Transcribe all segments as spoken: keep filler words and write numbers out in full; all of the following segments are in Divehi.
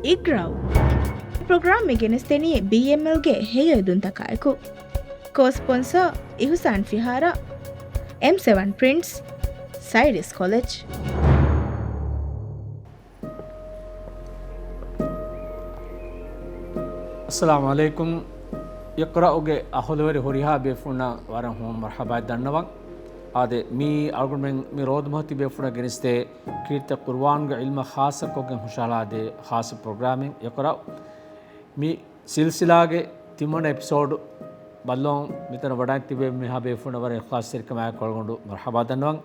އިގްރާއު. ޕްރޮގްރާމް މި ގެނެސްދެނީ ބީއެމްއެލްގެ ހެޔޮއެދުންތަކާއެކު. ކޯ ސްޕޮންސަރ އިހުސާން ފިހާރަ، އެމް ސެވަން ޕްރިންޓްސް، ސައިރިސް ކޮލެޖް. އައްސަލާމު ޢަލައިކުމް. އިޤްރާއުގެ އަހުލުވެރި ހުރިހާ ބޭފުޅުންނަށް ވަރަށް ހޫނު މަރްޙަބާއެއް ދަންނަވަން. އާދެ، މީ އަޅުގަނޑުމެން މި ރޯދަމަހަތި ބޭފުޅުންނަށް ގެނެސްދޭ ކީރިތި ޤުރުއާނުގެ ޢިލްމަށް ޚާއްޞަކޮށްގެން ހުށަހަޅާދޭ ޚާއްޞަ ޕްރޮގްރާމެއް އިޤްރާއު. މި ސިލްސިލާގެ ތިންވަނަ އެޕިސޯޑު ބައްލަވަން މިތަނަށް ވަޑައިގަތް ތިބޭ މިހާ ބޭފުޅުންނަށް ވަރަށް އިޚްލާޞްތެރިކަމާއެކު އަޅުގަނޑު މަރްޙަބާ ދަންނަވަން.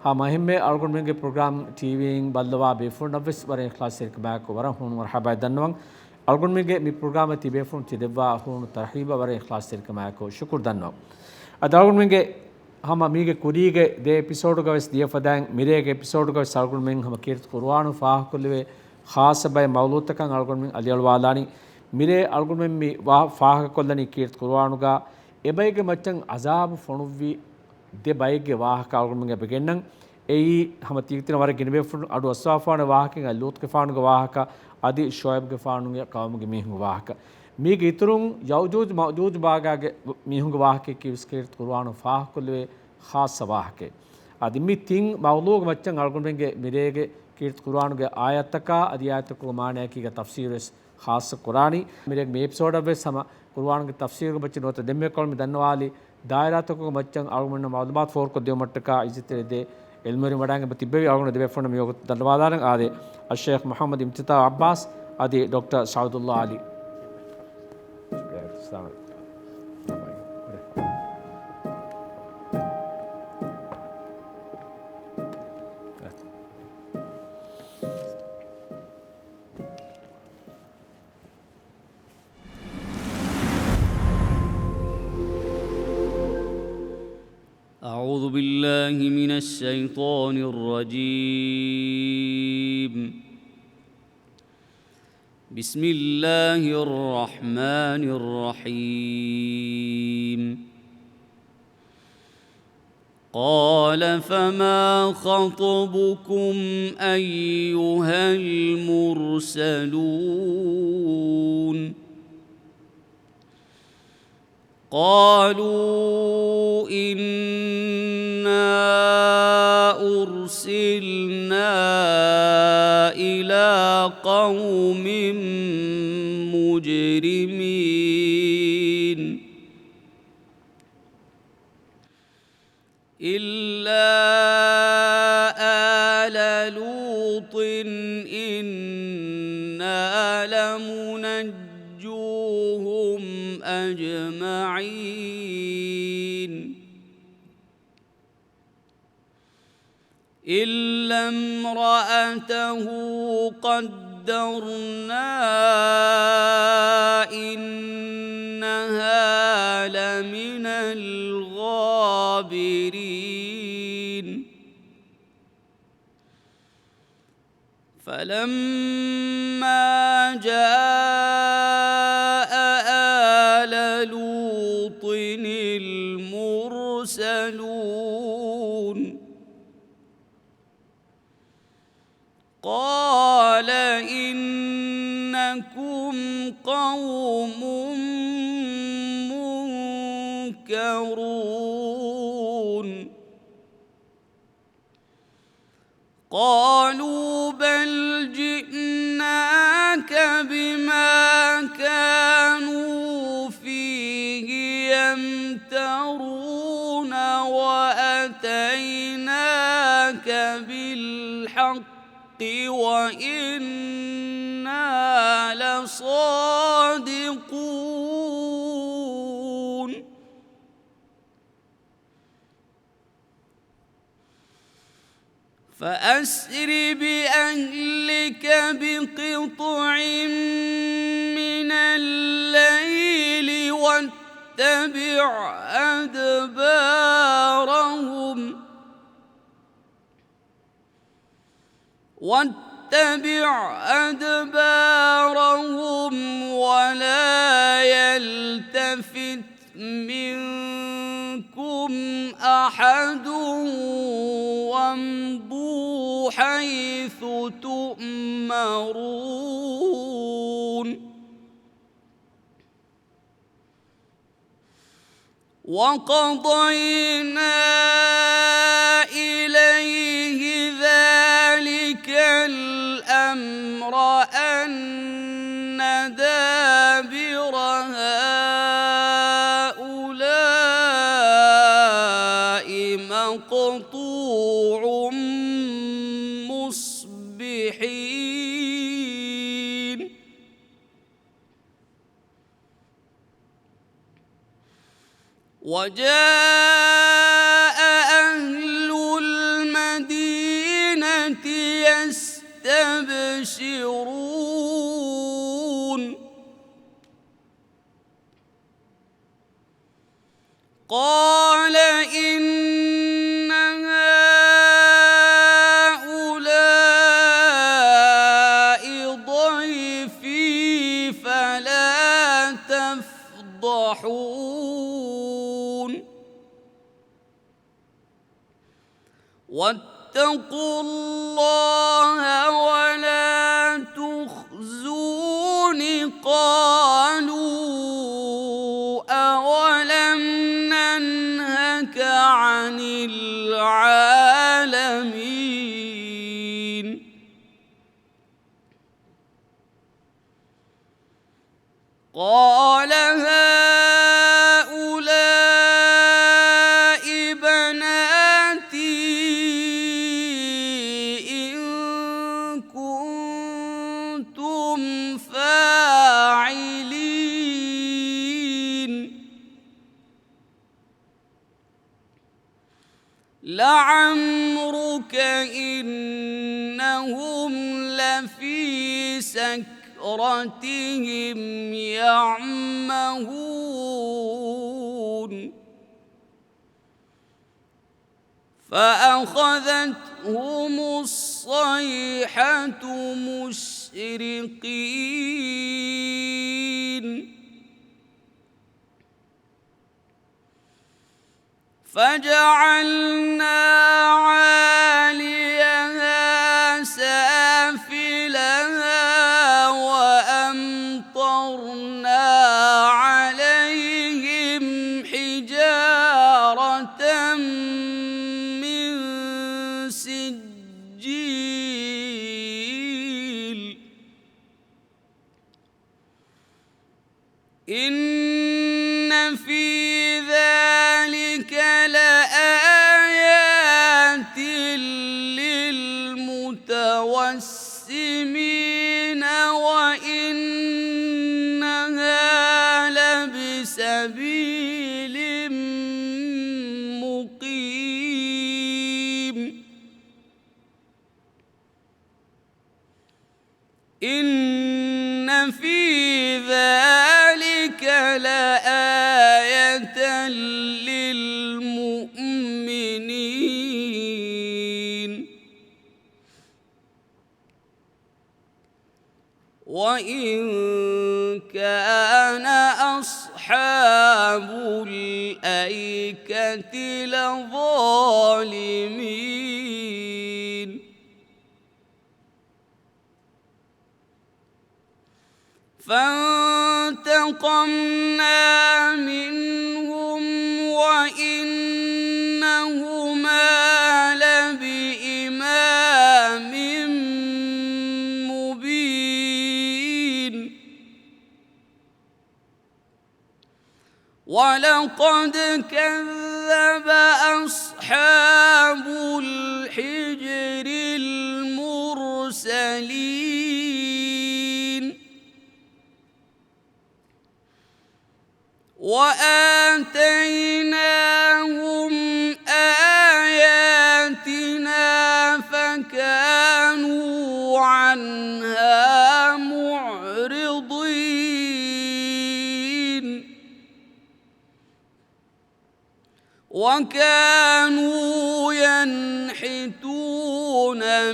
ހަމަ އެހެންމެ އަޅުގަނޑުމެންގެ ޕްރޮގްރާމް ޓީވީއިން ބައްލަވާ ބޭފުޅުންނަށްވެސް ވަރަށް އިޚްލާޞްތެރިކަމާއެކު ވަރަށް ހޫނު މަރްޙަބާ ދަންނަވަން. އަޅުގަނޑުމެންގެ މި ޕްރޮގްރާމަށް ތިބޭފުޅުން ތި ދެއްވާ ހޫނު ތަރްޙީބަށް ވަރަށް އިޚްލާޞްތެރިކަމާއެކު ޝުކުރު ދަންނަވަން. އަދި އަޅުގަނޑުމެންގެ ހަމަ މީގެ ކުރީގެ ދެ އެޕިސޯޑުގަވެސް ދިޔަފަދައިން މިރޭގެ އެޕިސޯޑުގަވެސް އަޅުގަނޑުމެން ހަމަ ކީރިތި ޤުރުއާނު ފާހަގަކޮށްލެވޭ ޚާއްޞަ ބައެއް މައުޟޫޢުތަކަށް އަޅުގަނޑުމެން އަލިއަޅުވާލާނީ. މިރޭ އަޅުގަނޑުމެން މި ވާ-، ފާހަގަކޮށްލަނީ ކީރިތި ޤުރުއާނުގަ އެބައެއްގެ މައްޗަށް ޢަޒާބު ފޮނުއްވި ދެ ބައެއްގެ ވާހަކަ އަޅުގަނޑުމެން އެބަގެންނަން. އެއީ ހަމަ ތީގެ ތިނަށް ވަރަށް ގިނަ ބޭފުޅުން އަޑު އައްސަވާފާނެ ވާހަކައިން ލޫޠުގެފާނުގެ ވާހަކަ އަދި ޝުޢައިބުގެފާނުގެ ޤައުމުގެ މީހުންގެ ވާހަކަ. މީގެ އިތުރުން ޔައުޖޫޖު މައުޖޫޖު ބާގާގެ މީހުންގެ ވާހަކައަކީ ވެސް ކީރިތި ޤުރުއާނު ފާހަގަކޮށްލެވޭ ޚާއްޞަ ވާހަކައެއް. އަދި މި ތިން މައުޟޫޢުގެ މައްޗަށް އަޅުގަނޑުމެންގެ މިރޭގެ ކީރިތި ޤުރުއާނުގެ އާޔަތްތަކާ އަދި އާޔަތްތަކުގެ މާނައަކީގަ ތަފްސީރު ވެސް ޚާއްޞަ ކުރާނީ. މިރޭގެ މި އެޕިސޯޑަށް ވެސް ހަމަ ޤުރުއާނުގެ ތަފްސީރުގެ މައްޗަށް ނުވަތަ ދެންމެ ކޮޅު މި ދަންނަވާލި ދާއިރާތަކުގެ މައްޗަށް އަޅުގަނޑުމެންނަށް މަޢުލޫމާތު ފޯރުކޮށްދިޔުމަށްޓަކާ އިއްޒަތްތެރި ދެ ޢިލްމުވެރިން ވަޑައިގެން ތިއްބެވި އަޅުގަނޑު ދެބޭފުޅުންނަށް މިވަގުތު ދަންނަވާލާނަން. އާދެ، އައްޝައިޚް މުޙައްމަދު އިމްތިތާ ޢައްބާސް އަދި ޑޮކްޓަރ ސަޢުދުﷲ ޢަލީ. أعوذ بالله من الشيطان الرجيم. بسم الله الرحمن الرحيم. قال فما خطبكم أيها المرسلون. قالوا إنا أرسلنا إلى قوم مجرمين. إلا آل لوط إنا لمنجوهم أجمعين. إلا امرأته قدرنا إنها لمن الغابرين. فلما جاء آل لوط المرسلون. قال إنكم قوم منكرون. قالوا بل جئناك بما كانوا فيه يمترون وأتيناك بالحق وإنا لصادقون. فأسر بأهلك بقطع من الليل واتبع أدبارهم، واتبع أدبارهم ولا يلتفت منكم أحد وامضوا حيث تؤمرون. وَقَضَيْنَا إِلَيْهِ ذَلِكَ الْأَمْرَ أَنَّ دَابِرَ هَٰؤُلَاءِ مَقْطُوعٌ مُّصْبِحِينَ. وَجَاءَ أَهْلُ الْمَدِينَةِ يَسْتَبْشِرُونَ. قَالَ إِنَّ هَٰؤُلَاءِ ضَيْفِي فَلَا تَفْضَحُونِ. وَاتَّقُوا اللَّهَ وَلَا تُخْزُونِ. قَالُوا أَوَلَمْ نَنْهَكَ عَنِ الْعَالَمِينَ. قَالَ هَٰؤُلَاءِ بَنَاتِي إِن كُنتُمْ فَاعِلِينَ. لَعَمْرُكَ إِنَّهُمْ لَفِي سَكْرَتِهِمْ يَعْمَهُونَ. فَأَخَذَتْهُمُ الصَّيْحَةُ مُشْرِقِينَ. فَجَعَلْنَا عَالِيَهَا سَافِلَهَا وَأَمْطَرْنَا عَلَيْهِمْ حِجَارَةً مِّن سِجِّيلٍ. إِنَّ فِي ذَٰلِكَ لَآيَاتٍ لِّلْمُتَوَسِّمِينَ وَإِنَّهَا لَبِسَبِيلٍ مُّقِيمٍ. إِنَّ فِي ذَٰلِكَ لَآيَةً لِّلْمُؤْمِنِينَ. وَإِن كَانَ أَصْحَابُ الْأَيْكَةِ لَظَالِمِينَ. فَانتَقَمْنَا مِنْهُمْ وَإِنَّهُمَا لَبِإِمَامٍ مُّبِينٍ. وَلَقَدْ كَذَّبَ أَصْحَابُ الْحِجْرِ الْمُرْسَلِينَ. وَآتَيْنَاهُمْ آيَاتِنَا فَكَانُوا عَنْهَا مُعْرِضِينَ. وَكَانُوا يَنْحِتُونَ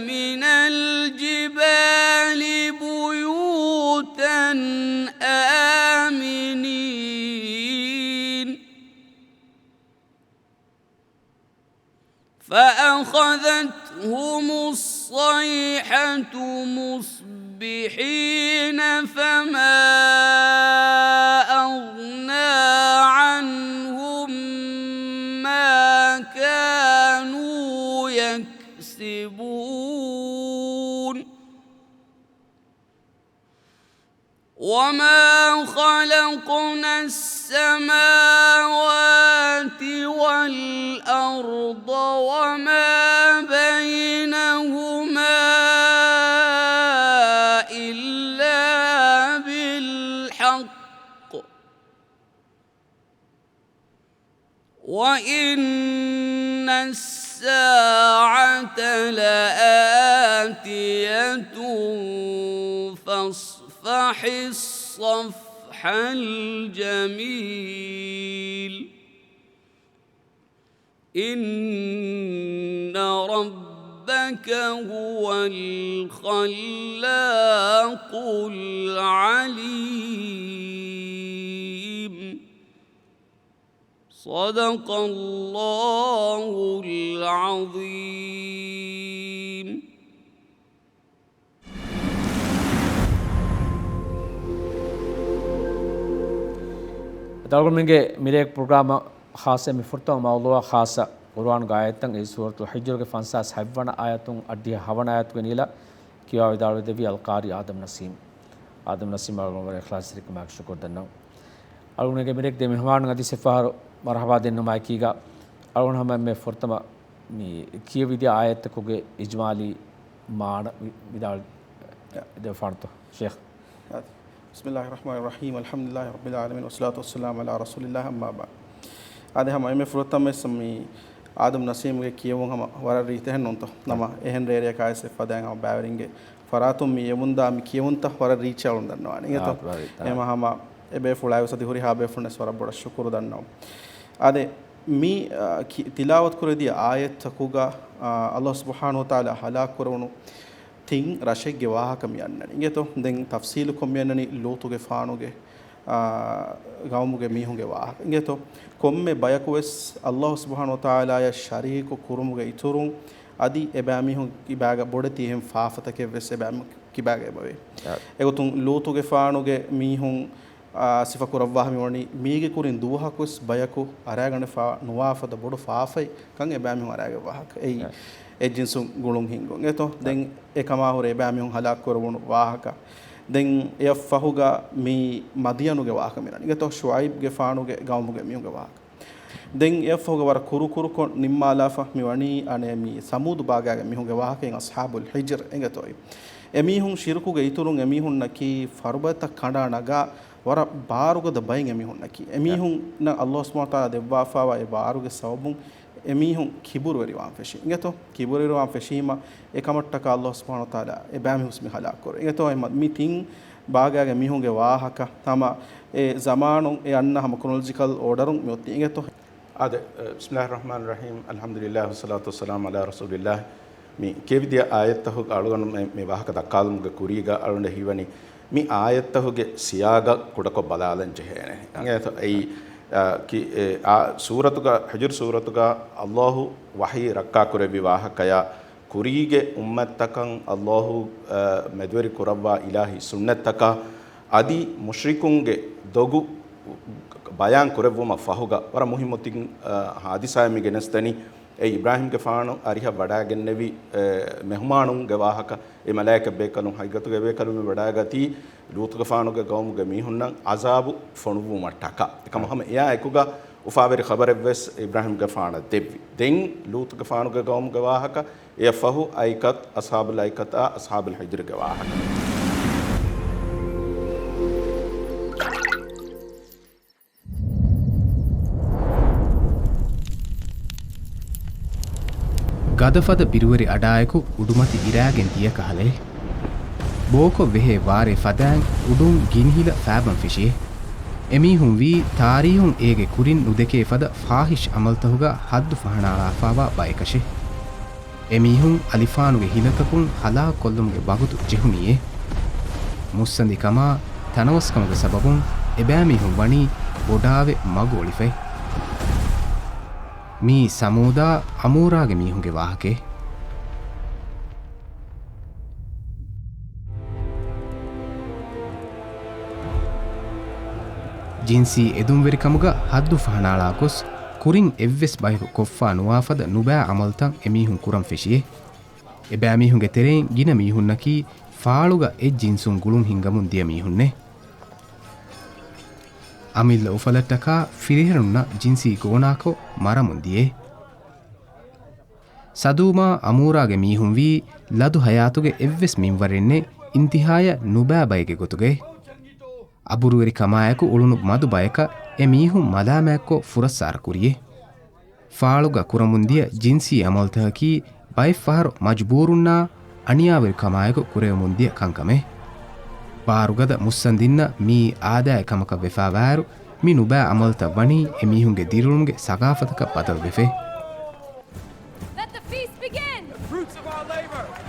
مِنَ الْجِبَالِ بُيُوتًا آمِنِينَ. فَأَخَذَتْهُمُ الصَّيْحَةُ مُصْبِحِينَ فَمَا أَغْنَىٰ عَنْهُم يكسبون. وما خلقنا السماوات والأرض وما بينهما إلا بالحق وإن الساعة لآتية فاصفح الصفح الجميل. إن ربك هو الخلاق العليم. صدق الله العظيم. އަޅުގަނޑުމެންގެ މިރޭގެ ޕްރޮގްރާމަށް ޚާއްޞަ މި ފުރަތަމަ މައުޟޫޢަށް ޚާއްޞަ ޤުރުއާނުގެ އާޔަތްތައް، އެއީ ސޫރަތުލް ޙިޖްރުގެ ފަންސާސް ހަތްވަނަ އާޔަތުން އަށްޑިހަ ހަވަނަ އާޔަތުގެ ނީލަ ކިޔަވާ ވިދާޅުވެދެއްވީ އަލްޤާރީ އާދަމް ނަސީމް. އާދަމް ނަސީމް އަޅުގަނޑު ވަރަށް އިޚްލާޞްތެރިކަމާއެކު ޝުކުރު ދަންނަވަން. އަޅުގަނޑުގެ މިރޭގެ ދެ މެހުމާނުން އަދި އެއްފަހަރު މަރުޙަބާ ދެންނުމާއެކީގަ، އަޅުގަނޑު ހަމަ އެންމެ ފުރަތަމަ މި ކިޔެވިދިޔަ އާޔަތްތަކުގެ އިޖްމާލީ މާނަ ވި-، ވިދާޅު ދެއްވާނެތޯ، ޝޭޚް؟ އާދެ. بسم الله الرحمن الرحيم. الحمد لله رب العالمين. والصلاة والسلام على رسول الله. أما بعد. އާދެ، ހަމަ އެންމެ ފުރަތަމަވެސް މި އާދަމް ނަސީމްގެ ކިޔެވުން ހަމަ ވަރަށް ރީތި އެހެން ނޫންތޯ؟ ނަމަ އެހެން ރޭރެއަކާވެސް އެއްފަދައިން ހަމަ ބައިވެރިންގެ ފަރާތުން މި އެވުންދާ މި ކިޔެވުންތައް ވަރަށް ރީއްޗަށް އަޅުން ދަންނަވާނެ. އިނގޭތޯ؟ އާ، ވަރަށް ރީތި. އެހެންމަ ހަމަ އެބޭފުޅާވެސް އަދި ހުރިހާ ބޭފުޅުންވެސް ވަރަށް ބޮޑަށް ޝުކުރު ދަންނަވަން. އާދެ، މި، އާ، ކި-، ތިލާވަތު ކުރެދިޔަ އާޔަތްތަކުގަ، އާ، އައްލާހު ސުބްޙާނަހު ވަތަޢާލާ ހަލާކު ކުރެވުނު ތިން ރަށެއްގެ ވާހަކަ މި އަންނަނީ. އިނގޭތޯ؟ ދެން ތަފްޞީލުކޮށް މި އަންނަނީ ލޫޠުގެފާނުގެ، އާ، ގައުމުގެ މީހުންގެ ވާހަކަ. އިނގޭތޯ؟ ކޮންމެ ބަޔަކުވެސް އައްލާހު ސުބްޙާނަހު ވަތަޢާލާޔަށް ޝަރީކު ކުރުމުގެ އިތުރުން އަދި އެބައިމީހުން ކިބާގަ ބޮޑެތި އެހެން ފާފަތަކެއްވެސް އެބައިމީހުން ކިބާގަ އެބަވޭ. އާ. އެގޮތުން ލޫޠުގެފާނުގެ މީހުން އާ، ސިފަކުރައްވާ މިވަނީ މީގެ ކުރިން ދުވަހަކުވެސް ބަޔަކު އަރާގަނެފާ ނުވާ ފަދަ ބޮޑު ފާފައެއް ކަން އެބައިމީހުން އަރާގަތް ވާހަކަ. އެއީ، އެ ޖިންސުން ގުޅުން ހިންގުން. އެތޯ؟ ދެން އެކަމާ ހުރެ އެބައިމީހުން ހަލާކު ކުރެވުނު ވާހަކަ. ދެން އެއަށް ފަހުގަ މި މަދިޔަނުގެ ވާހަކަ މި ރަނިގެތޯ؟ ޝުޢައިބްގެފާނުގެ ގައުމުގެ މީހުންގެ ވާހަކަ. ދެން އެއަށްފަހުގަ ވަރަށް ކުރުކުރުކޮށް ނިންމާލާފަ މިވަނީ އަނެއް މި ސަމޫދު ބާގާގެ މީހުންގެ ވާހަކައިން އަޞްޙާބުލް ޙިޖްރު އެނގޭތޯއި. އެމީހުން ޝިރުކުގެ އިތުރުން އެމީހުންނަކީ ފަރުބަދަތައް ކަނޑާ ނަގާ ވަރަށް ބާރުގަދަ ބައެއް އެމީހުންނަކީ. އެމީހުންނަށް އައްލާހު ސުބްޙާނަހު ވަތަޢާލާ ދެއްވާފާވާ އެ ބާރުގެ ސަބަބުން އެމީހުން ކިބުރުވެރިވާން ފެށި. އިނގޭތޯ؟ ކިބުރުވެރިވާން ފެށީމަ އެކަމަށްޓަކާ އައްލާހު ސުބްޙާނަހު ވަތަޢާލާ އެބައިމީހުން މި ހަލާކު ކުރޭ. އިނގޭތޯ؟ އެ މަ-، މި ތިން ބާގާގެ މީހުންގެ ވާހަކަ ހަމަ އެ ޒަމާނުން އެ އަންނަ ހަމަ ކްރޮނޮލޮޖިކަލް އޯޑަރުން މި އޮތީ. އިނގޭތޯ؟ އާދެ، އަ، بسم الله الرحمن الرحيم. الحمد لله والصلاة والسلام على رسول الله. މި ކިޔެވިދިޔަ އާޔަތްތަކުގަ އަޅުގަނޑު މެ-، މި ވާހަކަ ދައްކާލުމުގެ ކުރީގަ އަޅުގަނޑަށް ހީވަނީ، މި އާޔަތްތަކުގެ ސިޔާގަށް ކުޑަކޮށް ބަލާލަން ޖެހޭނެ. އިނގޭތޯ؟ އެއީ، އަ، ކި-، އެ، އާ، ސޫރަތުގަ، ޙިޖްރު ސޫރަތުގަ އައްލާހު ވަޙީ ރައްކާކުރެއްވި ވާހަކަޔާ، ކުރީގެ އުއްމަތްތަކަށް އައްލާހު، އަ، މެދުވެރި ކުރައްވާ އިލާހީ ސުންނަތްތަކާ، އަދި މުޝްރިކުންގެ ދޮގު ބަޔާން ކުރެއްވުމަށް ފަހުގަ ވަރަށް މުހިއްމު ތިން، އަ، ހާދިސާއެއް މި ގެނެސްދެނީ. އެ އިބްރާހީމްގެފާނު އަރިހަށް ވަޑައިގެންނެވި، އެ، މެހުމާނުންގެ ވާހަކަ، އެ މަލާއިކަ ބޭކަލުން ހަގީގަތުގައި ބޭކަލުން މި ވަޑައިގަތީ ލޫޠުގެފާނުގެ ގައުމުގެ މީހުންނަށް ޢަޒާބު ފޮނުއްވުމަށްޓަކާ. އެކަމަ ހަމަ އެއާ އެކުގަ އުފާވެރި ޚަބަރެއްވެސް އިބްރާހީމްގެފާނަށް ދެއްވި. ދެން ލޫޠުގެފާނުގެ ގައުމުގެ ވާހަކަ، އެއަށްފަހު އައިކަތް، އަޞްޙާބުލް އައިކަތާ، އަޞްޙާބުލް ޙިޖްރުގެ ވާހަކަ. ގަދަފަދަ ބިރުވެރި އަޑާއެކު އުޑުމަތި އިރާގެން ދިޔަ ކަހަލައެއް. ބޯކޮށް ވެހޭ ވާރޭ ފަދައިން އުޑުން ގިނިހިލަ ފާބަން ފެށިއޭ. އެމީހުން ވީ ތާރީހުން އޭގެ ކުރިން ނުދެކޭ ފަދަ ފާޙިޝް ޢަމަލުތަކުގަ ހައްދު ފަހަނާޅާފާވާ ބަޔަކަށެ. އެމީހުން އަލިފާނުގެ ހިލަތަކުން ހަލާކުކޮށްލުމުގެ ވަގުތު ޖެހުނީއޭ. މުއްސަނދިކަމާ ތަނަވަސްކަމުގެ ސަބަބުން އެބައިމީހުން ވަނީ ބޮޑާވެ މަގު އޮޅިފައި. މީ ސަމޫދާ އަމޫރާގެ މީހުންގެ ވާހަކައެއް. ޖިންސީ އެދުންވެރިކަމުގަ ހައްދު ފަހަނާޅާ ގޮސް، ކުރިން އެއްވެސް ބަޔަކު ކޮށްފާ ނުވާފަދަ ނުބައި ޢަމަލުތައް އެމީހުން ކުރަން ފެށިއޭ. އެބައިމީހުންގެ ތެރެއިން ގިނަ މީހުންނަކީ ފާޅުގަ އެއް ޖިންސުން ގުޅުން ހިންގަމުން ދިޔަ މީހުންނޭ. އަމިއްލަ އުފަލަށްޓަކާ ފިރިހެނުންނަށް ޖިންސީ ގޯނާކޮށް މަރަމުން ދިޔޭ. ސަދޫމާ އަމޫރާގެ މީހުން ވީ ލަދު ހަޔާތުގެ އެއްވެސް މިންވަރެއް ނެތް އިންތިހާޔަށް ނުބައި ބައެއްގެ ގޮތުގައި. އަބުރުވެރިކަމާއެކު އުޅުނު މަދު ބަޔަކަށް އެ މީހުން މަލާމާތްކޮށް ފުރައްސާރަ ކުރިޔޭ. ފާޅުގަ ކުރަމުންދިޔަ ޖިންސީ އަމަލުތަކަކީ ބައެއްފަހަރު މަޖުބޫރުންނާ އަނިޔާވެރިކަމާއެކު ކުރެވެމުންދިޔަ ކަންކަމެއް. ބާރުގަދަ މުއްސަނދިންނަށް މިއީ އާދައިގެ ކަމަކަށް ވެފާވާއިރު، މި ނުބައި އަމަލުތައް ވަނީ އެމީހުންގެ ދިރިއުޅުމުގެ ސަގާފަތަކަށް ބަދަލުވެފަ. Let the feast begin!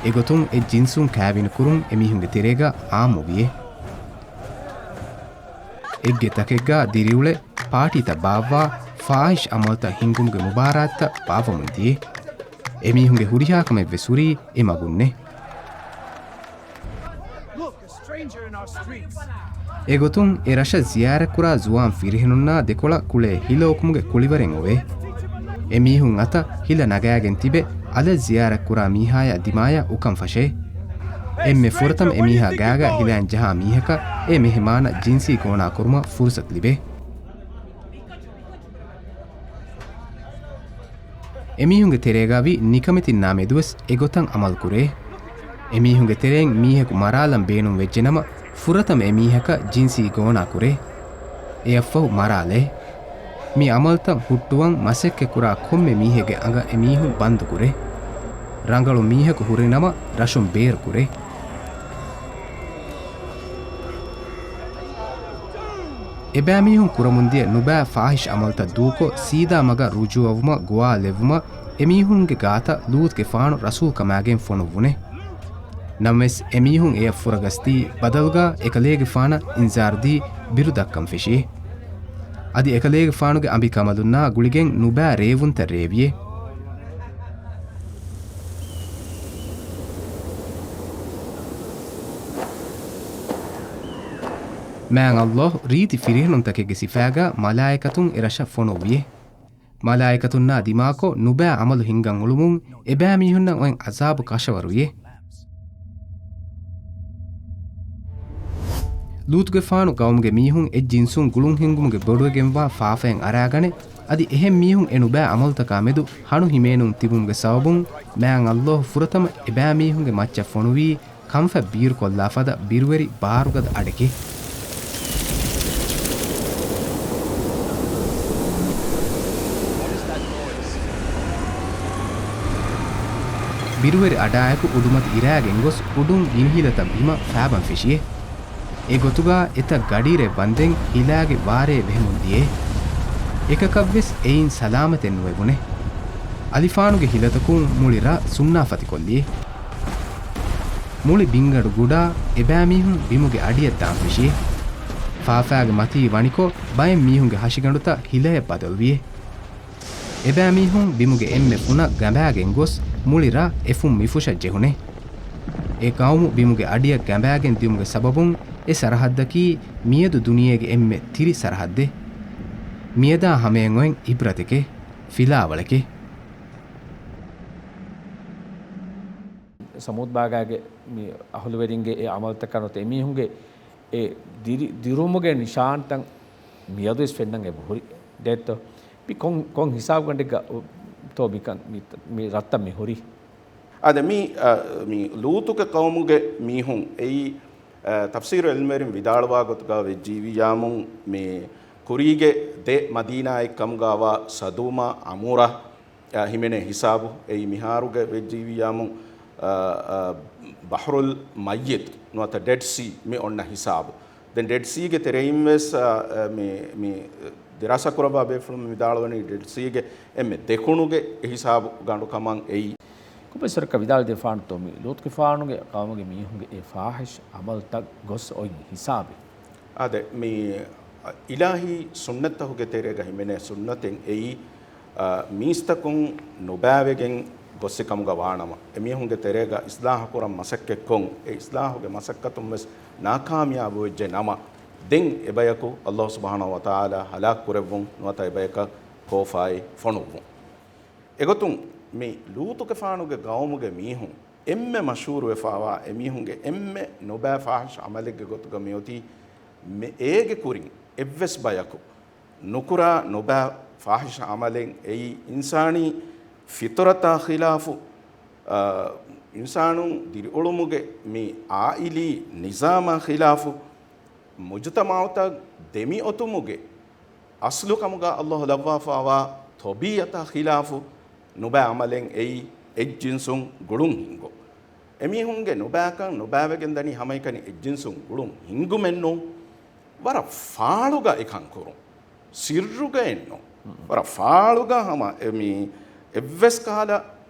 އެގޮތުން އެ ޖިންސުން ކާވިނުކުރުން އެމީހުންގެ ތެރޭގަ އާއްމުވިއޭ. އެއްގެ ތަކެއްގަ ދިރިއުޅެ ޕާޓީތައް ބާއްވާ، ފާހިޝް އަމަލުތައް ހިންގުމުގެ މުބާރާތްތައް ބާއްވަމުން ދިޔަ. އެމީހުންގެ ހުރިހާ ކަމެއްވެސް ހުރީ އެ މަގުންނޭ. އެގޮތުން އެ ރަށަށް ޒިޔާރަތްކުރާ ޒުވާން ފިރިހެނުންނާ ދެކޮޅަށް ކުޅޭ ހިލައުކުމުގެ ކުޅިވަރެއް އޮވޭ. އެމީހުން އަތަށް ހިލަ ނަގާގެން ތިބެ، އަލަށް ޒިޔާރަތްކުރާ މީހާޔާ ދިމާޔަށް އުކަން ފަށޭ. އެންމެ ފުރަތަމަ އެމީހާ ގާގަ ހިލައިން ޖަހާ މީހަކަށް އެ މެހެމާނަށް ޖިންސީ ގޯނާ ކުރުމަށް ފުރުސަތު ލިބޭ. އެމީހުންގެ ތެރޭގަ ވި ނިކަމެތިންނާ މެދުވެސް އެގޮތަށް އަމަލުކުރޭ. އެމީހުންގެ ތެރެއިން މީހަކު މަރާލަން ބޭނުން ވެއްޖެނަމަ، ފުރަތަމަ އެމީހަކަށް ޖިންސީ ގޯނާ ކުރޭ. އެއަށްފަހު މަރާލޭ. މި އަމަލުތައް ހުއްޓުވަން މަސައްކަތްކުރާ ކޮންމެ މީހެއްގެ އަނގަ އެމީހުން ބަންދުކުރޭ. ރަނގަޅު މީހަކު ހުރިނަމަ ރަށުން ބޭރުކުރޭ. އެބައިމީހުން ކުރަމުންދިޔަ ނުބައި ފާހިޝް އަމަލުތައް ދޫކޮށް، ސީދާ މަގަށް ރުޖޫޢަވުމަށް ގޮވާލެއްވުމަށް އެމީހުންގެ ގާތަށް ލޫޠުގެފާނު ރަސޫލްކަމާގެން ފޮނުއްވުނެ. ނަމަވެސް، އެމީހުން އެއަށް ފުރަގަސްދީ، ބަދަލުގަ އެކަލޭގެފާނަށް އިންޒާރުދީ، ބިރުދައްކަން ފެށި. އަދި އެކަލޭގެފާނުގެ އަނބިކަނބަލުންނާ ގުޅިގެން ނުބައި ރޭވުންތައް ރޭވިއެ. މާތް ﷲ ރީތި ފިރިހެނުންތަކެއްގެ ސިފައިގަ މަލާއިކަތުން އެރަށަށް ފޮނުއްވިއެ. މަލާއިކަތުންނާ ދިމާކޮށް، ނުބައި އަމަލު ހިންގަން އުޅުމުން އެބައިމީހުންނަށް އޮތް އަޒާބު ކަށަވަރުވިއެ. ލޫޠުގެފާނު ޤައުމުގެ މީހުން އެއް ޖިންސުން ގުޅުން ހިންގުމުގެ ބޮޑުވެގެންވާ ފާފައިން އަރާގަނެ، އަދި އެހެން މީހުން އެ ނުބައި އަމަލުތަކާ މެދު ހަނު ހިމޭނުން ތިބުމުގެ ސަބަބުން، މާތް ﷲ ފުރަތަމަ އެބައިމީހުންގެ މައްޗަށް ފޮނުވީ ކަންފަތް ބީރުކޮށްލާ ފަދަ ބިރުވެރި ބާރުގަދަ އަޑެކޭ. ބިރުވެރި އަޑާއެކު އުޑުމަތި އިރާގެން ގޮސް އުޑުން ގިނިހިލަތައް ބިމަށް ފާބަން ފެށިއޭ. އެގޮތުގަ އެތައް ގަޑިއިރެއް ވަންދެން ހިލާގެ ވާރޭ ވެހެމުން ދިޔޭ. އެކަކަށްވެސް އެއިން ސަލާމަތެއް ނުވެވުނެ. އަލިފާނުގެ ހިލަތަކުން މުޅި ރަށް ސުންނާފަތިކޮށްލިއޭ. މުޅި ބިންގަނޑު ގުޑާ އެބައިމީހުން ބިމުގެ އަޑިއަށް ދާން ފެށިއޭ. ފާފައިގެ މަތީ ވަނިކޮށް، ބައެއް މީހުންގެ ހަށިގަނޑުތައް ހިލަޔަށް ބަދަލުވިއޭ. އެބައިމީހުން ބިމުގެ އެންމެ ފުނަށް ގަނބާގެން ގޮސް، މުޅި ރަށް އެފުން މިފުށަށް ޖެހުނޭ. އެ ޤައުމު ބިމުގެ އަޑިއަށް ގަނބާގެން ދިޔުމުގެ ސަބަބުން އެ ސަރަހައްދަކީ މިއަދު ދުނިޔޭގެ އެންމެ ތިރި ސަރަހައްދެއް. މިއަދާ ހަމަޔަށް އޮތް އިބްރަތެކޭ، ފިލާވަޅެކޭ. ސަމޫދު ބާގާގެ މި އަހުލުވެރިންގެ އެ ޢަމަލުތަކާ ނުވަތަ އެމީހުންގެ އެ ދިރި-، ދިރުމުގެ ނިޝާންތައް މިއަދުވެސް ފެންނަން އެބަހުރި. ދޭތޯ؟ މި ކޮން، ކޮން ހިސާބުގަނޑެއްގަ ތޯ މިކަން މި، މި ރަށްތައް މި ހުރީ؟ އާދެ، މި، އަ، މި ލޫޠުގެ ޤައުމުގެ މީހުން އެއީ، އަ، ތަފްސީރު ޢިލްމުވެރިން ވިދާޅުވާ ގޮތުގަ ވެއްޖީވިއްޔާމުން މި ކުރީގެ ދެ މަދީނާއެއް ކަމުގައިވާ ސަދޫމާ ޢަމޫރާ، އަ، ހިމެނޭ ހިސާބު. އެއީ މިހާރުގެ ވެއްޖީވިއްޔާމު، އަ، އަ، ބަޙްރުލް މައްޔިތް ނުވަތަ ޑެޑް ސީ މި އޮންނަ ހިސާބު. ދެން ޑެޑް ސީގެ ތެރެއިން ވެސް، އަ، އަ، މި، މި ދިރާސާ ކުރައްވާ ބޭފުޅުން ވިދާޅުވަނީ ޑެޑް ސީގެ އެންމެ ދެކުނުގެ ހިސާބު ގަނޑު ކަމަށް އެއީ. ކޮބައިސްވަރަކަށް ވިދާޅުވެދެފާނުތޯ މި ލޫޠުގެފާނުގެ ޤައުމުގެ މީހުންގެ އެ ފާޙިޝް ޢަމަލުތައް ގޮސް އޮތް ހިސާބެއް؟ އާދެ، މި އިލާހީ ސުންނަތްތަކުގެ ތެރޭގަ ހިމެނޭ ސުންނަތެއް އެއީ، އަ، މީސްތަކުން ނުބައިވެގެން ގޮއްސި ކަމުގަ ވާނަމަ، އެމީހުންގެ ތެރޭގަ އިސްލާހު ކުރަން މަސައްކަތްކޮށް، އެ އިސްލާހުގެ މަސައްކަތުން ވެސް ނާކާމިޔާބު ވެއްޖެ ނަމަ، ދެން އެބަޔަކު ﷲ ސުބްޙާނަހޫ ވަތަޢާލާ ހަލާކު ކުރެއްވުން ނުވަތަ އެބަޔަކަށް ކޯފާއެއް ފޮނުއްވުން. އެގޮތުން މި ލޫޠުގެފާނުގެ ގައުމުގެ މީހުން އެންމެ މަޝްހޫރުވެފާވާ އެމީހުންގެ އެންމެ ނުބައި ފާޙިޝް ޢަމަލެއްގެ ގޮތުގަ މިއޮތީ މެ-، އޭގެ ކުރިން އެއްވެސް ބަޔަކު ނުކުރާ ނުބައި ފާޙިޝް ޢަމަލެއް އެއީ އިންސާނީ ފިޠުރަތާ ޚިލާފު، އާ، އިންސާނުން ދިރިއުޅުމުގެ މި ޢާއިލީ ނިޒާމާ ޚިލާފު، މުޖުތަމަޢުތައް ދެމިއޮތުމުގެ އަސްލު ކަމުގަ ﷲ ލައްވާފާވާ ޠަބީޢަތާ ޚިލާފު ނުބައި ޢަމަލެއް އެއީ އެއްޖިންސުން ގުޅުން ހިންގުން. އެމީހުންގެ ނުބައިކަން ނުބައިވެގެން ދަނީ ހަމައެކަނި އެއްޖިންސުން ގުޅުން ހިންގުމެއްނޫން. ވަރަށް ފާޅުގަ އެކަން ކުރުން. ސިއްރުގައެއްނު. ވަރަށް ފާޅުގަ ހަމަ އެ މީ އެއްވެސް ކަހަލަ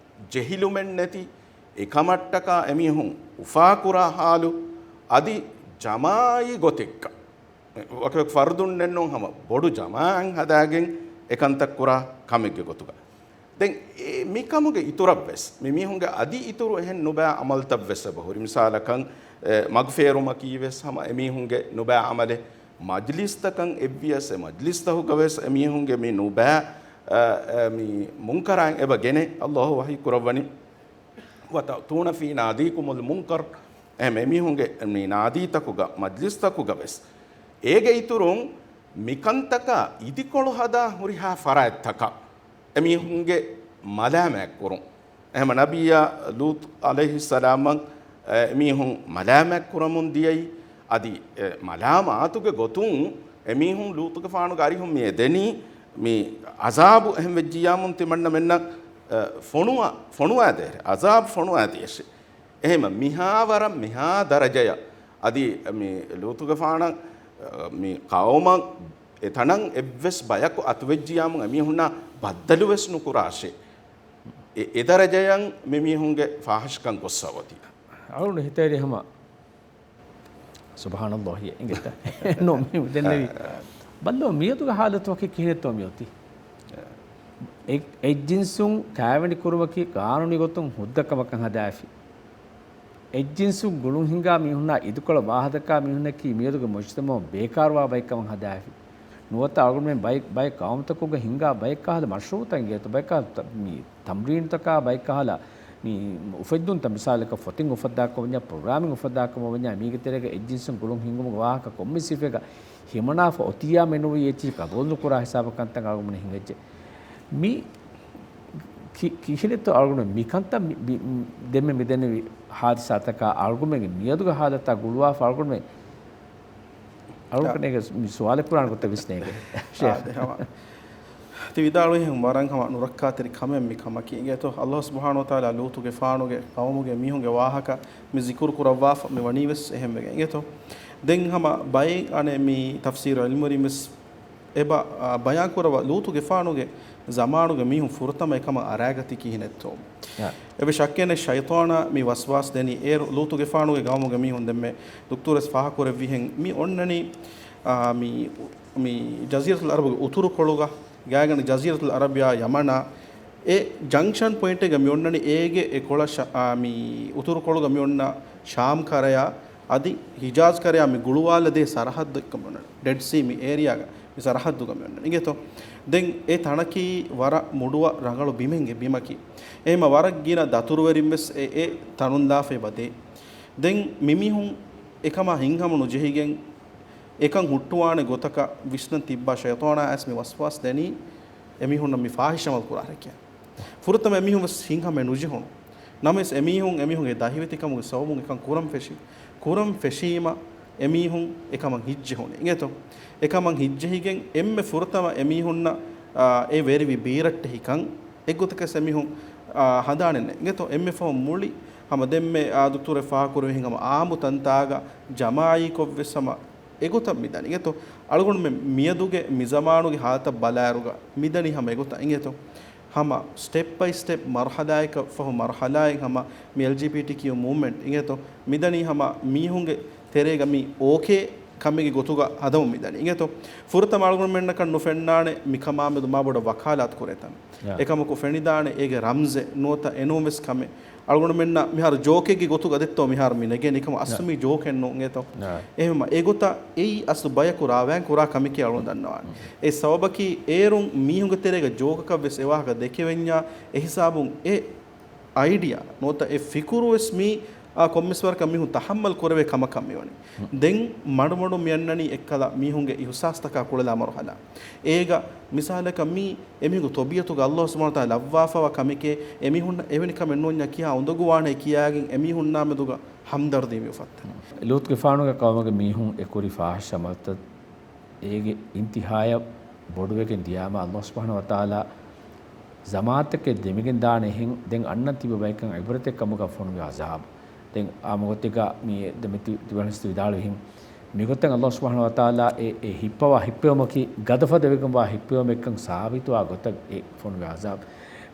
ޖެހިލުމެއް ނެތި އެކަމަށްޓަކާ އެމީހުން އުފާކުރާ ޙާލު އަދި ޖަމާޢީ ގޮތެއްގަ. ވަކިވަކި ފަރުދުންނެއްނޫން ހަމަ ބޮޑު ޖަމާޢަތް ހަދާގެން އެކަންތައް ކުރާ ކަމެއްގެ ގޮތުގަ. ދެން އެ މިކަމުގެ އިތުރަށްވެސް މި މީހުންގެ އަދި އިތުރު އެހެން ނުބައި ޢަމަލުތައްވެސް އެބަހުރި. މިސާލަކަށް، އެ، މަގުފޭރުމަކީވެސް ހަމަ އެމީހުންގެ ނުބައި ޢަމަލެއް. މަޖްލިސްތަކަށް އެއްވިޔަސް އެ މަޖްލިސްތަކުގަވެސް އެމީހުންގެ މި ނުބައި، އަ، އަ، މި މުންކަރާތް އެބަ ގެނެ. ﷲ ވަޙީ ކުރައްވަނީ، "وَتَأْتُونَ فِي نَادِيكُمُ الْمُنْكَرَ." އެހެން އެމީހުންގެ މި ނާދީތަކުގަ، މަޖްލިސްތަކުގަވެސް އޭގެ އިތުރުން މިކަންތަކާ އިދިކޮޅު ހަދާ ހުރިހާ ފަރާތްތަކަށް އެމީހުންގެ މަލާމާތް ކުރުން. އެހެން ނަބިއްޔާ ލޫޠު ޢަލައިހިއްސަލާމަށް އެމީހުން މަލާމާތް ކުރަމުން ދިޔައީ. އަދި އެ މަލާމާތުގެ ގޮތުން އެމީހުން ލޫޠުގެފާނުގެ އަރިހުން މި އެދެނީ މި ޢަޒާބު އެހެން ވެއްޖިއްޔާމުން ތިމަންނަމެންނަށް، އެ، ފޮނުވާ، ފޮނުވާދޭށޭ. ޢަޒާބު ފޮނުވާދޭށޭ. އެހެން މިހާވަރަށް މިހާ ދަރަޖަޔަށް އަދި މި ލޫޠުގެފާނަށް، އެ، މި ޤައުމަށް އެތަނަށް އެއްވެސް ބަޔަކު އަތުވެއްޖިއްޔާމުން އެމީހުންނާ ބައްދަލުވެސް ނުކުރާށޭ. އެ، އެދަރަޖަޔަށް މި މީހުންގެ ފާޙިޝްކަން ގޮއްސަ އޮތީ. އަޅުގަނޑު ހިތަށް ހަމަ ސުބްޙާނައްލާހި އިނގޭތަ؟ ނޯ، މި ދެންނެވި. ބައްލޯ، މިއަދުގެ ޙާލަތު ވަކި ކިހިނެއްތޯ މިއޮތީ؟ އެ، އެއްޖިންސުން ކާވެނި ކުރުމަކީ ޤާނޫނީ ގޮތުން ހުއްދަ ކަމަކަށް ހަދާފި. އެއްޖިންސުން ގުޅުން ހިންގާ މީހުންނާ އިދިކޮޅަށް ވާހަކަދައްކާ މީހުންނަކީ މިއަދުގެ މުޖްތަމަޢުން ބޭކާރުވާ ބައެއްކަމަށް ހަދާފި. ނުވަތަ އަޅުގަނޑުމެން ބައެއް، ބައެއް ޤައުމުތަކުގަ ހިންގާ ބައެއް ކަހަލަ މަޝްރޫޢުތައް އިނގޭތޯ، ބައެއް ކަހަލަ މި ތަމްރީނުތަކާ، ބައެއް ކަހަލަ މި އުފެއްދުންތައް، މިސާލަކަށް ފޮތިން އުފައްދާކަމަށްވަންޏާ، ޕްރޮގްރާމިން އުފައްދާކަމަށްވަންޏާ، މީގެ ތެރޭގަ އެއްޖިންސުން ގުޅުން ހިންގުމުގެ ވާހަކަ ކޮންމެސް ހިފެއްގަ ހިމަނާފަ އޮތިއްޔާ މެނުވީ އެއްޗެހި ޤަބޫލުނުކުރާ ހިސާބަށް ކަންތައް އަޅުގަނޑުމެން ހިނގައްޖެ. މި ކި-، ކިހިނެއްތޯ އަޅުގަނޑު މިކަންތައް މި-، މި-، ދެންމެ މިދެންނެވި ހާދިސާތަކާ އަޅުގަނޑުމެންގެ މިއަދުގެ ހާލަތާ ގުޅުވާފަ އަޅުގަނޑުމެން އަޅުގަނޑު މި ސުވާލެއް ކުރާނެ ގޮތަށް ވިސްނޭގެ. އާ، ދެ ހަމަ. ތި ވިދާޅުވިހެން ވަރަށް ހަމަ ނުރައްކާތެރި ކަމެއް މި ކަމަކީ އިނގޭތޯ. ﷲ ސުބްޙާނަހޫ ވަތަޢާލާ ލޫޠުގެފާނުގެ ޤައުމުގެ މީހުންގެ ވާހަކަ މި ޒިކުރު ކުރައްވާފަ މި ވަނީވެސް އެހެންވެގެން އިނގޭތޯ. ދެން ހަމަ ބައެއް އަނެއް މި ތަފްސީރު ޢިލްމުވެރިންވެސް އެބަ، އާ، ބަޔާން ކުރައްވާ ލޫޠުގެފާނުގެ ޒަމާނުގެ މީހުން ފުރަތަމަ އެކަމަށް އަރާގަތީ ކިހިނެއްތޯ. އާ. އެވެ ޝައްކެއް ނެތް ޝައިޠާނާ މި ވަސްވާސް ދެނީ އޭރު ލޫޠުގެފާނުގެ ގައުމުގެ މީހުން ދެންމެ ދުކްތޫރުވެސް ފާހަގަކުރެއްވިހެން މި އޮންނަނީ، އާ، މި، މި ޖަޒީރަތުލް ޢަރަބުގެ އުތުރުކޮޅުގަ ގާތްގަނޑަކަށް ޖަޒީރަތުލް ޢަރަބިޔާ ޔަމަނާ އެ ޖަންކްޝަން ޕޮއިންޓެއްގަ މި އޮންނަނީ އޭގެ އެ ކޮޅަށް ޝަ-، އާ، މި އުތުރުކޮޅުގަ މި އޮންނަ ޝާމް ކަރަޔާ އަދި ހިޖާޒް ކަރަޔާ މި ގުޅުވާލަދޭ ސަރަހައްދެއްގަ މި އޮންނަނީ. ޑެޑް ސީ މި އޭރިޔާގަ މި ސަރަހައްދުގަ މި އޮންނަނީ. އިނގޭތޯ؟ ދެން އެ ތަނަކީ ވަރަށް މުޑުވަ ރަނގަޅު ބިމެއްގެ ބިމަކީ. އެހެމަ ވަރަށް ގިނަ ދަތުރުވެރިންވެސް އެ، އެ ތަނުން ލާފައި ވަދޭ. ދެން މި މީހުން އެކަމާ ހިންހަމަ ނުޖެހިގެން އެކަން ހުއްޓުވާނެ ގޮތަކަށް ވިސްނަން ތިއްބާ ޝައިޠާނާ އައިސް މި ވަސްވާސް ދެނީ އެމީހުންނަށް މި ފާހިޝް ޢަމަލު ކުރާ ހެކިޔާ. ފުރަތަމަ އެމީހުން ވެސް ހިންހަމަ ނުޖެހުނު. ނަމަވެސް އެމީހުން އެމީހުންގެ ދަހިވެތިކަމުގެ ސަބަބުން އެކަން ކުރަން ފެށި. ކުރަން ފެށީމަ އެމީހުން އެކަމަށް ހިއްޖެހުނީ. އިނގޭތޯ؟ އެކަމަށް ހިއްޖެހިގެން އެންމެ ފުރަތަމަ އެމީހުންނަށް، އާ، އެ ވެރިވި ބީރައްޓެހިކަން އެއްގޮތަކަސް އެމީހުން، އާ، ހަނދާނެއް ނެތް. އިނގޭތޯ؟ އެންމެ ފަހުން މުޅި ހަމަ ދެންމެ، އާ، ދުކްތޫރެއް ފާހަގަކުރެއްވިހެން ހަމަ އާއްމު ތަންތާގަ ޖަމާޢީކޮށްވެސް ހަމަ އެގޮތަށް މިދަނީ. އިނގޭތޯ؟ އަޅުގަނޑުމެން މިއަދުގެ މިޒަމާނުގެ ހާލަތަށް ބަލާއިރުގަ މިދަނީ ހަމަ އެގޮތަށް. އިނގޭތޯ؟ ހަމަ ސްޓެޕް ބައި ސްޓެޕް، މަރުޙަލާއަކަށް ފަހު މަރުޙަލާއެއް ހަމަ މި އެލްޖީބީޓީކިޔޫ މޫވްމަންޓް އިނގޭތޯ؟ މިދަނީ ހަމަ މީހުންގެ ތެރޭގަ މި އޯކޭ ކަމެއްގެ ގޮތުގަ ހަދަމުން މިދަނީ. އިނގޭތޯ؟ ފުރަތަމަ އަޅުގަނޑުމެންނަކަށް ނުފެންނާނެ މިކަމާމެދު މާބޮޑަށް ވަކާލާތު ކުރޭ ތަން. އެކަމަކު ފެނިދާނެ އޭގެ ރަމްޒެއް ނުވަތަ އެނޫން ވެސް ކަމެއް. އަޅުގަނޑުމެންނަށް މިހާރު ޖޯކެއްގެ ގޮތުގަ ދެއްތޯ މިހާރު މި ނެގޭނެ ކަމަށް އަސްލު މީ ޖޯކެއް ނޫން އިނގޭތޯ؟ އެހެންވީމަ އެގޮތަށް އެއީ އަސްލު ބަޔަކު ރާވާން ކުރާ ކަމެކޭ އަޅުގަނޑު ދަންނަވާނެ. އެ ސަބަބަކީ އޭރުން މީހުންގެ ތެރޭގަ ޖޯކަކަށް ވެސް އެ ވާހަކަ ދެކެވެންޏާ އެ ހިސާބުން އެ އައިޑިއާ ނުވަތަ އެ ފިކުރު ވެސް މީ، އާ، ކޮންމެސް ވަރަކަށް މީހުން ތަހައްމަލް ކުރެވޭ ކަމަކަށް މިވަނީ. ދެން މަޑުމަޑުން މި އަންނަނީ އެއްކަލަ މީހުންގެ އިހުސާސްތަކާ ކުޅެލާ މަރުހަލާ. އޭގަ މިސާލަކަށް މީ އެމީހުންގެ ތޮބިއަތުގަ ﷲ ސުބްޙާނަހޫ ވަތަޢާލާ ލައްވާފަވާ ކަމެކޭ، އެމީހުންނަށް އެވެނި ކަމެއް ނުވަންޏާ ކިހާ އުނދަގޫވާނޭ ކިޔާގެން އެމީހުންނާމެދުގަ ހަމްދަރްދީ މި އުފައްދާ. ލޫޠުގެފާނުގެ ޤައުމުގެ މީހުން އެ ކުރި ފާޙިޝް ޢަމަލުތައް އޭގެ އިންތިހާޔަށް ބޮޑުވެގެން ދިޔާމަ، ﷲ ސުބްޙާނަހޫ ވަތަޢާލާ ޒަމާންތަކެއް ދެމިގެން ދާނެ އެހެން، ދެން އަންނަން ތިބި ބަޔަކަށް ޢިބްރަތެއް ކަމުގަ ފޮނުވި ޢަޒާބު. ދެން އާ މަގޮތެއްގަ މި ދެމިތި-، ތިބަނިސް ވިދާޅުވިހެން، މިގޮތަށް ﷲ ސުބްޙާނަހޫ ވަތަޢާލާ އެ، އެ ހިއްޕަވާ ހިއްޕެވުމަކީ، ގަދަފަދަ ވެގެންވާ ހިއްޕެވުމެއްކަން ސާބިތުވާ ގޮތަށް އެ ފޮނުވި ޢަޒާބު.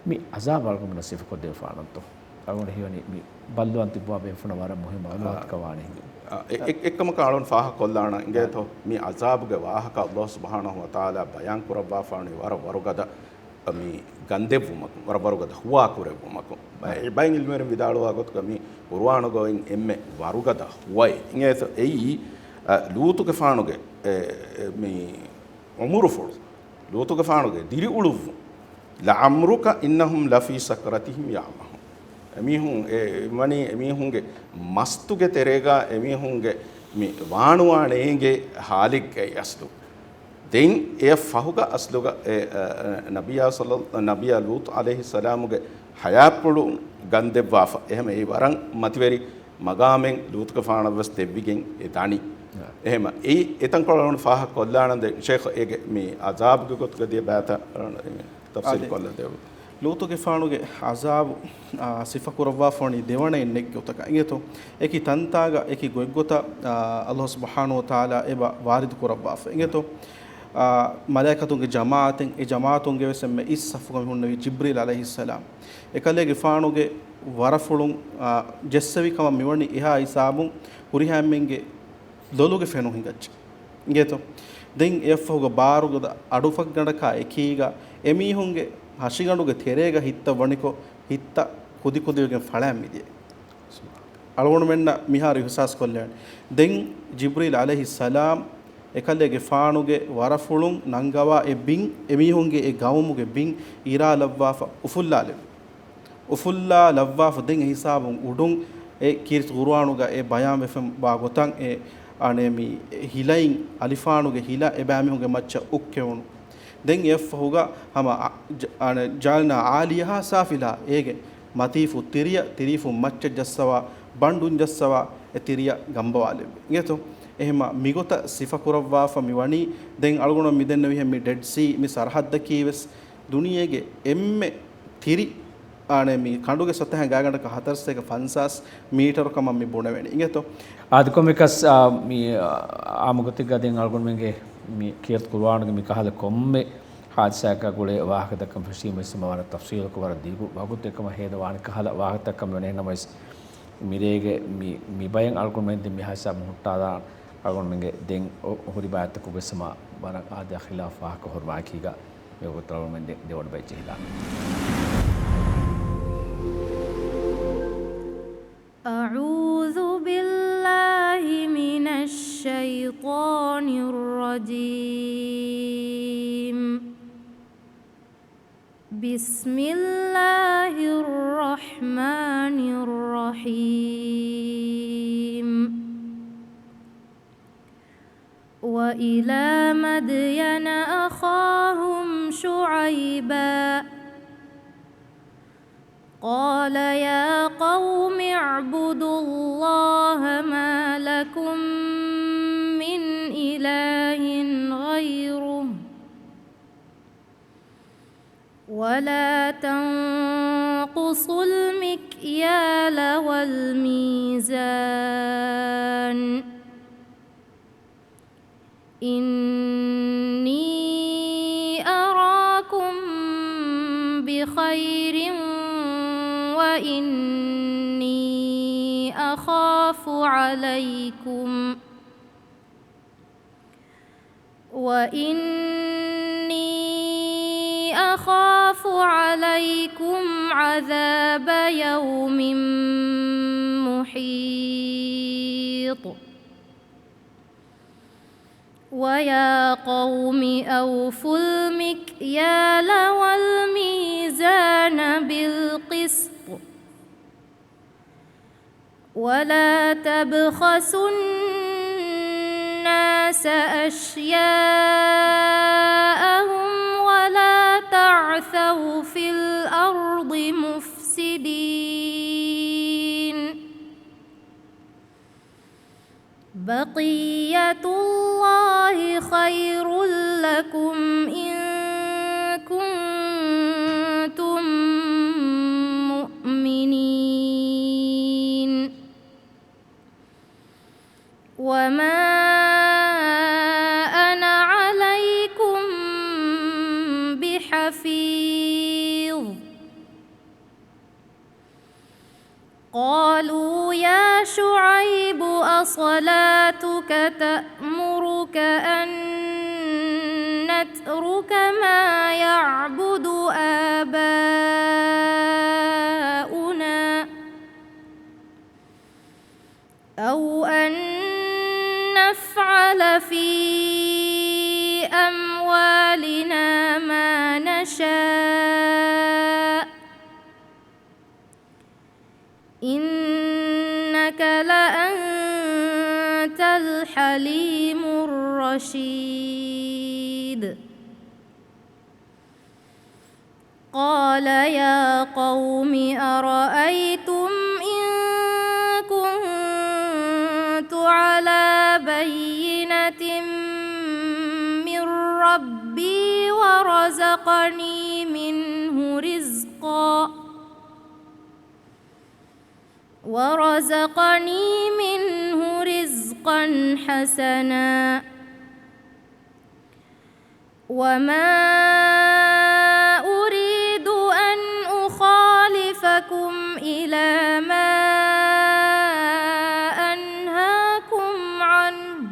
މި ޢަޒާބު އަޅުގަނޑުމެންނަށް ސިފަކޮށްދެވިފާނަންތޯ؟ އަޅުގަނޑު ހީވަނީ މި ބައްލުވާން ތިއްބަވާ ބޭފުޅުންނަށް ވަރަށް މުހިއްމު މަޢުލޫމާތަކަށް ވާނެ ހިނދު. އެ، އެ، އެއްކަމަކަށް އަޅުން ފާހަގަކޮށްލާނަން އިނގޭތޯ، މި ޢަޒާބުގެ ވާހަކަ ﷲ ސުބްޙާނަހޫ ވަތަޢާލާ ބަޔާން ކުރައްވާފާނީ ވަރަށް ވަރުގަދަ މި ގަންދެއްވުމަކުން، ވަރަށް ވަރުގަދަ ހުވާ ކުރެއްވުމަކުން. ބައެއް ޢިލްމުވެރިން ވިދާޅުވާ ގޮތުގަ މި ޤުރުއާނުގައި އޮތް އެންމެ ވަރުގަދަ ހުވައެއް. އިނގޭތޯ އެއީ، އަ، ލޫޠުގެފާނުގެ، އެ، އެ، މި ޢުމުރުފުޅު، ލޫޠުގެފާނުގެ ދިރިއުޅުއްވުން، لعمرك إنهم لفي سكرتهم يعمهون. އެމީހުން، އެ، ވަނީ އެމީހުންގެ މަސްތުގެ ތެރޭގަ އެމީހުންގެ މި ވާނުވާނޭގެ ހާލެއްގައި އަސްލު. ދެން އެއަށް ފަހުގަ އަސްލުގަ އެ، އަ، އަ، ނަބިޔާ ޞައްލަ-، ނަބިޔާ ލޫޠު ޢަލައިހިއްސަލާމުގެ ޙަޔާތްޕުޅު ގަންދެއްވާފަ. އެހެމަ އެއީ ވަރަށް މަތިވެރި މަގާމެއް ލޫޠުގެފާނަށް ވެސް ދެއްވިގެން އެ ދަނީ. އެހެމަ އެއީ އެތަންކޮޅު އަޅުން ފާހަގަކޮށްލާނަން ދެން ޝޭޚް އޭގެ މި ޢަޒާބުގެ ގޮތުގަ ދިޔަ ބައިތައް އަޅުން ތަފްސީލް އާދެ. ކޮށްލަދެއްވު. ލޫޠުގެފާނުގެ ޢަޒާބު، އާ، ސިފަކުރައްވާފަވަނީ ދެވަނައިން ނެތް ގޮތަކަށް. އިނގޭތޯ؟ އެކި ތަންތާގަ އެކި ގޮތްގޮތަށް، އާ، ﷲ ސުބްޙާނަހޫ ވަތަޢާލާ އެބަ ވާރިދު ކުރައްވާފަ. އިނގޭތޯ؟ އާ، މަލާއިކަތުންގެ ޖަމާޢަތެއް، އެ ޖަމާޢަތުންގެ ވެސް އެންމެ އިސް ޞަފުގަ މި ހުންނެވީ ޖިބްރީލް ޢަލައިހިއްސަލާމް. އެކަލޭގެފާނުގެ ވަރަފުޅުން، އާ، ޖެއްސެވި ކަމަށް މިވަނީ އެހާ ހިސާބުން ހުރިހާ އެންމެންގެ ލޮލުގެ ފެނުން ހިނގައްޖެ. އިނގޭތޯ؟ ދެން އެއަށްފަހުގަ ބާރުގަދަ އަޑުފަށްގަނޑަކާ އެކީގަ އެމީހުންގެ ހަށިގަނޑުގެ ތެރޭގަ ހިތްތައް ވަނިކޮށް، ހިތްތައް ކުދިކުދިވެގެން ފަޅާން މިދިޔަ. އަޅުގަނޑުމެންނަށް މިހާރު އިހުސާސް ކޮށްލެވޭނެ. ދެން ޖިބްރީލް ޢަލައިހިއްސަލާމް އެކަލޭގެފާނުގެ ވަރަފުޅުން ނަންގަވާ އެ ބިން، އެމީހުންގެ އެ ގައުމުގެ ބިން އިރާލައްވާފަ އުފުއްލާލެއްވި. އުފުއްލާ ލައްވާފަ ދެން އެ ހިސާބުން އުޑުން އެ ކީރިތި ޤުރުއާނުގަ އެ ބަޔާންވެފަ ވާ ގޮތަށް އެ އަނެ މި ހިލައިން އަލިފާނުގެ ހިލަ އެބައިމީހުންގެ މައްޗަށް އުއްކެވުނު. ދެން އެއަށްފަހުގަ ހަމަ އަ-، ޖަ-، އަނެ ޖަޢަލްނާ ޢާލިޔަހާ ސާފިލަހާ އޭގެ މަތީފު ތިރިއަށް ތިރީފުން މައްޗަށް ޖައްސަވާ، ބަނޑުން ޖައްސަވާ އެ ތިރިއަށް ގަނބަވާލެއްވި. އިނގޭތޯ؟ އެހެމަ މިގޮތަށް ސިފަކުރައްވާފަ މިވަނީ. ދެން އަޅުގަނޑު މިދެންނެވިހެން މި ޑެޑް ސީ މި ސަރަހައްދަކީ ވެސް ދުނިޔޭގެ އެންމެ ތިރި، އާނެ، މި ކަނޑުގެ ސަތަހަ ގާތްގަނޑަކަށް ހަތަރުސަތޭކަ ފަންސާސް މީޓަރު ކަމަށް މި ބުނެވެނީ. އިނގޭތޯ؟ އާދެ، ކޮންމެއަކަސް، އާ، މި، އާ، އާއްމު ގޮތެއްގަ ދެން އަޅުގަނޑުމެންގެ މި ކީރިތި ޤުރުއާނުގެ މި ކަހަލަ ކޮންމެ ޙާދިސާއަކާ ގުޅޭ ވާހަކަތައް ކަން ފެށީމަ ވެސް ވަރަށް ތަފްޞީލުކޮށް ވަރަށް ދިގު ވަގުތެއް ކަމަށް ހޭދަވާނެ ކަހަލަ ވާހަކަތައް ކަމެއް ނުވޭ. ނަމަވެސް މިރޭގެ މި، މި ބަޔަށް އަޅުގަނޑުމެން ދެން މިހާ ހިސާބުން ހުއްޓާލާ އަޅުގަނޑުމެންގެ ދެން އޮ-، ހުރި ބައިތަކުގެ ސަމާ ވަރަށް އާދަޔާ ޚިލާފު ވާހަކަ ހުރުމާއެކީގަ މިވަގުތު އަޅުގަނޑުމެން ދެ-، ދެވަނަ ބައެއް ޖެހިލާނެ. أعوذ بالله من الشيطان الرجيم. بسم الله الرحمن الرحيم. وإلى مدين أخاهم شعيبا قال يا قوم اعبدوا الله ما لكم من إله غيره ولا تنقصوا المكيال والميزان إني أراكم بخير وإني أخاف عليكم وإني أخاف عليكم عذاب يوم محيط. ويا قوم أوفوا المكيال والميزان بالقسط ولا تبخسوا الناس أشياءهم ولا تعثوا في الأرض مفسدين. بقية الله خير لكم إن كنتم مؤمنين. وما أنا عليكم بحفيظ. قالوا يا شعيب أصلاتك تأمرك أن نترك ما يعبد آباؤنا أو أن نفعل في أموالنا ما نشاء إنك لأنت الحليم الرشيد. قال يا قوم أرأيتم إن كنت على بينة من ربي ورزقني منه رزقا ورزقني منه رزقا حسنا وما أريد أن أخالفكم إلى ما أنهاكم عنه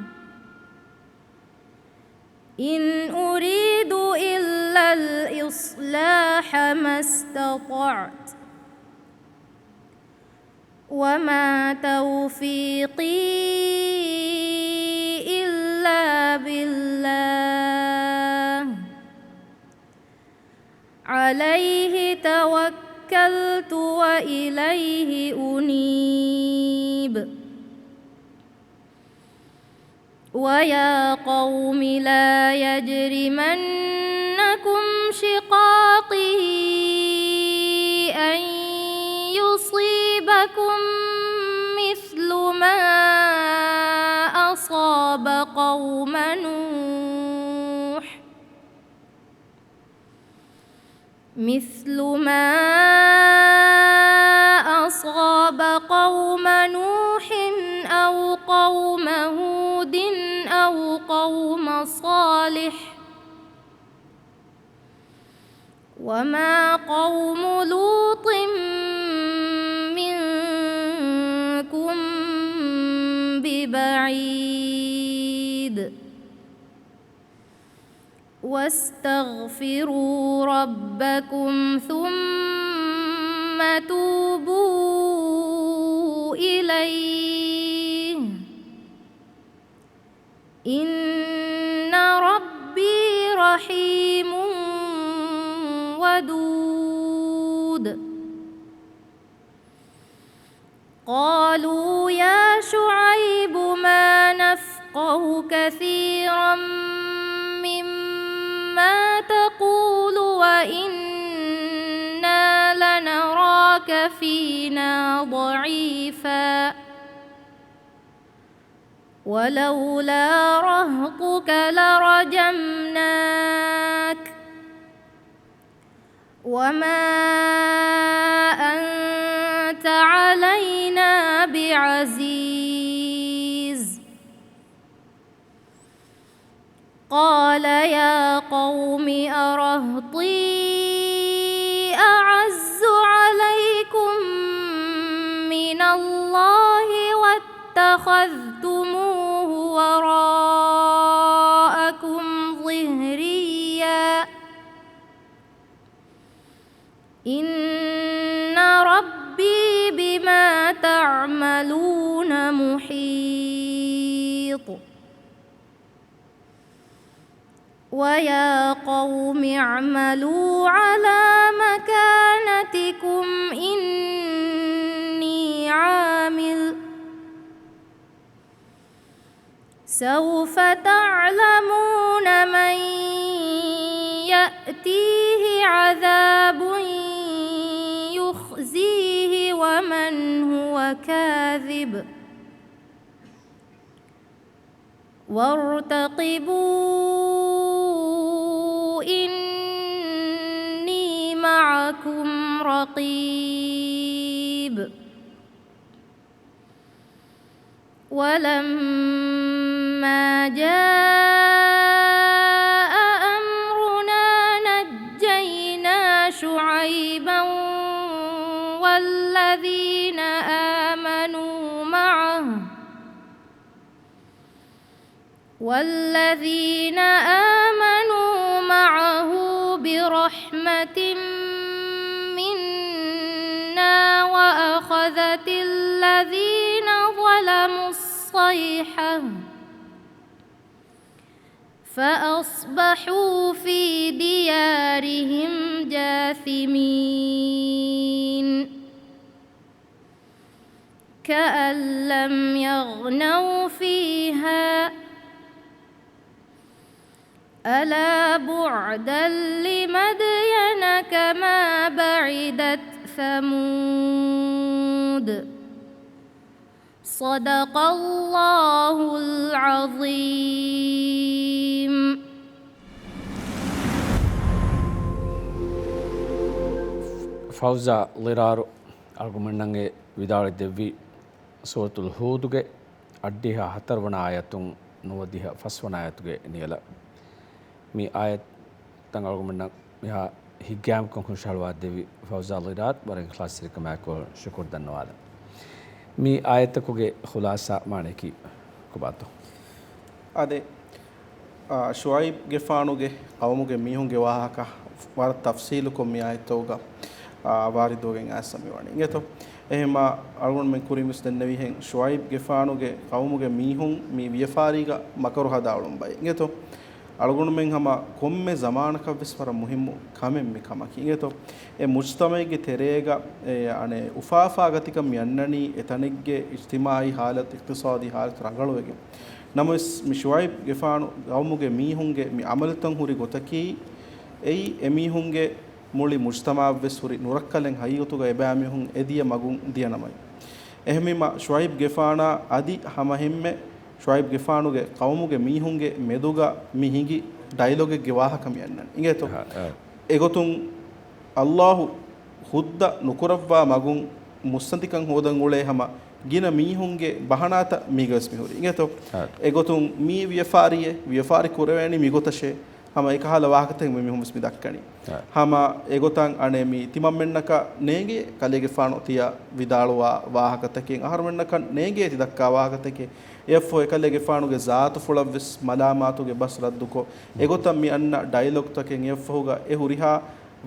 إن أريد إلا الإصلاح ما استطعت وما توفيقي إلا بالله عليه توكلت وإليه أنيب. ويا قوم لا يجرمنكم شقاقي أن يصيبكم مثل ما أصاب قوم نوح مثل ما أصاب قوم نوح أو قوم هود أو قوم صالح وما قوم لوط منكم ببعيد. واستغفروا ربكم ثم توبوا إليه إن ربي رحيم ودود. قالوا يا شعيب ما نفقه كثيرا مما تقول وإنا لنراك فينا ضعيفا ولولا رهطك لرجمناك وما أنت علينا بعزيز. قال يا قوم أرهطي أعز عليكم من الله واتخذتموه وراءكم إِنَّ رَبِّي بِمَا تَعْمَلُونَ مُحِيطٌ. وَيَا قَوْمِ اعْمَلُوا عَلَىٰ مَكَانَتِكُمْ إِنِّي عَامِلٌ. سَوْفَ تَعْلَمُونَ مَن يَأْتِيهِ عَذَابٌ يُخْزِيهِ وَمَنْ هُوَ كَاذِبٌ. وَارْتَقِبُوا إِنِّي مَعَكُمْ رَقِيبٌ. وَلَمَّا جَاءَ أَمْرُنَا نَجَّيْنَا شُعَيْبًا وَالَّذِينَ آمَنُوا مَعَهُ وَالَّذِينَ آمَنُوا مَعَهُ بِرَحْمَةٍ مِّنَّا وَأَخَذَتِ الَّذِينَ ظَلَمُوا الصَّيْحَةُ فَأَصْبَحُوا فِي دِيَارِهِمْ جَاثِمِينَ. كَأَن لَّمْ يَغْنَوْا فِيهَا أَلَا بُعْدًا لِّمَدْيَنَ كَمَا بَعِدَتْ ثَمُودُ. صَدَقَ اللَّهُ الْعَظِيمُ. ފައުޒާ ޟިރާރު އަޅުގަނޑުމެންނަށް ވިދާޅުވެ ދެއްވީ ސޫރަތުލް ހޫދުގެ އަށްޑިހަ ހަތަރުވަނަ އާޔަތުން ނުވަދިހަ ފަސްވަނަ އާޔަތުގެ ނިޔަލަށް. މި އާޔަތްތައް އަޅުގަނޑުމެންނަށް މިހާ ހިތްގައިމުކޮށް ހުށަހަޅުވާ ދެއްވި ފައުޒާ ޟިރާރު ވަރަށް އިޚްލާޞްތެރިކަމާއެކު ޝުކުރު ދަންނަވާލަން. މި އާޔަތްތަކުގެ ޚުލާޞާ މާނައަކީ ކޮބާތޯ؟ އާދެ، އާ، ޝުޢައިބުގެފާނުގެ ޤައުމުގެ މީހުންގެ ވާހަކަ ވަރަށް ތަފްޞީލުކޮށް މި އާޔަތްތަކުގަ، އާ، ވާރިދުވެގެން އައިސްފަ މިވަނީ. އިނގޭތޯ؟ އެހެންމާ އަޅުގަނޑުމެން ކުރިން ވެސް ދެންނެވިހެން، ޝުޢައިބުގެފާނުގެ ޤައުމުގެ މީހުން މި ވިޔަފާރީގަ މަކަރު ހަދާ އުޅުނު ބައެއް. އިނގޭތޯ؟ އަޅުގަނޑުމެން ހަމަ ކޮންމެ ޒަމާނަކަށް ވެސް ވަރަށް މުހިއްމު ކަމެއް މި ކަމަކީ. އިނގޭތޯ؟ އެ މުޖްތަމަޢެއްގެ ތެރޭގަ އެ އަނެއް އުފާ އުފާ ގަތިކަން މި އަންނަނީ އެ ތަނެއްގެ އިޖްތިމާޢީ ޙާލަތު، އިޤްތިޞާދީ ޙާލަތު ރަނގަޅުވެގެން. ނަމަވެސް، މި ޝުޢައިބުގެފާނު ޤައުމުގެ މީހުންގެ މި ޢަމަލުތައް ހުރި ގޮތަކީ، އެއީ އެމީހުންގެ މުޅި މުޖްތަމަޢަށްވެސް ހުރި ނުރައްކަލެއް ހަގީގަތުގަ އެބައިމީހުން އެ ދިޔަ މަގުން ދިޔަ ނަމަވެ. އެހެންވީމަ، ޝުޢައިބުގެފާނާ އަދި ހަމަހެންމެ ޝުޢައިބުގެފާނުގެ ޤައުމުގެ މީހުންގެ މެދުގަ މި ހިނގި ޑައިލޮގެއްގެ ވާހަކަ މި އަންނަނީ. އިނގޭތޯ؟ އަހަ، އަ. އެގޮތުން ﷲ ހުއްދަ ނުކުރައްވާ މަގުން މުއްސަނދިކަން ހޯދަން އުޅޭ ހަމަ ގިނަ މީހުންގެ ބަހަނާތައް މީގަވެސް މިހުރީ. އިނގޭތޯ؟ އަ. އެގޮތުން މީ ވިޔަފާރިއެއް، ވިޔަފާރި ކުރެވޭނީ މިގޮތަށޭ. ހަމަ އެކަހަލަ ވާހަކަތައް މި މީހުން ވެސް މި ދައްކަނީ. އަ. ހަމަ އެގޮތަށް އަނެއް މި ތިމަންމެންނަކަށް ނޭނގޭ ކަލޭގެފާނު ތިޔަ ވިދާޅުވާ ވާހަކަތަކެއް، އަހަރުމެންނަކަށް ނޭނގޭ ތި ދައްކާ ވާހަކަތަކެއް. އެއަށްފަހު އެކަލޭގެފާނުގެ ޒާތުފުޅަށްވެސް މަލާމާތުގެ ބަސް ރައްދުކޮށް، އެގޮތަށް މި އަންނަ ޑައިލޮގްތަކެއް އެއަށްފަހުގަ އެ ހުރިހާ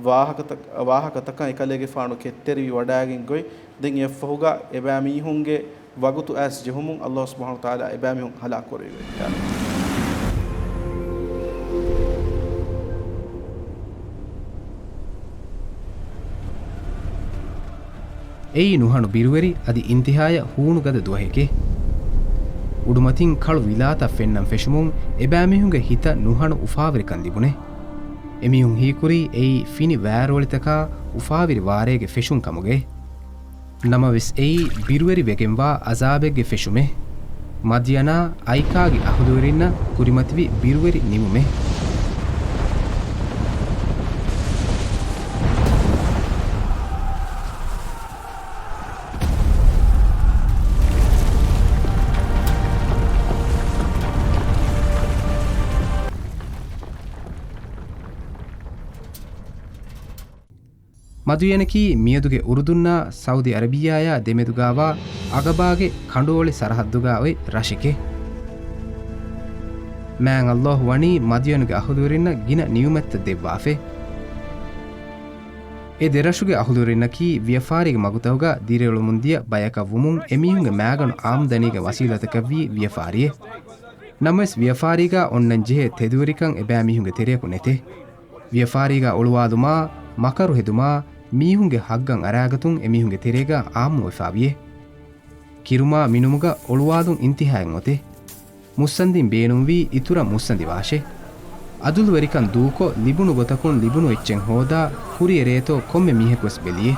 ވާހަކަތައް، ވާހަކަތަކަށް އެކަލޭގެފާނު ކެތްތެރިވި ވަޑައިގެން ގޮތް، ދެން އެއަށްފަހުގަ އެބައިމީހުންގެ ވަގުތު އައިސް ޖެހުމުން ﷲ ސުބްޙާނަހޫ ވަތަޢާލާ އެބައިމީހުން ހަލާކު ކުރެއްވި. އެއީ ނުހަނު ބިރުވެރި އަދި އިންތިހާޔަށް ހޫނުގަދަ ދުވަހެކޭ. އުޑުމަތިން ކަޅު ވިލާތައް ފެންނަން ފެށުމުން އެބައިމީހުންގެ ހިތަށް ނުހަނު އުފާވެރިކަން ލިބުނެ. އެމީހުން ހީކުރީ އެއީ ފިނި ވާރޯޅިތަކާ އުފާވެރި ވާރޭގެ ފެށުން ކަމުގައި. ނަމަވެސް އެއީ ބިރުވެރި ވެގެންވާ އަޒާބެއްގެ ފެށުމެއް. މަދްޔަނާ އައިކާގެ އަހުލުވެރިންނަށް ކުރިމަތިވި ބިރުވެރި ނިމުމެއް. މަދުޔަނަކީ މިއަދުގެ އުރުދުންނާ ސައުދި އަރަބިއްޔާޔާ ދެމެދުގާވާ އަގަބާގެ ކަނޑުއޮޅި ސަރަހައްދުގާ އޮތް ރަށެކޭ. މާތް ﷲ ވަނީ މަދުޔަނުގެ އަހުލުވެރިންނަށް ގިނަ ނިޢުމަތްތައް ދެއްވާފައި. އެ ދެރަށުގެ އަހުލުވެރިންނަކީ ވިޔަފާރީގެ މަގުތަކުގަ ދިރިއުޅެމުންދިޔަ ބަޔަކަށް ވުމުން އެމީހުންގެ މައިގަނޑު އާމްދަނީގެ ވަސީލަތަކަށްވީ ވިޔަފާރިއެއް. ނަމަވެސް ވިޔަފާރީގަ އޮންނަންޖެހޭ ތެދުވެރިކަން އެބައިމީހުންގެ ތެރެއަކު ނެތޭ. ވިޔަފާރީގަ އޮޅުވާލުމާ، މަކަރު ހެދުމާ، މީހުންގެ ހައްގަށް އަރާގަތުން އެމީހުންގެ ތެރޭގަ އާއްމުވެފާވިޔޭ. ކިރުމާ މިނުމުގަ އޮޅުވާލުން އިންތިހާއެއް އޮތޭ. މުއްސަނދިން ބޭނުންވީ އިތުރަށް މުއްސަނދިވާށޭ. އަދުލުވެރިކަން ދޫކޮށް، ލިބުނު ގޮތަކުން ލިބުނު އެއްޗެއް ހޯދާ، ކުރިއަށް ރޭތޯ ކޮންމެ މީހަކުވެސް ބެލިޔޭ.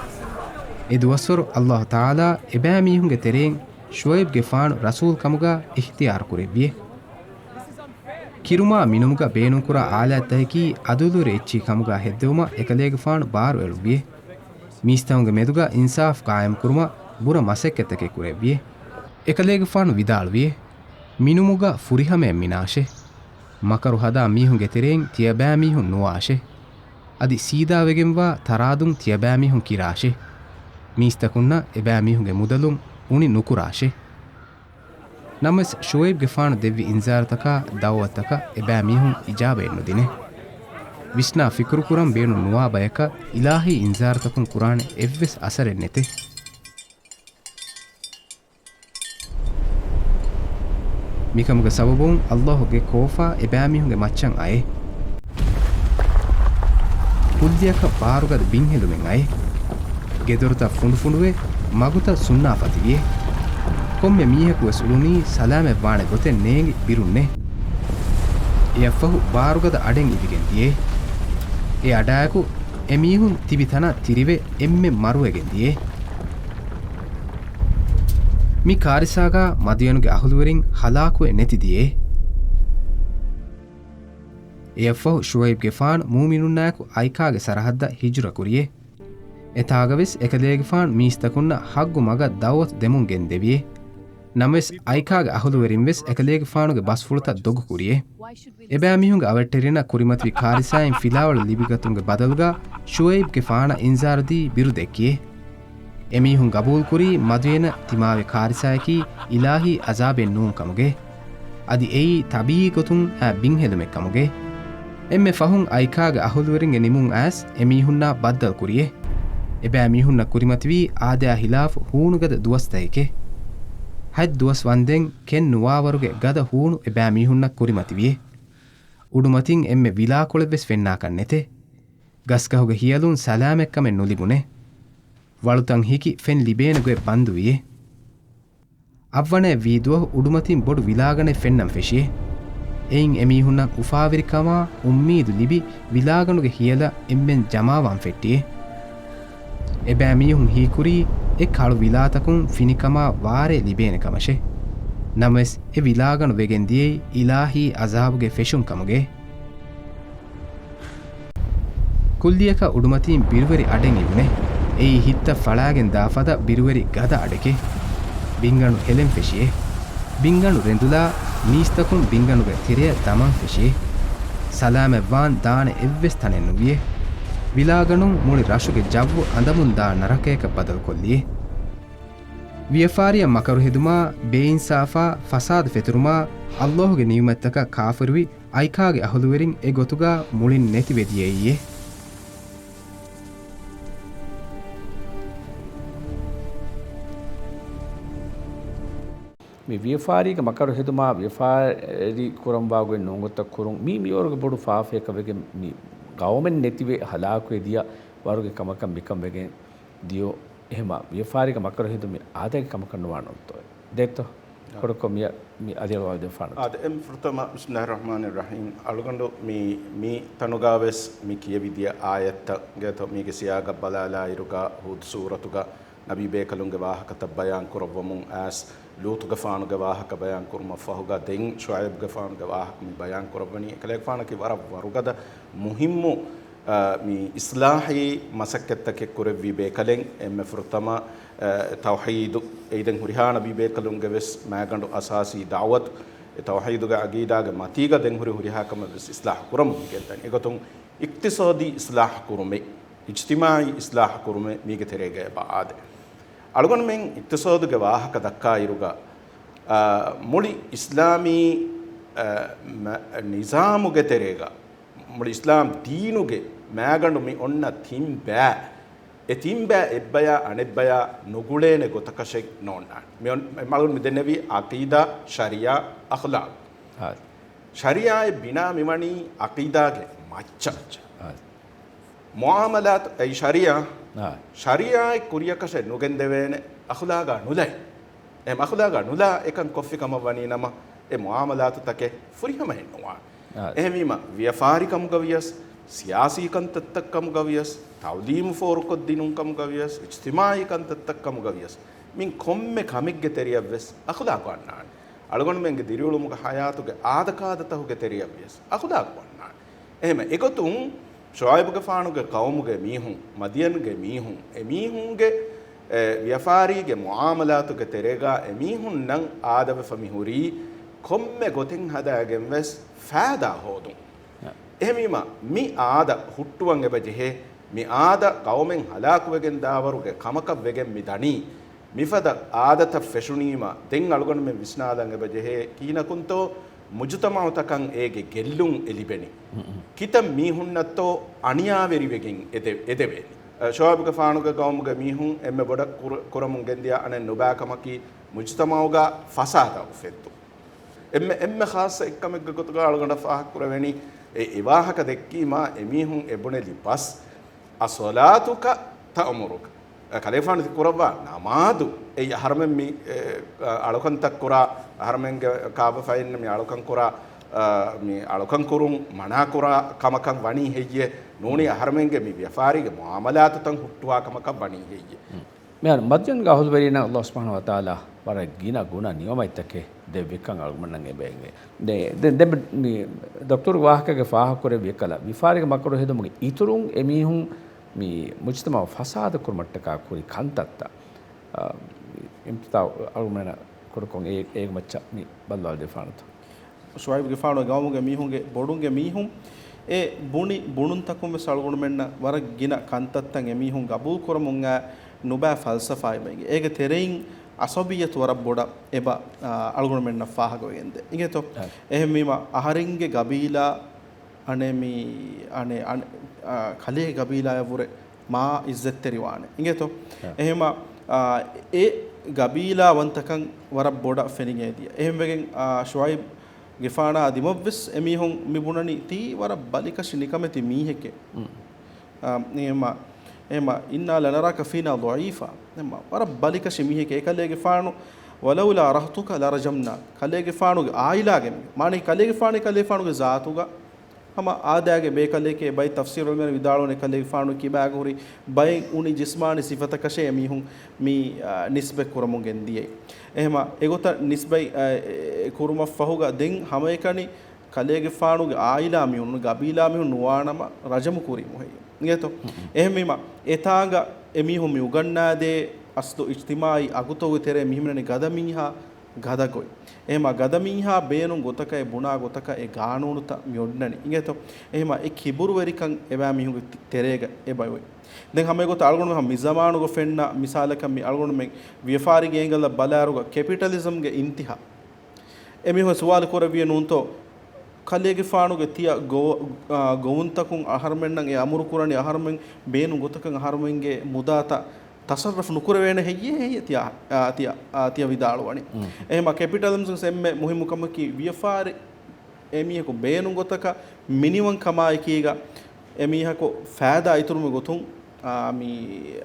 އެ ދުވަސްވަރު އައްލާހު ތަޢާލާ އެބައިމީހުންގެ ތެރެއިން ޝުޢައިބްގެފާނު ރަސޫލް ކަމުގަ އިޚްތިޔާރު ކުރެއްވިޔޭ. ކިރުމާ މިނުމުގަ ބޭނުންކުރާ އާލާތްތަކަކީ އަދުލުވެރި އެއްޗިހި ކަމުގަ ހެއްދެވުމަށް އެކަލޭގެފާނު ބާރު އެޅުއްވިޔޭ. މީސްތަކުންގެ މެދުގަ އިންސާފް ޤާއިމްކުރުމަށް ބުރަ މަސައްކަތްތަކެއް ކުރެއްވިޔޭ. އެކަލޭގެފާނު ވިދާޅުވިޔޭ، މިނުމުގަ ފުރިހަމައެއް މިނާށޭ. މަކަރު ހަދާ މީހުންގެ ތެރެއިން ތިޔަބައިމީހުން ނުވާށޭ. އަދި ސީދާވެގެންވާ ތަރާދުން ތިޔަބައިމީހުން ކިރާށޭ. މީސްތަކުންނަށް އެބައިމީހުންގެ މުދަލުން އުނި ނުކުރާށޭ. ނަމަވެސް ޝުޢައިބްގެފާނު ދެއްވި އިންޒާރުތަކާ ދަޢުވަތަކަށް އެބައިމީހުން އިޖާބައެއް ނުދިނޭ. ވިސްނާ ފިކުރުކުރަން ބޭނުން ނުވާ ބަޔަކަށް އިލާހީ އިންޒާރުތަކުން ކުރާނެ އެއްވެސް އަސަރެއް ނެތޭ. މިކަމުގެ ސަބަބުން އައްލާހުގެ ކޯފާ އެބައިމީހުންގެ މައްޗަށް އައޭ. ކުއްލިއަކަށް ބާރުގަދަ ބިންހެލުމެއް އައޭ. ގެދޮރުތައް ފުނޑުފުނޑުވެ، މަގުތައް ސުންނާފަތިވިޔޭ. ކޮންމެ މީހަކުވެސް އުޅުނީ ސަލާމަތްވާނެ ގޮތެއް ނޭނގި ބިރުންނޭ. އެއަށްފަހު ބާރުގަދަ އަޑެއް އިވިގެން ދިޔޭ. އެ އަޑާއެކު އެމީހުން ތިބި ތަނަށް ތިރިވެ އެންމެން މަރުވެގެން ދިޔޭ. މި ކާރިސާގާ މަދުޔަނުގެ އަހުލުވެރިން ހަލާކުވެ ނެތި ދިޔޭ. އެއަށްފަހު ޝުޢައިބްގެފާނު މުއުމިނުންނާއެކު އައިކާގެ ސަރަހައްދަށް ހިޖުރަ ކުރިޔޭ. އެތާގަވެސް އެކަލޭގެފާނު މީސްތަކުންނަށް ހައްގު މަގަށް ދަޢުވަތު ދެމުން ގެންދެވިޔޭ. ނަމަވެސް އައިކާގެ އަހުލުވެރިންވެސް އެކަލޭގެފާނުގެ ބަސްފުޅުތައް ދޮގުކުރިޔޭ. އެބައިމީހުންގެ އަވަށްޓެރިންނަށް ކުރިމަތިވި ކާރިސާއިން ފިލާވަޅު ލިބިގަތުމުގެ ބަދަލުގަ ޝުޢައިބްގެފާނަށް އިންޒާރުދީ ބިރު ދެއްކިޔޭ. އެމީހުން ގަބޫލުކުރީ މަދުޔަނަށް ތިމާވި ކާރިސާއަކީ އިލާހީ އަޒާބެއް ނޫން ކަމުގެ. އަދި އެއީ ތަބީޢީ ގޮތުން އައި ބިންހެލުމެއް ކަމުގެ. އެންމެ ފަހުން އައިކާގެ އަހުލުވެރިންގެ ނިމުން އައިސް އެމީހުންނާ ބައްދަލު ކުރިޔޭ. އެބައިމީހުންނަށް ކުރިމަތިވީ އާދަޔާ ހިލާފު ހޫނުގަދަ ދުވަސްތަކެކޭ. ހަތް ދުވަސް ވަންދެން ކެން ނުވާވަރުގެ ގަދަ ހޫނު އެބައިމީހުންނަށް ކުރިމަތިވިޔޭ. އުޑުމަތިން އެންމެ ވިލާކޮޅެއްވެސް ފެންނާކަށް ނެތޭ. ގަސްގަހުގެ ހިޔަލުން ސަލާމަތްކަމެއް ނުލިބުނޭ. ވަޅުތައް ހިކި ފެން ލިބޭނެ ގޮތް ބަންދުވިޔޭ. އަށްވަނައެއް ވީ ދުވަހު އުޑުމަތިން ބޮޑު ވިލާގަނޑެއް ފެންނަން ފެށިއޭ. އެއިން އެމީހުންނަށް އުފާވެރިކަމާ އުއްމީދު ލިބި، ވިލާގަނޑުގެ ހިޔަލަށް އެންމެން ޖަމާވާން ފެއްޓިއޭ. އެބައިމީހުން ހީކުރީ އެ ކަޅު ވިލާތަކުން ފިނިކަމާ ވާރޭ ލިބޭނެ ކަމަށޭ. ނަމަވެސް އެ ވިލާގަނޑު ވެގެން ދިޔައީ އިލާހީ އަޒާބުގެ ފެށުން ކަމުގެ. ކުއްލިއަކަށް އުޑުމަތީން ބިރުވެރި އަޑެއް އިވުނޭ. އެއީ ހިތްތައް ފަޅާގެން ދާ ފަދަ ބިރުވެރި ގަދަ އަޑެކޭ. ބިންގަނޑު ހެލެން ފެށިއޭ. ބިންގަނޑު ރެނދުލާ، މީސްތަކުން ބިންގަނޑުގެ ތެރެއަށް ދަމަން ފެށިއޭ. ސަލާމަތްވާން ދާނެ އެއްވެސް ތަނެއް ނުވިޔޭ. ވިލާގަނޑުން މުޅި ރަށުގެ ޖައްވު އަނދަމުން ދާ ނަރަކަޔަކަށް ބަދަލުކޮށްލިޔޭ. ވިޔަފާރިއަށް މަކަރު ހެދުމާ، ބޭއިންސާފާ، ފަސާދަ ފެތުރުމާ، އައްލާހުގެ ނިޢުމަތްތަކަށް ކާފަރުވި، އައިކާގެ އަހުލުވެރިން އެ ގޮތުގަ މުޅިން ނެތިވެދިޔައީއޭ. މި ވިޔަފާރީގެ މަކަރު ހެދުމާ، ވިޔަފާރި ކުރަންވާ ގޮތް ނޫންގޮތަށް ކުރުން، މީ މިވަރުގެ ބޮޑު ފާފަޔަކަށް ވެގެން މި ގައުމެއް ނެތިވެ ހަލާކުވެ ދިޔަ ވަރުގެ ކަމަކަށް މިކަން ވެގެން ދިޔު. އެހެމަ ވިޔަފާރީގެ މަކަރު ހެދުމި އާދައިގެ ކަމަކަށް ނުވާނެ އޮތޯ؟ ދޭތޯ؟ ކޮޑަކޮށް މި، މި އަދި އަޅުވާލަދޭފާނަންތޯ؟ އާދެ، އެން ފުރަތަމަ، بسم الله الرحمن الرحيم، އަޅުގަނޑު މި، މި ތަނުގާވެސް މި ކިޔެވިދިޔަ އާޔަތްތައް ގެތޯ، މީގެ ސިޔާގަށް ބަލާލާއިރުގަ ހޫދު ސޫރަތުގަ ނަބީ ބޭކަލުންގެ ވާހަކަތައް ބަޔާން ކުރައްވަމުން އައިސް، ލޫޠުގެފާނުގެ ވާހަކަ ބަޔާން ކުރުމަށް ފަހުގަ ދެން ޝުޢައިބުގެފާނުގެ ވާހަކަ މި ބަޔާން ކުރައްވަނީ. އެކަލޭގެފާނަކީ ވަރަށް ވަރުގަދަ މުހިއްމު، އާ، މި އިސްލާހީ މަސައްކަތްތަކެއް ކުރެއްވި ބޭކަލެއް. އެންމެ ފުރަތަމަ، އާ، ތައުޙީދު، އެއީ ދެން ހުރިހާ ނަބީ ބޭކަލުންގެ ވެސް މައިގަނޑު އަސާސީ ދަޢުވަތު، އެ ތައުޙީދުގެ އަގީދާގެ މަތީގަ ދެން ހުރި ހުރިހާ ކަމެއް ވެސް އިސްލާހު ކުރަމުން މި ގެންދަނީ. އެގޮތުން އިޤްތިޞާދީ އިސްލާހު ކުރުމެއް، އިޖްތިމާޢީ އިސްލާހު ކުރުމެއް މީގެ ތެރޭގަ އެބަ އާދެ. އަޅުގަނޑުމެން އިޤްތިޞާދުގެ ވާހަކަ ދައްކާއިރުގަ، އާ، މުޅި އިސްލާމީ، އާ، މަ-، ނިޒާމުގެ ތެރޭގަ، މުޅި އިސްލާމް ދީނުގެ މައިގަނޑު މި އޮންނަ ތިން ބައި އެ ތިން ބައި އެއްބަޔާ އަނެއްބަޔާ ނުގުޅޭނެ ގޮތަކަށެއް ނޯންނާނެ. މި އޮން-، މި އަޅުގަނޑު މި ދެންނެވީ ޢަޤީދާ، ޝަރީޢާ، އަޚްލާޤު. ޝަރީޢާއެއް ބިނާ މިވަނީ ޢަޤީދާގެ މައްޗަށް. މުޢާމަލާތު އެއީ ޝަރީޢާ، ޝަރީޢާއެއް ކުރިޔަކަށެއް ނުގެންދެވޭނެ އަޚްލާޤާ ނުލައި. އެހެން އަޚްލާޤާ ނުލާ އެކަން ކޮށްފި ކަމަށް ވަނީ ނަމަ، އެ މުޢާމަލާތުތަކެއް ފުރިހަމައެއް ނުވާނެ. އެހެންވީމަ، ވިޔަފާރިކަމުގަ ވިޔަސް، ސިޔާސީ ކަންތައްތައް ކަމުގަ ވިޔަސް، ތަޢުލީމު ފޯރުކޮށްދިނުން ކަމުގަ ވިޔަސް، އިޖްތިމާޢީ ކަންތައްތައް ކަމުގަ ވިޔަސް، މިން ކޮންމެ ކަމެއްގެ ތެރެޔަށް ވެސް އަޚްލާޤު އަންނާނެ. އަޅުގަނޑުމެންގެ ދިރިއުޅުމުގެ ޙަޔާތުގެ އާދަކާދަތަހުގެ ތެރެޔަށް ވިޔަސް އަޚްލާޤު އަންނާނެ. އެހެން އެގޮތުން ޝުޢައިބުގެފާނުގެ ޤައުމުގެ މީހުން، މަދްޔަންގެ މީހުން، އެ މީހުންގެ، އެ، ވިޔަފާރީގެ މުޢާމަލާތުގެ ތެރޭގަ އެ މީހުންނަށް އާދަވެފަ މި ހުރީ ކޮންމެ ގޮތެއް ހަދާގެން ވެސް ފައިދާ ހޯދުން. އެހެންވީމަ، މި އާދަ ހުއްޓުވަން އެބަ ޖެހޭ، މި އާދަ ޤައުމެއް ހަލާކުވެގެން ދާވަރުގެ ކަމަކަށް ވެގެން މި ދަނީ. މިފަދަ އާދަތައް ފެށުނީމަ، ދެން އަޅުގަނޑުމެން ވިސްނާލަން އެބަ ޖެހޭ ކިހިނަކުންތޯ މުޖުތަމަޢުތަކަށް އޭގެ ގެއްލުން އެ ލިބެނީ. ކިތައް މީހުންނަށްތޯ އަނިޔާވެރިވެގެން އެދެ-، އެދެވޭނީ. އަ، ޝުޢައިބުގެފާނުގެ ޤައުމުގެ މީހުން އެންމެ ބޮޑަށް ކުރ-، ކުރަމުން ގެންދިޔަ އަނެއް ނުބައި ކަމަކީ، މުޖުތަމަޢުގަ ފަސާދަ އުފެއްދުން. އެންމެ، އެންމެ ޚާއްޞަ އެއްކަމެއްގެ ގޮތުގަ އަޅުގަނޑަށް ފާހަގަކުރެވެނީ، އެ، އެ ވާހަކަ ދެއްކީމާ، އެމީހުން އެ ބުނެލި ބަސް، އަޞަލާތުކަ ތައުމުރުކަ. އެ، ކަލޭފާނު ތި ކުރައްވާ ނަމާދު، އެއީ އަހަރުމެން މި، އެ، އަޅުކަންތައް ކުރާ، އަހަރުމެންގެ ކާބަފައިން މި އަޅުކަން ކުރާ، އަ، މި އަޅުކަން ކުރުން މަނާ ކުރާ ކަމަކަށް ވަނީ ހެއްޔޭ؟ ނޫނީ އަހަރުމެންގެ މި ވިޔަފާރީގެ މުޢާމަލާތުތައް ހުއްޓުވާ ކަމަކަށް ވަނީ ހެއްޔޭ؟ މިހާރު މަދްޔަންގެ އަހުލުވެރީންނަށް ﷲ ސުބްޙާނަހޫ ވަތަޢާލާ ވަރަށް ގިނަ ގުނަ ނިޢުމަތްތަކެއް ދެއްވިކަން އަޅުގަނޑުމެންނަށް އެބަ އެނގޭ. ދެ-، ދެ-، ދެ-، މި ޑޮކްޓަރު ވާހަކަގެ ފާހަގަކުރެއްވި އެކަލަ، ވިޔަފާރިގެ މަކަރު ހެދުމުގެ އިތުރުން އެމީހުން މި މުޖްތަމަޢު ފަސާދަ ކުރުމަށްޓަކާ ކުރި ކަންތައްތައް، އާ، މި އިމްތިތާ އަޅުގަނޑުމެންނަށް ކުޑަކޮށް އޭ-، އޭގެ މައްޗަށް މި ބައްލަވާލަދެއްވާނަތޯ؟ ޝުޢައިބުގެފާނުގެ ގައުމުގެ މީހުންގެ ބޮޑުންގެ މީހުން އެ ބުނި ބުނުންތަކުން ވެސް އަޅުގަނޑުމެންނަށް ވަރަށް ގިނަ ކަންތައްތައް އެމީހުން ގަބޫލު ކުރަމުން އައި ނުބައި ފަލްސަފާ އެބަ އެނގޭ. އޭގެ ތެރެއިން ޢަޞަބިއްޔަތު ވަރަށް ބޮޑަށް އެބަ، އާ، އަޅުގަނޑުމެންނަށް ފާހަގަވެގެންދޭ. އިނގޭތޯ؟ އެހެންވީމަ އަހަރެންގެ ގަބީލާ އަނެއް މި، އަނެއް، އަނެއް، އާ، ކަލޭ ގަބީލާޔަށްވުރެ މާ އިއްޒަތްތެރިވާނެ. އިނގޭތޯ؟ އެހެމަ، އާ، އެ ގަބީލާ ވަންތަކަން ވަރަށް ބޮޑަށް ފެނިގެން ދިޔަ. އެހެންވެގެން، އާ، ޝުޢައިބް ގެފާނާ ދިމަށްވެސް އެމީހުން މި ބުނަނީ ތީ ވަރަށް ބަލިކަށި ނިކަމެތި މީހެކޭ. އާ، އެހެމަ، އެހެމަ، "إنا لنراك فينا ضعيفا." އެހެމަ، ވަރަށް ބަލިކަށި މީހެކޭ. އެކަލޭގެފާނު، "ولولا رهطك لرجمناك." ކަލޭގެފާނުގެ އާއިލާގެ މީހުން. މާނަ ކަލޭގެފާނު، ކަލޭފާނުގެ ޒާތުގަ ހަމަ އާދައިގެ ބޭކަލެކޭ. ބައެއް ތަފްސީރު ޢިލްމުވެރިން ވިދާޅުވަނީ ކަލޭގެފާނު ކިބާގަ ހުރި ބައެއް އުނި ޖިސްމާނީ ސިފަތަކަށޭ އެމީހުން މި، އާ، ނިސްބަތް ކުރަމުން ގެންދިޔައީ. އެހެމަ އެގޮތަށް ނިސްބަތް، އާ، އެ، އެ، ކުރުމަށްފަހުގަ ދެން ހަމައެކަނި ކަލޭގެފާނުގެ އާއިލާ މީހުން، ގަބީލާ މީހުން ނުވާނަމަ ރަޖަމު ކުރީމު ހެއްޔެވެ؟ އިނގޭތޯ؟ އެހެންވީމަ އެތާނގަ އެމީހުން މި އުގަންނާދޭ އަސްލު އިޖްތިމާޢީ އަގުތައް ތެރޭ މިހިމެނެނީ ގަދަ މީހާ ގަދަ ގޮތް. އެހެމަ ގަދަ މީހާ ބޭނުން ގޮތަކަށް އެ ބުނާ ގޮތަކަށް އެ ގާނޫނުތައް މި އޮންނަނީ. އިނގޭތޯ؟ އެހެމަ އެ ކިބުރުވެރިކަން އެބައިމީހުންގެ ތި-، ތެރޭގަ އެބައޮތް. ދެން ހަމައެގޮތަށް އަޅުގަނޑު ހަމަ މި ޒަމާނުގަ ފެންނަ މިސާލަކަށް މި އަޅުގަނޑުމެން ވިޔަފާރިގެ އެންގަލަށް ބަލާއިރުގަ ކެޕިޓަލިޒަމްގެ އިންތިހާ. އެމީހުން ސުވާލު ކުރެއްވިއެއް ނޫންތޯ؟ ކަލޭގެފާނުގެ ތިޔަ ގޮ-، އާ، ގޮވުންތަކުން އަހަރުމެންނަށް އެ އަމުރު ކުރަނީ އަހަރުމެން ބޭނުން ގޮތަކަށް އަހަރުމެންގެ މުދާތައް ތަސައްރަފު ނުކުރެވޭނެ ހެއްޔޭ ހެއްޔޭ ތިޔަ، އާ، ތިޔަ، އާ، ތިޔަ ވިދާޅުވަނީ. އެހެމަ ކެޕިޓަލިޒަމް އެންމެ މުހިއްމު ކަމަކީ ވިޔަފާރި އެމީހަކު ބޭނުން ގޮތަކަށް މިނިވަން ކަމާއެކީގަ އެމީހަކު ފައިދާ އިތުރުމުގެ ގޮތުން، އާ، މި،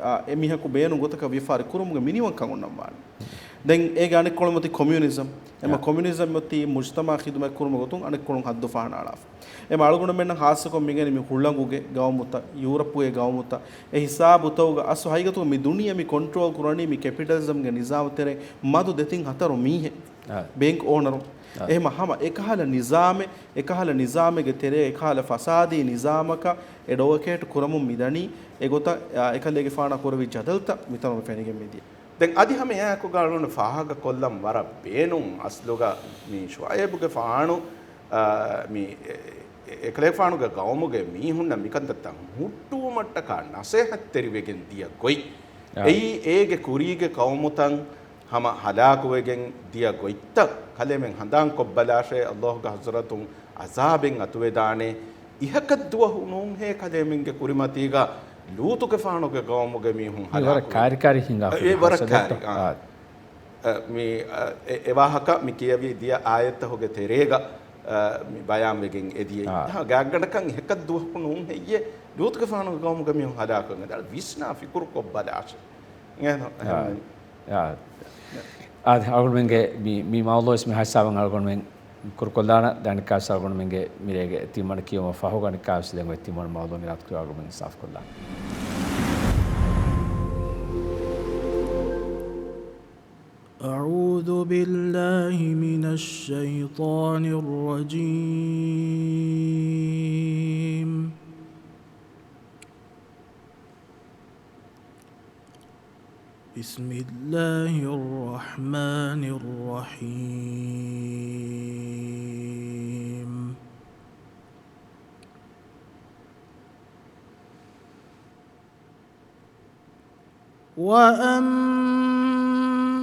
އާ، އެމީހަކު ބޭނުން ގޮތަކަށް ވިޔަފާރި ކުރުމުގެ މިނިވަންކަން އޮންނަންވާނެ. ދެން އޭގެ އަނެއްކޮޅު މަތި ކޮމިއުނިޒަމް. އެމަ ކޮމިއުނިޒަމް މަތި މުޖްތަމަޢަށް ޚިދުމަތް ކުރުމުގެ ގޮތުން އަނެއްކޮޅުން ހައްދު ފަހަނައަޅާފަ. އެމަ އަޅުގަނޑުމެންނަށް ހާއްސަކޮށް މިގެން މި ހުޅަނގުގެ ގައުމުތައް، ޔޫރަޕުގެ ގައުމުތައް، އެ ހިސާބުތައުގަ އަސްލު ހަގީގަތުގަ މި ދުނިޔެ މި ކޮންޓްރޯލް ކުރަނީ މި ކެޕިޓަލިޒަމްގެ ނިޒާމު ތެރޭ މަދު ދެތިން ހަތަރު މީހެއް. ބޭންކް އޯނަރު. އެހެމަ ހަމަ އެކަހަލަ ނިޒާމެއް، އެކަހަލަ ނިޒާމެއްގެ ތެރޭ، އެކަހަލަ ފަސާދީ ނިޒާމަކަށް އެޑްވޮކޭޓް ކުރަމުން މިދަނީ، އެގޮތަށް، އާ، އެކަލޭގެފާނާ ކުރެއްވި ޖަދަލުތައް މިތަނުގަ ފެނިގެން މިދިޔަ. ދެން އަދި ހަމަ އެއާއެކުގަ އަޅުގަނޑު ފާހަގަކޮށްލަން ވަރަށް ބޭނުން އަސްލުގަ މި ޝުޢައިބުގެފާނު، އާ، މި އެ-، އެ-، އެކަލޭގެފާނުގެ ގައުމުގެ މީހުންނަށް މިކަންތައްތައް ހުއްޓުވުމަށްޓަކާ ނަސޭހަތްތެރިވެގެން ދިޔަ ގޮތް. އެއީ އޭގެ ކުރީގެ ޤައުމުތައް ހަމަ ހަލާކުވެގެން ދިޔަ ގޮތްތައް ކަލޭމެން ހަނދާންކޮށްބަލާށޭ، ﷲގެ ޙަޟްރަތުން ޢަޒާބެއް އަތުވެދާނެ. އިހަކަށް ދުވަހު ނޫންހޭ ކަލޭމެންގެ ކުރިމަތީގަ ލޫޠުގެފާނުގެ ޤައުމުގެ މީހުން މި ވަރަށް ހަލާކުވި. ކާރިކާރީ ހިނގާ އެ ފިލާ ވަރަށް ހަސަދަތޯ؟ ކާރި. އާ. އަ، މި، އަ، އެ، އެ ވާހަކަ މި ކިޔަވި ދިޔަ އާޔަތްތަހުގެ ތެރޭގަ، އަ، މި ބަޔާންވެގެން އެދިޔައީ. އާ. ހަ، ގާތްގަނޑަކަށް އެކަށް ދުވަހަކު ނޫން ހެއްޔޭ ލޫޠުގެފާނުގެ ޤައުމުގެ މީހުން ހަލާކުވެގެން އެދާ ވިސްނާ ފިކުރުކޮށް ބަލާށޭ. އެހެން، އާ. އެހެން. އާ. އާދެ، އަޅުގަނޑުމެންގެ މި، މި މައުޟޫޢުވެސް މި ހައްސާވަން އަޅުގަނޑުމެން ކުރުކޮށްލާނަ ދަނޑިކާސް އަޅުގަނޑުމެންގެ މިރޭގެ ތިންވަނަ ކިޔުމަށް ފަހުގަނޑިކާސް ދެން އޮތް ތިންވަނަ މައުޟޫޢު މިރާތުކުރި އަޅުގަނޑުމެން ސާފުކޮށްލާނަ. أعوذ بالله من الشيطان الرجيم. بسم الله الرحمن الرحيم.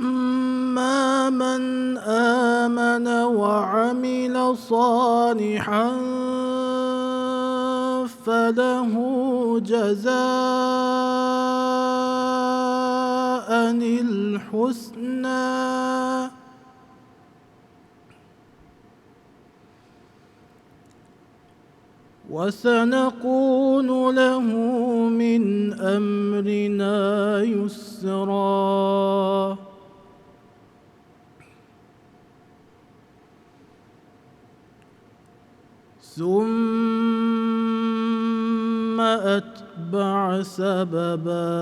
وأما من آمن وعمل صالحا فله جزاء الحسنى وسنقول له من أمرنا يسرا. ثم أتبع سببا.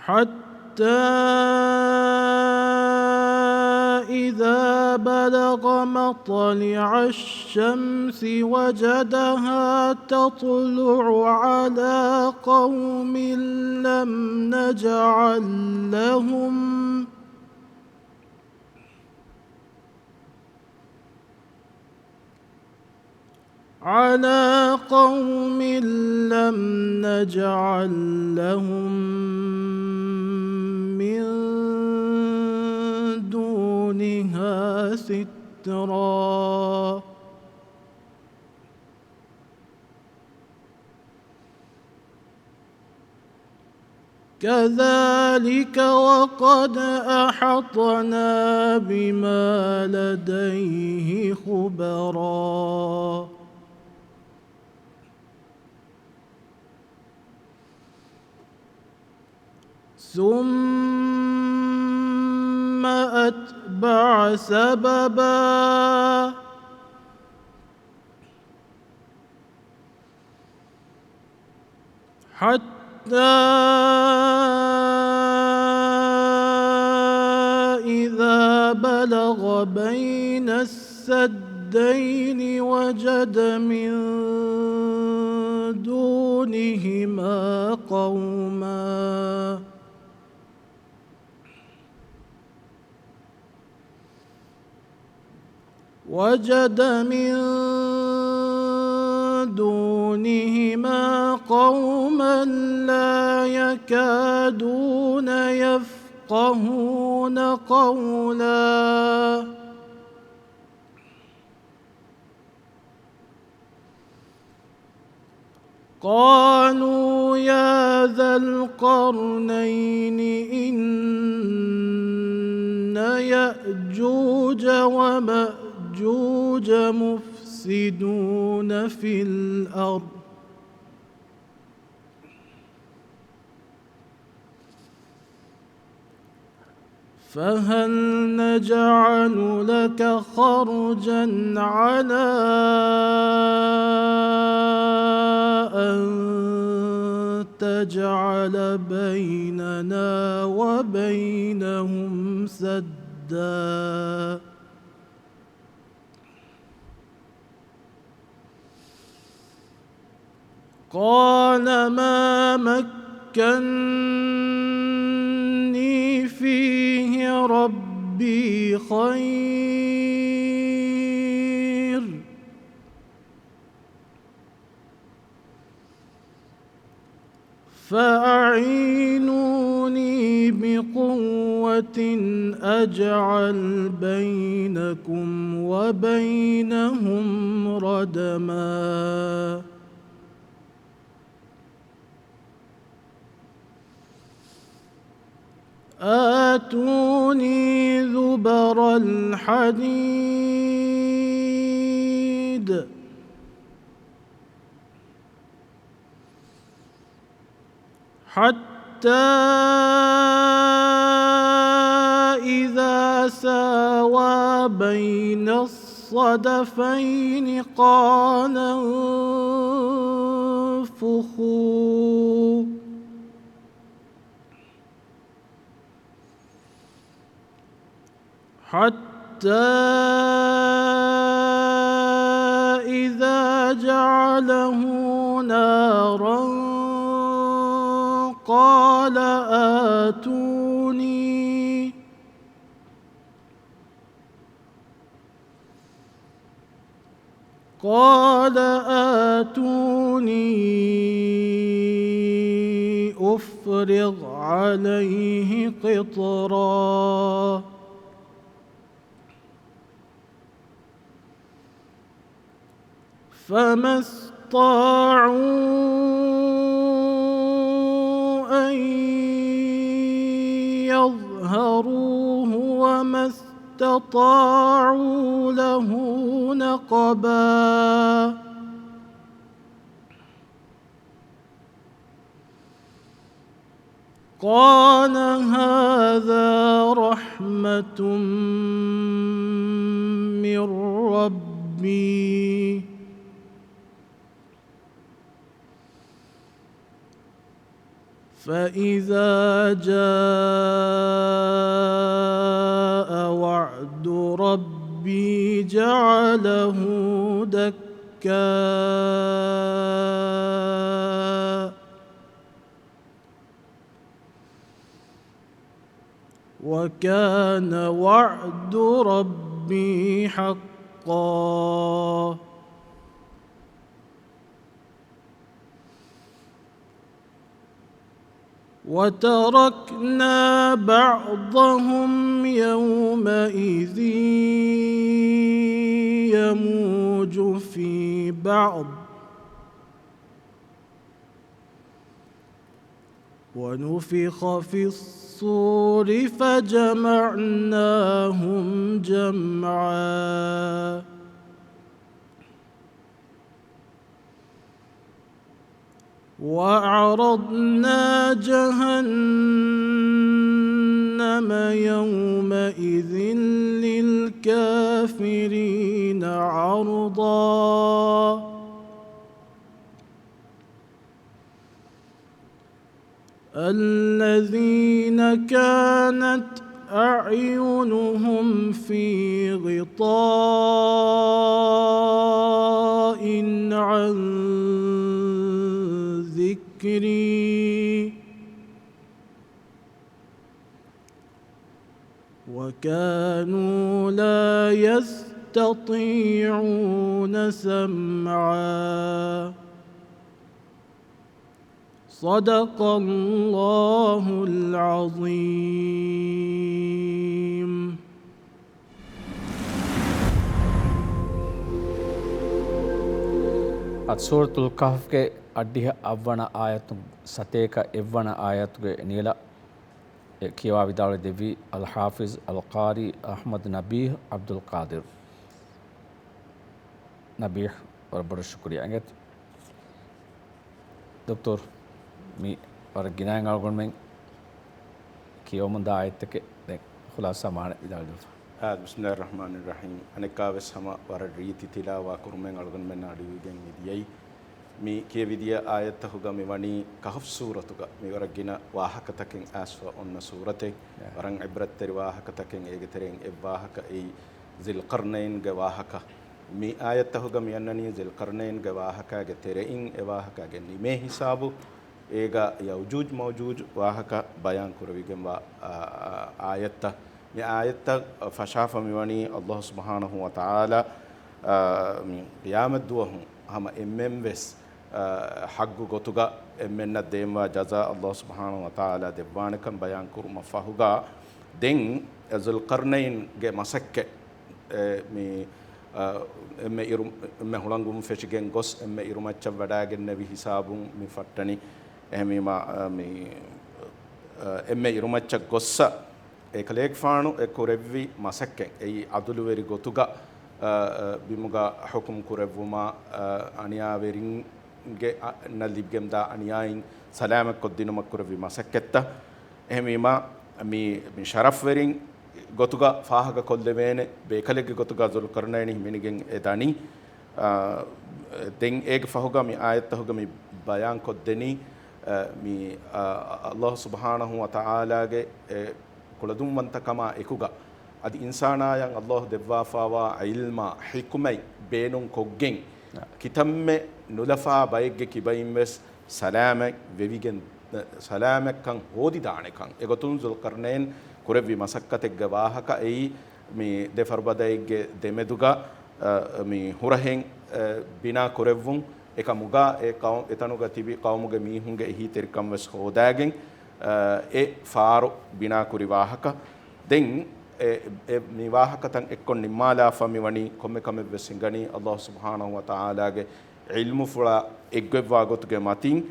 حتى إذا بلغ مطلع الشمس وجدها تطلع على قوم لم نجعل لهم على قوم لم نجعل لهم من دونها سترا. كذلك وقد أحطنا بما لديه خبرا. ثم أتبع سببا. حتى إذا بلغ بين السدين وجد من دونهما قوما وجد من دونهما قوما لا يكادون يفقهون قولا. قالوا يا ذا القرنين إن يأجوج ومأجوج مفسدون في الأرض فهل نجعل لك خرجا على أن تجعل بيننا وبينهم سدا؟ قال ما مكني فيه ربي خير فأعينوني بقوة أجعل بينكم وبينهم ردما. آتوني زبر الحديد. حتى إذا ساوى بين الصدفين قال انفخوا. حتى إذا جعله نارا قال آتوني، قال آتوني أفرغ عليه قطرا. فما استطاعوا أن يظهروه وما استطاعوا له نقبا. قال هذا رحمة من ربي، فإذا جاء وعد ربي جعله دكا. وكان وعد ربي حقا. وتركنا بعضهم يومئذ يموج في بعض. ونفخ في الصور فجمعناهم جمعا. وعرضنا جهنم يومئذ للكافرين عرضا. الذين كانت أعينهم في غطاء عن ذكري وكانوا لا يستطيعون سمعا. صدق الله العظيم. އަދި ސޫރަތުލް ކަހްފްގެ އަށްޑިހަ އަށްވަނަ އާޔަތުން ސަތޭކަ އެއްވަނަ އާޔަތުގެ ނިޔަލަށް އެ ކިޔަވާ ވިދާޅުވެ ދެއްވީ އަލް ޙާފިޒް އަލް ޤާރީ އަޙްމަދު ނަބީހް ޢަބްދުލް ޤާދިރު. ނަބީހް، ވަރަށް ބޮޑަށް ޝުކުރިއްޔާ އިނގޭތޯ. ދޮކްތަރު، މި ވަރަށް ގިނައިން އަޅުގަނޑުމެން ކިޔަވަމުންދާ އާޔަތްތަކެއް ދެން ޚުލާސާ މާނަ ވިދާޅުވެފަ. އާ، بسم الله الرحمن الرحيم. އަނެއްކާވެސް ހަމަ ވަރަށް ރީތި ތިލާވާ ކުރުމެއް އަޅުގަނޑުމެންނަށް އަޑުއިވިގެން މި ދިޔައީ. މި ކިޔެވިދިޔަ އާޔަތްތަކުގަ މި ވަނީ ކަހުފް ސޫރަތުގަ މި ވަރަށް ގިނަ ވާހަކަތަކެއް އައިސްފަ އޮންނަ ސޫރަތެއް. އެ. ވަރަށް ޢިބްރަތްތެރި ވާހަކަތަކެއް. އޭގެ ތެރެއިން އެއްވާހަކަ އެއީ ޒިލްޤަރްނައިންގެ ވާހަކަ. މި އާޔަތްތަކުގަ މި އަންނަނީ ޒިލްޤަރްނައިންގެ ވާހަކައިގެ ތެރެއިން އެ ވާހަކައިގެ ނިމޭ ހިސާބު. އޭގަ ޔައުޖޫޖް މައުޖޫޖް ވާހަކަ ބަޔާން ކުރެވިގެންވާ، އާ، އާޔަތްތައް. މި އާޔަތްތައް ފަށާފަ މިވަނީ އައްލާހު ސުބްޙާނަހު ވަތަޢާލާ، އާ، މި ޤިޔާމަތް ދުވަހު ހަމަ އެންމެން ވެސް، އާ، ޙައްޤު ގޮތުގަ އެންމެންނަށް ދޭންވާ ޖަޒާ އައްލާހު ސުބްޙާނަހު ވަތަޢާލާ ދެއްވާނެކަން ބަޔާން ކުރުމަށް ފަހުގަ، ދެން ޒުލްޤަރްނައިންގެ މަސައްކަތް، އެ، މި، އަ، އެންމެ އިރު-، އެންމެ ހުޅަނގުން ފެށިގެން ގޮސް، އެންމެ އިރުމައްޗަށް ވަޑާގެންނެވި ހިސާބުން މި ފައްޓަނީ. އެހެންވީމާ، އަ، މި، އަ، އެންމެ އިރުމައްޗަށް ގޮއްސަ އެކަލޭގެފާނު އެ ކުރެއްވި މަސައްކަތް އެއީ އަދުލުވެރި ގޮތުގަ، އަ، އަ، ބިމުގަ ޙުކުމް ކުރެއްވުމާ، އަ، އަނިޔާވެރިން ގެ އަ-، ނަށް ލިބިގެންދާ އަނިޔާއިން ސަލާމަތްކޮށްދިނުމަށް ކުރެއްވި މަސައްކަތްތައް. އެހެންވީމާ، މި، މި ޝަރަފްވެރިން ގޮތުގަ ފާހަގަކޮށްލެވޭނެ ބޭކަލެއްގެ ގޮތުގަ ޒުލްޤަރްނައިން ހިމެނިގެން އެ ދަނީ. އާ، ދެން އޭގެ ފަހުގަ މި އާޔަތްތަހުގަ މި ބަޔާންކޮށްދެނީ، އަ، މި، އަ، އަ-، ﷲ ސުބްޙާނަހޫ ވަތަޢާލާގެ އެ ކުޅަދުންވަންތަކަމާ އެކުގަ، އަދި އިންސާނާޔަށް ﷲ ދެއްވާފާވާ ޢިލްމާ، ޙިކުމަތް ބޭނުން ކޮށްގެން، ކިތަންމެ ނުލަފާ ބައެއްގެ ކިބައިން ވެސް ސަލާމަތް ވެވިގެން، ސަލާމަތްކަން ހޯދިދާނެކަން އެގޮތުން ޒުލްޤަރްނައިން ކުރެއްވި މަސައްކަތެއްގެ ވާހަކަ އެއީ، މި ދެ ފަރުބަދައެއްގެ ދެމެދުގަ، އަ، މި ހުރަހެއް، އަ، ބިނާ ކުރެއްވުން، އެކަމުގަ އެ ޤައު-، އެތަނުގަ ތިބި ޤައުމުގެ މީހުންގެ އެހީތެރިކަން ވެސް ހޯދާގެން، އަ، އެ ފާރު ބިނާކުރި ވާހަކަ. ދެން އެ، އެ، މި ވާހަކަތައް އެއްކޮށް ނިންމާލާފަ މި ވަނީ ކޮންމެ ކަމެއް ވެސް ހިނގަނީ ﷲ ސުބްޙާނަހޫ ވަތަޢާލާގެ ޢިލްމުފުޅާ އެއްގޮތްވާ ގޮތުގެ މަތިން.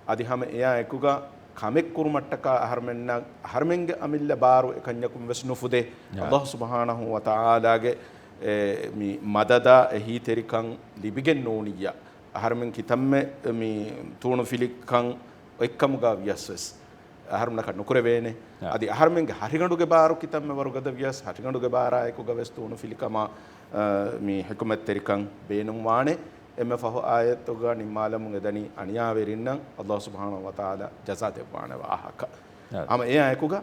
އަދި ހަމަ އެއާ އެކުގަ ކަމެއް ކުރުމަށްޓަކާ އަހަރުމެންނަށް، އަހަރުމެންގެ އަމިއްލަ ބާރު އެކަންޏަކުން ވެސް ނުފުދޭ. އާ. ﷲ ސުބްޙާނަހޫ ވަތަޢާލާގެ، އެ، މި މަދަދާ އެހީތެރިކަން ލިބިގެން ނޫނިއްޔާ، އަހަރުމެން ކިތަންމެ މި ތޫނުފިލިކަން އޮތްކަމުގަ ވިޔަސް ވެސް އަހަރުމެންނަކަށް ނުކުރެވޭނެ. އާ. އަދި އަހަރުމެންގެ ހަށިގަނޑުގެ ބާރު ކިތަންމެ ވަރުގަދަ ވިޔަސް، ހަށިގަނޑުގެ ބާރާއެކުގަ ވެސް ތޫނުފިލިކަމާ، އަ، މި ޙިކުމަތްތެރިކަން ބޭނުންވާނެ. އެންމެ ފަހު އާޔަތުގަ ނިންމާލަމުން އެދަނީ އަނިޔާވެރިންނަށް ﷲ ސުބްޙާނަހޫ ވަތަޢާލާ ޖަޒާ ދެއްވާނެ ވާހަކަ. އާ. ހަމަ އެއާ އެކުގަ،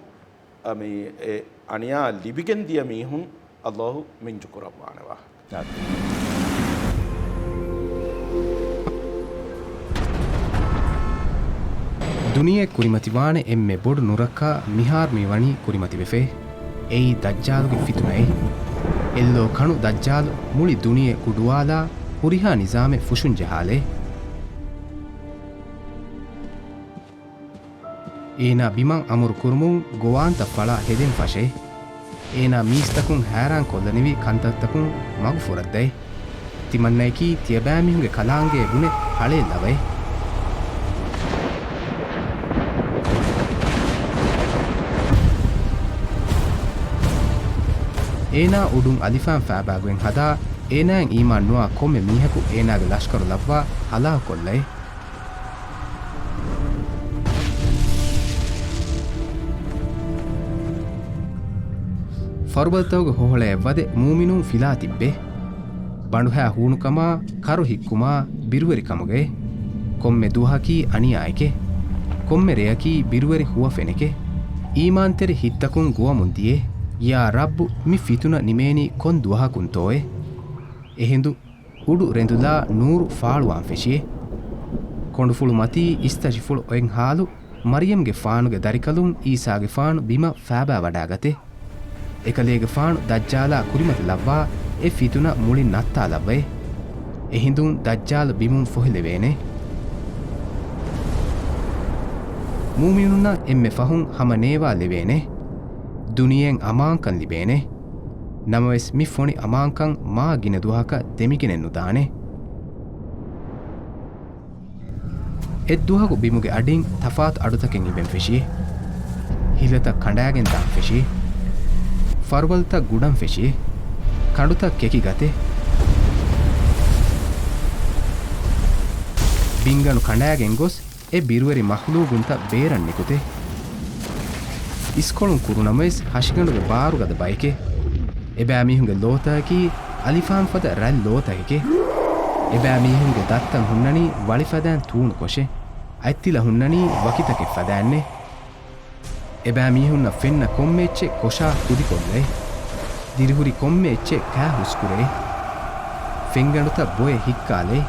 އަ، މި އެ އަނިޔާ ލިބިގެން ދިޔަ މީހުން ﷲ މިންޖު ކުރައްވާނެ ވާހަކަ. ދުނިޔެ ކުރިމަތިވާނެ އެންމެ ބޮޑު ނުރައްކާ މިހާރު މި ވަނީ ކުރިމަތިވެފައި. އެއީ ދައްޖާލުގެ ފިތުނައެއް. އެއްލޯ ކަނު ދައްޖާލު މުޅި ދުނިޔެ ގުޑުވާލާ ހުރިހާ ނިޒާމެއް ފުށުން ޖަހާލޭ. އޭނާ ބިމަށް އަމުރު ކުރުމުން ގޮވާންތައް ފަޅާ ހެދެން ފަށޭ. އޭނާ މީސްތަކުން ހައިރާން ކޮށްލަނިވި ކަންތައްތަކުން މަގު ފުރައްދައި. ތިމަންނަޔަކީ ތިޔަބައިމީހުންގެ ކަލާނގެ ބުނެ ހަޅޭއް ލަވައެއް. އޭނާ އުޑުން އަލިފާން ފާބާގޮތް ހަދާ، އޭނާއަށް އީމާން ނުވާ ކޮންމެ މީހަކު އޭނާގެ ލަޝްކަރު ލައްވާ ހަލާކުކޮށްލައި. ފަރުބަދަތަކުގެ ހޮހޮޅަޔަށް ވަދެ މޫމިނުން ފިލާ ތިއްބޭ. ބަނޑުހައި ހޫނުކަމާ، ކަރު ހިއްކުމާ، ބިރުވެރިކަމުގައި. ކޮންމެ ދުވަހަކީ އަނިޔާއެކޭ. ކޮންމެ ރެޔަކީ ބިރުވެރި ހުވަފެނެކޭ. އީމާންތެރި ހިތްތަކުން ގުވަމުން ދިޔޭ. ޔާ ރައްބު، މި ފިތުނަ ނިމޭނީ ކޮން ދުވަހަކުންތޯއޭ؟ އެހިނދު އުޑު ރެނދުލާ ނޫރު ފާޅުވާން ފެށިއޭ. ކޮނޑުފުޅު މަތީ އިސްތަށިފުޅު އޮތް ހާލު، މަރްޔަމްގެފާނުގެ ދަރިކަލުން އީސާގެފާނު ބިމަށް ފާބާވަޑާގަތޭ. އެކަލޭގެފާނު ދައްޖާލާ ކުރިމަތިލައްވާ އެ ފިތުނަ މުޅިން ނައްތާލައްވައޭ. އެހިނދުން ދައްޖާލު ބިމުން ފޮހެލެވޭނެ. މޫމިނުންނަށް އެންމެ ފަހުން ހަމަ ނޭވާލެވޭނެ. ދުނިޔެއިން އަމާންކަން ލިބޭނެ. ނަމަވެސް މި ފޮނި އަމާންކަން މާ ގިނަ ދުވަހަކަށް ދެމިގެނެއް ނުދާނެ. އެއްދުވަހަކު ބިމުގެ އަޑިން ތަފާތު އަޑުތަކެއް އިވެން ފެށި. ހިލަތައް ކަނޑާގެން ދާން ފެށި. ފަރުބަދަތައް ގުޑަން ފެށި. ކަނޑުތައް ކެކި ގަތެ. ބިންގަނޑު ކަނޑާގެން ގޮސް އެ ބިރުވެރި މަޚްލޫގުންތައް ބޭރަށް ނިކުތެ. އިސްކޮޅުން ކުރުނަމަވެސް ހަށިގަނޑުގެ ބާރުގަދަ ބައެކޭ. އެބައިމީހުންގެ ލޯތަކަކީ އަލިފާން ފަދަ ރަތް ލޯތަކެކޭ. އެބައިމީހުންގެ ދައްތަން ހުންނަނީ ވަޅި ފަދައިން ތޫނު ކޮށެއް. އަތްތިލަ ހުންނަނީ ވަކިތަކެއް ފަދައިންނޭ. އެބައިމީހުންނަށް ފެންނަ ކޮންމެ އެއްޗެއް ކޮށާ ކުދިކޮށްލައި. ދިރިހުރި ކޮންމެ އެއްޗެއް ކާ ހުސްކުރޭ. ފެންގަނޑުތައް ބޮއެ ހިއްކާލައި.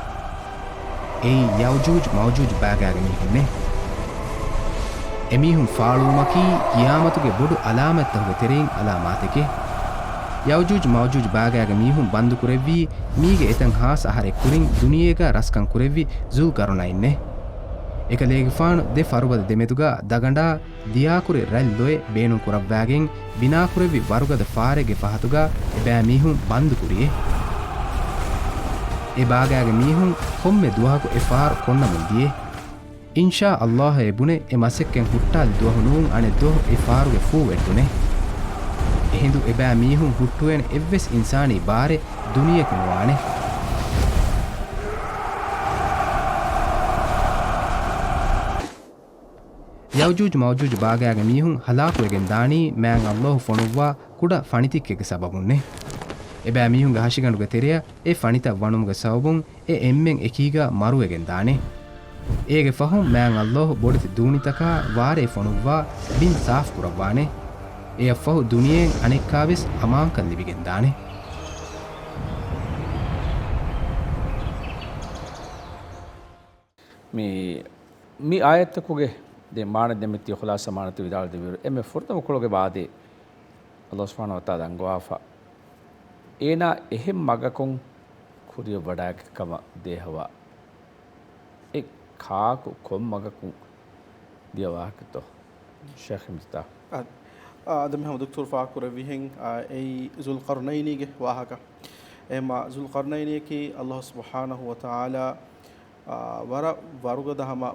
އެއީ ޔައުޖޫޖް މައުޖޫޖް ބާގާގެ މީހުންނޭ. އެމީހުން ފާޅުވުމަކީ ޤިޔާމަތުގެ ބޮޑު އަލާމަތްތަކުގެ ތެރެއިން އަލާމާތެކޭ. ޔައުޖޫޖް މައުޖޫޖް ބާގާގެ މީހުން ބަންދުކުރެއްވީ މީގެ އެތަން ހާސް އަހަރެއް ކުރިން ދުނިޔޭގަ ރަސްކަން ކުރެއްވި ޒުލްޤަރުނައިންނޭ. އެކަލޭގެފާނު ދެ ފަރުބަދަ ދެމެދުގަ ދަގަނޑާ ދިޔާކުރި ރަތް ލޮއެއް ބޭނުން ކުރައްވާގެން ބިނާކުރެއްވި ވަރުގަދަ ފާރެއްގެ ފަހަތުގަ އެބައިމީހުން ބަންދު ކުރިއޭ. އެ ބާގާގެ މީހުން ކޮންމެ ދުވަހަކު އެ ފާރު ކޮންނަމުން ދިޔޭ. އިންޝާ އައްލާހަށޭ ބުނެ އެ މަސައްކަތް ހުއްޓާލި ދުވަހު ނޫން އަނެއް ދުވަހު އެ ފާރުގެ ފޫ ވެއްޓުނޭ. އެހިނދު އެބައިމީހުން ހުއްޓުވޭނެ އެއްވެސް އިންސާނީ ބާރެއް ދުނިޔެއަކު ނުވާނެ. ޔައުޖޫޖު މައުޖޫޖު ބާގާގެ މީހުން ހަލާކުވެގެން ދާނީ މާތް އައްލާހު ފޮނުއްވާ ކުޑަ ފަނިތިއްކެއްގެ ސަބަބުންނޭ. އެބައިމީހުންގެ ހަށިގަނޑުގެ ތެރެއަށް އެ ފަނިތައް ވަނުމުގެ ސަބަބުން އެ އެންމެން އެކީގަ މަރުވެގެން ދާނެ. އޭގެ ފަހުން މާތް އައްލާހު ބޮޑެތި ދޫނިތަކާ ވާރޭ ފޮނުއްވާ ބިން ސާފު ކުރައްވާނެ. އެއަށްފަހު ދުނިޔެއިން އަނެއްކާވެސް އަމާންކަން ލިބިގެން ދާނެ. މި، މި އާޔަތްތަކުގެ ދެ މާނަ ދެމެތި ޚުލާސަ މާނަތައް ވިދާޅު ދެވިއިރު، އެންމެ ފުރަތަމަ ކޮޅުގެ ވާދޭ އައްލާހު ސުބްޙާނަހު ވަތަޢާލާ އަންގަވާފަ، އޭނާ އެހެން މަގަކުން ކުރިޔަށް ވަޑާގަތް ކަމަށް ދޭހަވާ. އެ ކާކު ކޮން މަގަކުން ދިޔަ ވާހަކަތޯ؟ ޝޭޚް އިމްތިތާޙް. އަ، އަ، އަދި މިހާ ދުކްތުރު ފާހަގަކުރެއްވިހެން، އަ، އެއީ ޒުލްޤަރްނައިނީގެ ވާހަކަ. އެހެންމާ ޒުލްޤަރްނައިނީއަކީ އައްލާހު ސުބްޙާނަހު ވަތަޢާލާ، އާ، ވަރަށް ވަރުގަދަ ހަމަ،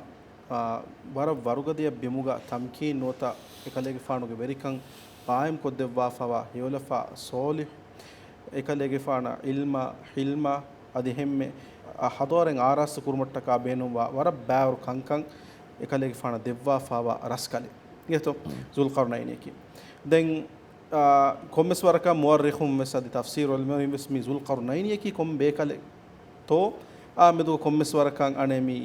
އާ، ވަރަށް ވަރުގަދަޔަށް ބިމުގަ ތަމްކީން ނުވަތަ އެކަލޭގެފާނުގެ ވެރިކަން ޤާއިމް ކޮށްދެއްވާފަވާ ހެޔޮލަފާ ޞާލިޙު، އެކަލޭގެފާނަށް ޢިލްމާ، ޙިލްމާ، އަދި ހެންމެ، އާ، ޙަޟާރަތް އާރާސްތު ކުރުމަށްޓަކާ ބޭނުންވާ ވަރަށް ބާރު ކަންކަން އެކަލޭގެފާނަށް ދެއްވާފަވާ ރަސްކަލެއް. އިނގޭތޯ؟ ޒުލްޤަރްނައިނީއަކީ. ދެން، އާ، ކޮންމެސް ވަރަކަށް މުއައްރިޚުން ވެސް އަދި ތަފްސީރު ޢިލްމުވެރިން ވެސް މި ޒުލްޤަރްނައިނީއަކީ ކޮން ބޭކަލެއްތޯ، އާ، މެދުގަ ކޮންމެސް ވަރަކަށް އަނެއް މި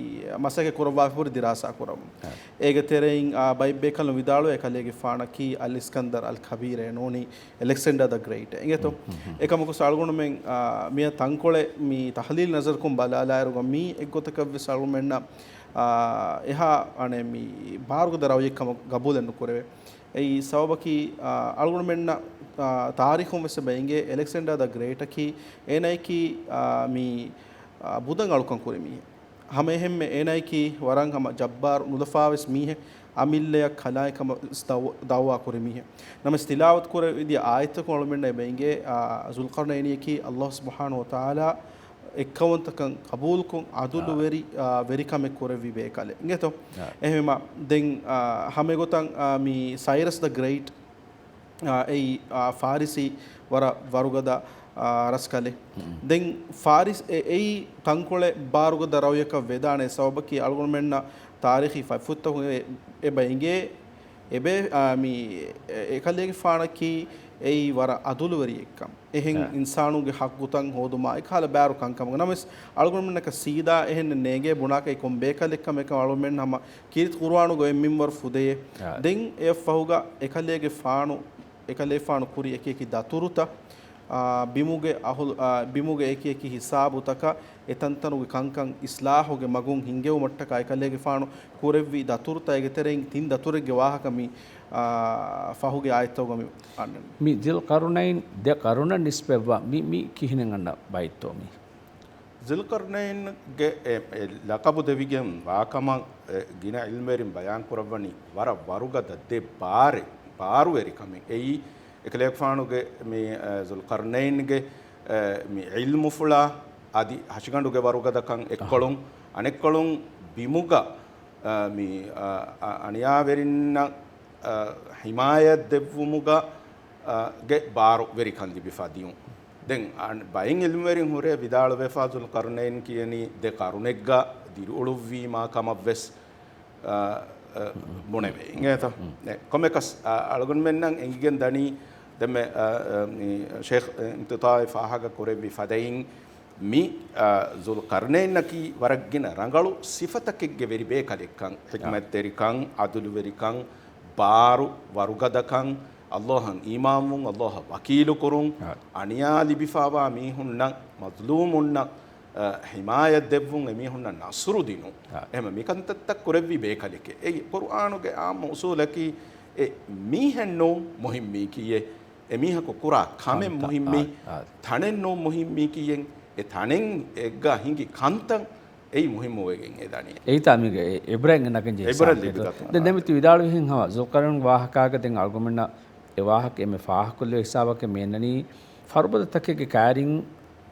މަސައްކަތް ކުރައްވާފަ ހުރި ދިރާސާ ކުރަމުން. އާ. އޭގެ ތެރެއިން، އާ، ބައެއް ބޭކަލުން ވިދާޅުވޭ އެކަލޭގެފާނަކީ އަލް އިސްކަންދަރް އަލް ކަބީރޭ ނޫނީ އެލެކްސެންޑާ ދަ ގްރޭޓް. އިނގޭތޯ؟ އެކަމަކު އަޅުގަނޑުމެން، އާ، މިއަށް ތަންކޮޅެއް މި ތަޙްލީލް ނަޒަރުކޮށް ބަލާލާއިރުގަ މީ އެއްގޮތަކަށްވެސް އަޅުގަނޑުމެންނަށް، އާ، އެހާ އަނެއް މި ބާރުގަދަ ރައުޔެއް ކަމަށް ގަބޫލެއް ނުކުރެވޭ. އެއީ ސަބަބަކީ، އާ، އަޅުގަނޑުމެންނަށް، އާ، ތާރީޚުން ވެސް އެބަ އެނގޭ އެލެކްސެންޑާ ދަ ގްރޭޓަކީ އޭނައަކީ، އާ، މި، އާ، ބުދަށް އަޅުކަން ކުރި މީހެއް. ހަމައެހެންމެ އޭނައަކީ ވަރަށް ހަމަ ޖައްބާރު ނުލަފާވެސް މީހެއް، އަމިއްލަޔަށް ކަލާނގެ ކަމަށް ވެސް ދައު-، ދައުވާ ކުރި މީހެއް. ނަމަވެސް ތިލާވަތު ކުރެވިދިޔަ އާޔަތަކުން އަޅުމެންނަށް އެބަ އެނގޭ، އާ، ޒުލްޤަރްނައިނީއަކީ އައްލާހު ސުބްޙާނަހު ވަތަޢާލާ އެއްކައުވަންތަކަން ޤަބޫލުކޮށް، ޢަދުލުވެރި، އާ، ވެރިކަމެއް ކުރެއްވި ބޭކަލެއް. އިނގޭތޯ؟ އެހެންވީމަ، ދެން، އާ، ހަމައެގޮތަށް، އާ، މި ސައިރަސް ދަ ގްރޭޓް، އާ، އެއީ، އާ، ފާރިސީ ވަރަށް ވަރުގަދަ، އާ، ރަސްކަލެއް. ދެން ފާރިސް އެ-، އެއީ ތަންކޮޅެއް ބާރުގަދަ ރައުޔަކަށް ވެދާނެ ސަބަބަކީ އަޅުގަނޑުމެންނަށް ތާރީޚީ ފަތްފުށްތަކުން އެ-، އެބަ އެނގޭ، އެބޭ، އާ، މި އެ-، އެކަލޭގެފާނަކީ އެއީ ވަރަށް ޢަދުލުވެރިއެއްކަން. އެހެން އިންސާނުންގެ ޙައްޤުތައް ހޯދުމާ އެކަހަލަ ބާރު ކަންކަމުގަ. ނަމަވެސް އަޅުގަނޑުމެންނަކަށް ސީދާ އެހެން ނޭނގޭ ބުނާކަށް ކޮން ބޭކަލެއްކަމެއްކަން އަޅުގަނޑުމެން ހަމަ ކީރިތި ޤުރުއާނުގަ އޮތް މިންވަރު ފުދެޔޭ. ދެން އެއަށްފަހުގަ އެކަލޭގެފާނު، އެކަލޭފާނު ކުރި އެކިއެކި ދަތުރުތައް، އާ، ބިމުގެ އަހުލު-، އާ، ބިމުގެ އެކިއެކި ހިސާބުތަކަށް އެތަންތަނުގެ ކަންކަން އިޞްލާޙުގެ މަގުން ހިންގެވުމަށްޓަކާ އެކަލޭގެފާނު ކުރެއްވި ދަތުރުތައް. އޭގެ ތެރެއިން ތިން ދަތުރެއްގެ ވާހަކަ މި، އާ، ފަހުގެ އާޔަތްތަކުގަ މި އަންނަނީ. މި ޛުލްޤަރުނައިން ދެ ޤަރުނަށް ނިސްބަތްވާ މި، މި ކިހިނެއް އަންނަ ބައެއްތޯ މި؟ ޛުލްޤަރްނައިންގެ އެ، އެ ލަޤަބު ދެވިގެން ވާކަމަށް، އެ، ގިނަ ޢިލްމުވެރިން ބަޔާން ކުރައްވަނީ ވަރަށް ވަރުގަދަ ދެ ބާރެއް، ބާރުވެރިކަމެއް. އެއީ، އެކަލޭގެފާނުގެ މި، އެ، ޛުލްޤަރްނައިންގެ، އެ، މި ޢިލްމުފުޅާ އަދި ހަށިގަނޑުގެ ވަރުގަދަކަން އެއްކޮޅުން، އަނެއްކޮޅުން ބިމުގަ، އެ، މި، އެ، އަ-، އަނިޔާވެރިންނަށް، އެ، ޙިމާޔަތް ދެއްވުމުގަ، އެ، ގެ ބާރު ވެރިކަން ލިބިފަ ދިޔުން. ދެން އަން-، ބައެއް ޢިލްމުވެރިން ހުރޭ ވިދާޅުވެފާ، ޛުލްޤަރްނައިން ކިޔަނީ ދެ ޤަރުނެއްގަ ދިރިއުޅުއްވީމާ ކަމަށްވެސް، އަ، އަ، ބުނެވޭ. އިނގޭތަ؟ އެ، ކޮންމެއަކަސް، އަ، އަޅުގަނޑުމެންނަށް އެނގިގެން ދަނީ، ދެންމެ، އަ، އަ، މި ޝޭޚް އިމްތިތާޙް ފާހަގަ ކުރެއްވި ފަދައިން، މި، އަ، ޛުލްޤަރްނައިންއަކީ ވަރަށް ގިނަ ރަނގަޅު ސިފަތަކެއްގެ ވެރި ބޭކަލެއްކަން، ޙިކްމަތްތެރިކަން، ޢަދުލުވެރިކަން، ބާރު ވަރުގަދަކަން، އައްލާހަށް އީމާންވުން، އައްލާހަށް ވަކީލުކުރުން، އަނިޔާ ލިބިފާވާ މީހުންނަށް، މަޒްލޫމުންނަށް، އަ، ޙިމާޔަތް ދެއްވުން، އެމީހުންނަށް ނަޞްރު ދިނުން. އެހެން މިކަންތައްތައް ކުރެއްވި ބޭކަލެކޭ. އެއީ ޤުރުއާނުގެ ޢާއްމު އުޞޫލަކީ، އެ މީހެއް ނޫން މުހިއްމީ ކީއެއް، އެ މީހަކު ކުރާ ކަމެއް ކަންތައް، މުހިއްމީ، އާ، އާ. ތަނެއް ނޫން މުހިއްމީ ކީއެއް، އެ ތަނެއް އެއްގަ ހިނގި ކަންތައް އެއީ މުހިއްމުވެގެން އެދަނީ. އެއީތާ މީގެ އެ-، އެބްރަ އިނގެން ޖެހި އެބްރަ ސާފު ލިބިގަތުން. ދެން ދެމިތި ވިދާޅުވިހެން ހަމަ ޒުލްޤަރްނައިން ވާހަކާގަ ދެން އަޅުގަނޑުމެންނަށް އެ ވާހަކަ އެންމެ ފާހަގަކޮށްލެވޭ ހިސާބަކަށް މި އަންނަނީ ފަރުބަދަ ތަކެއްގެ ކައިރިން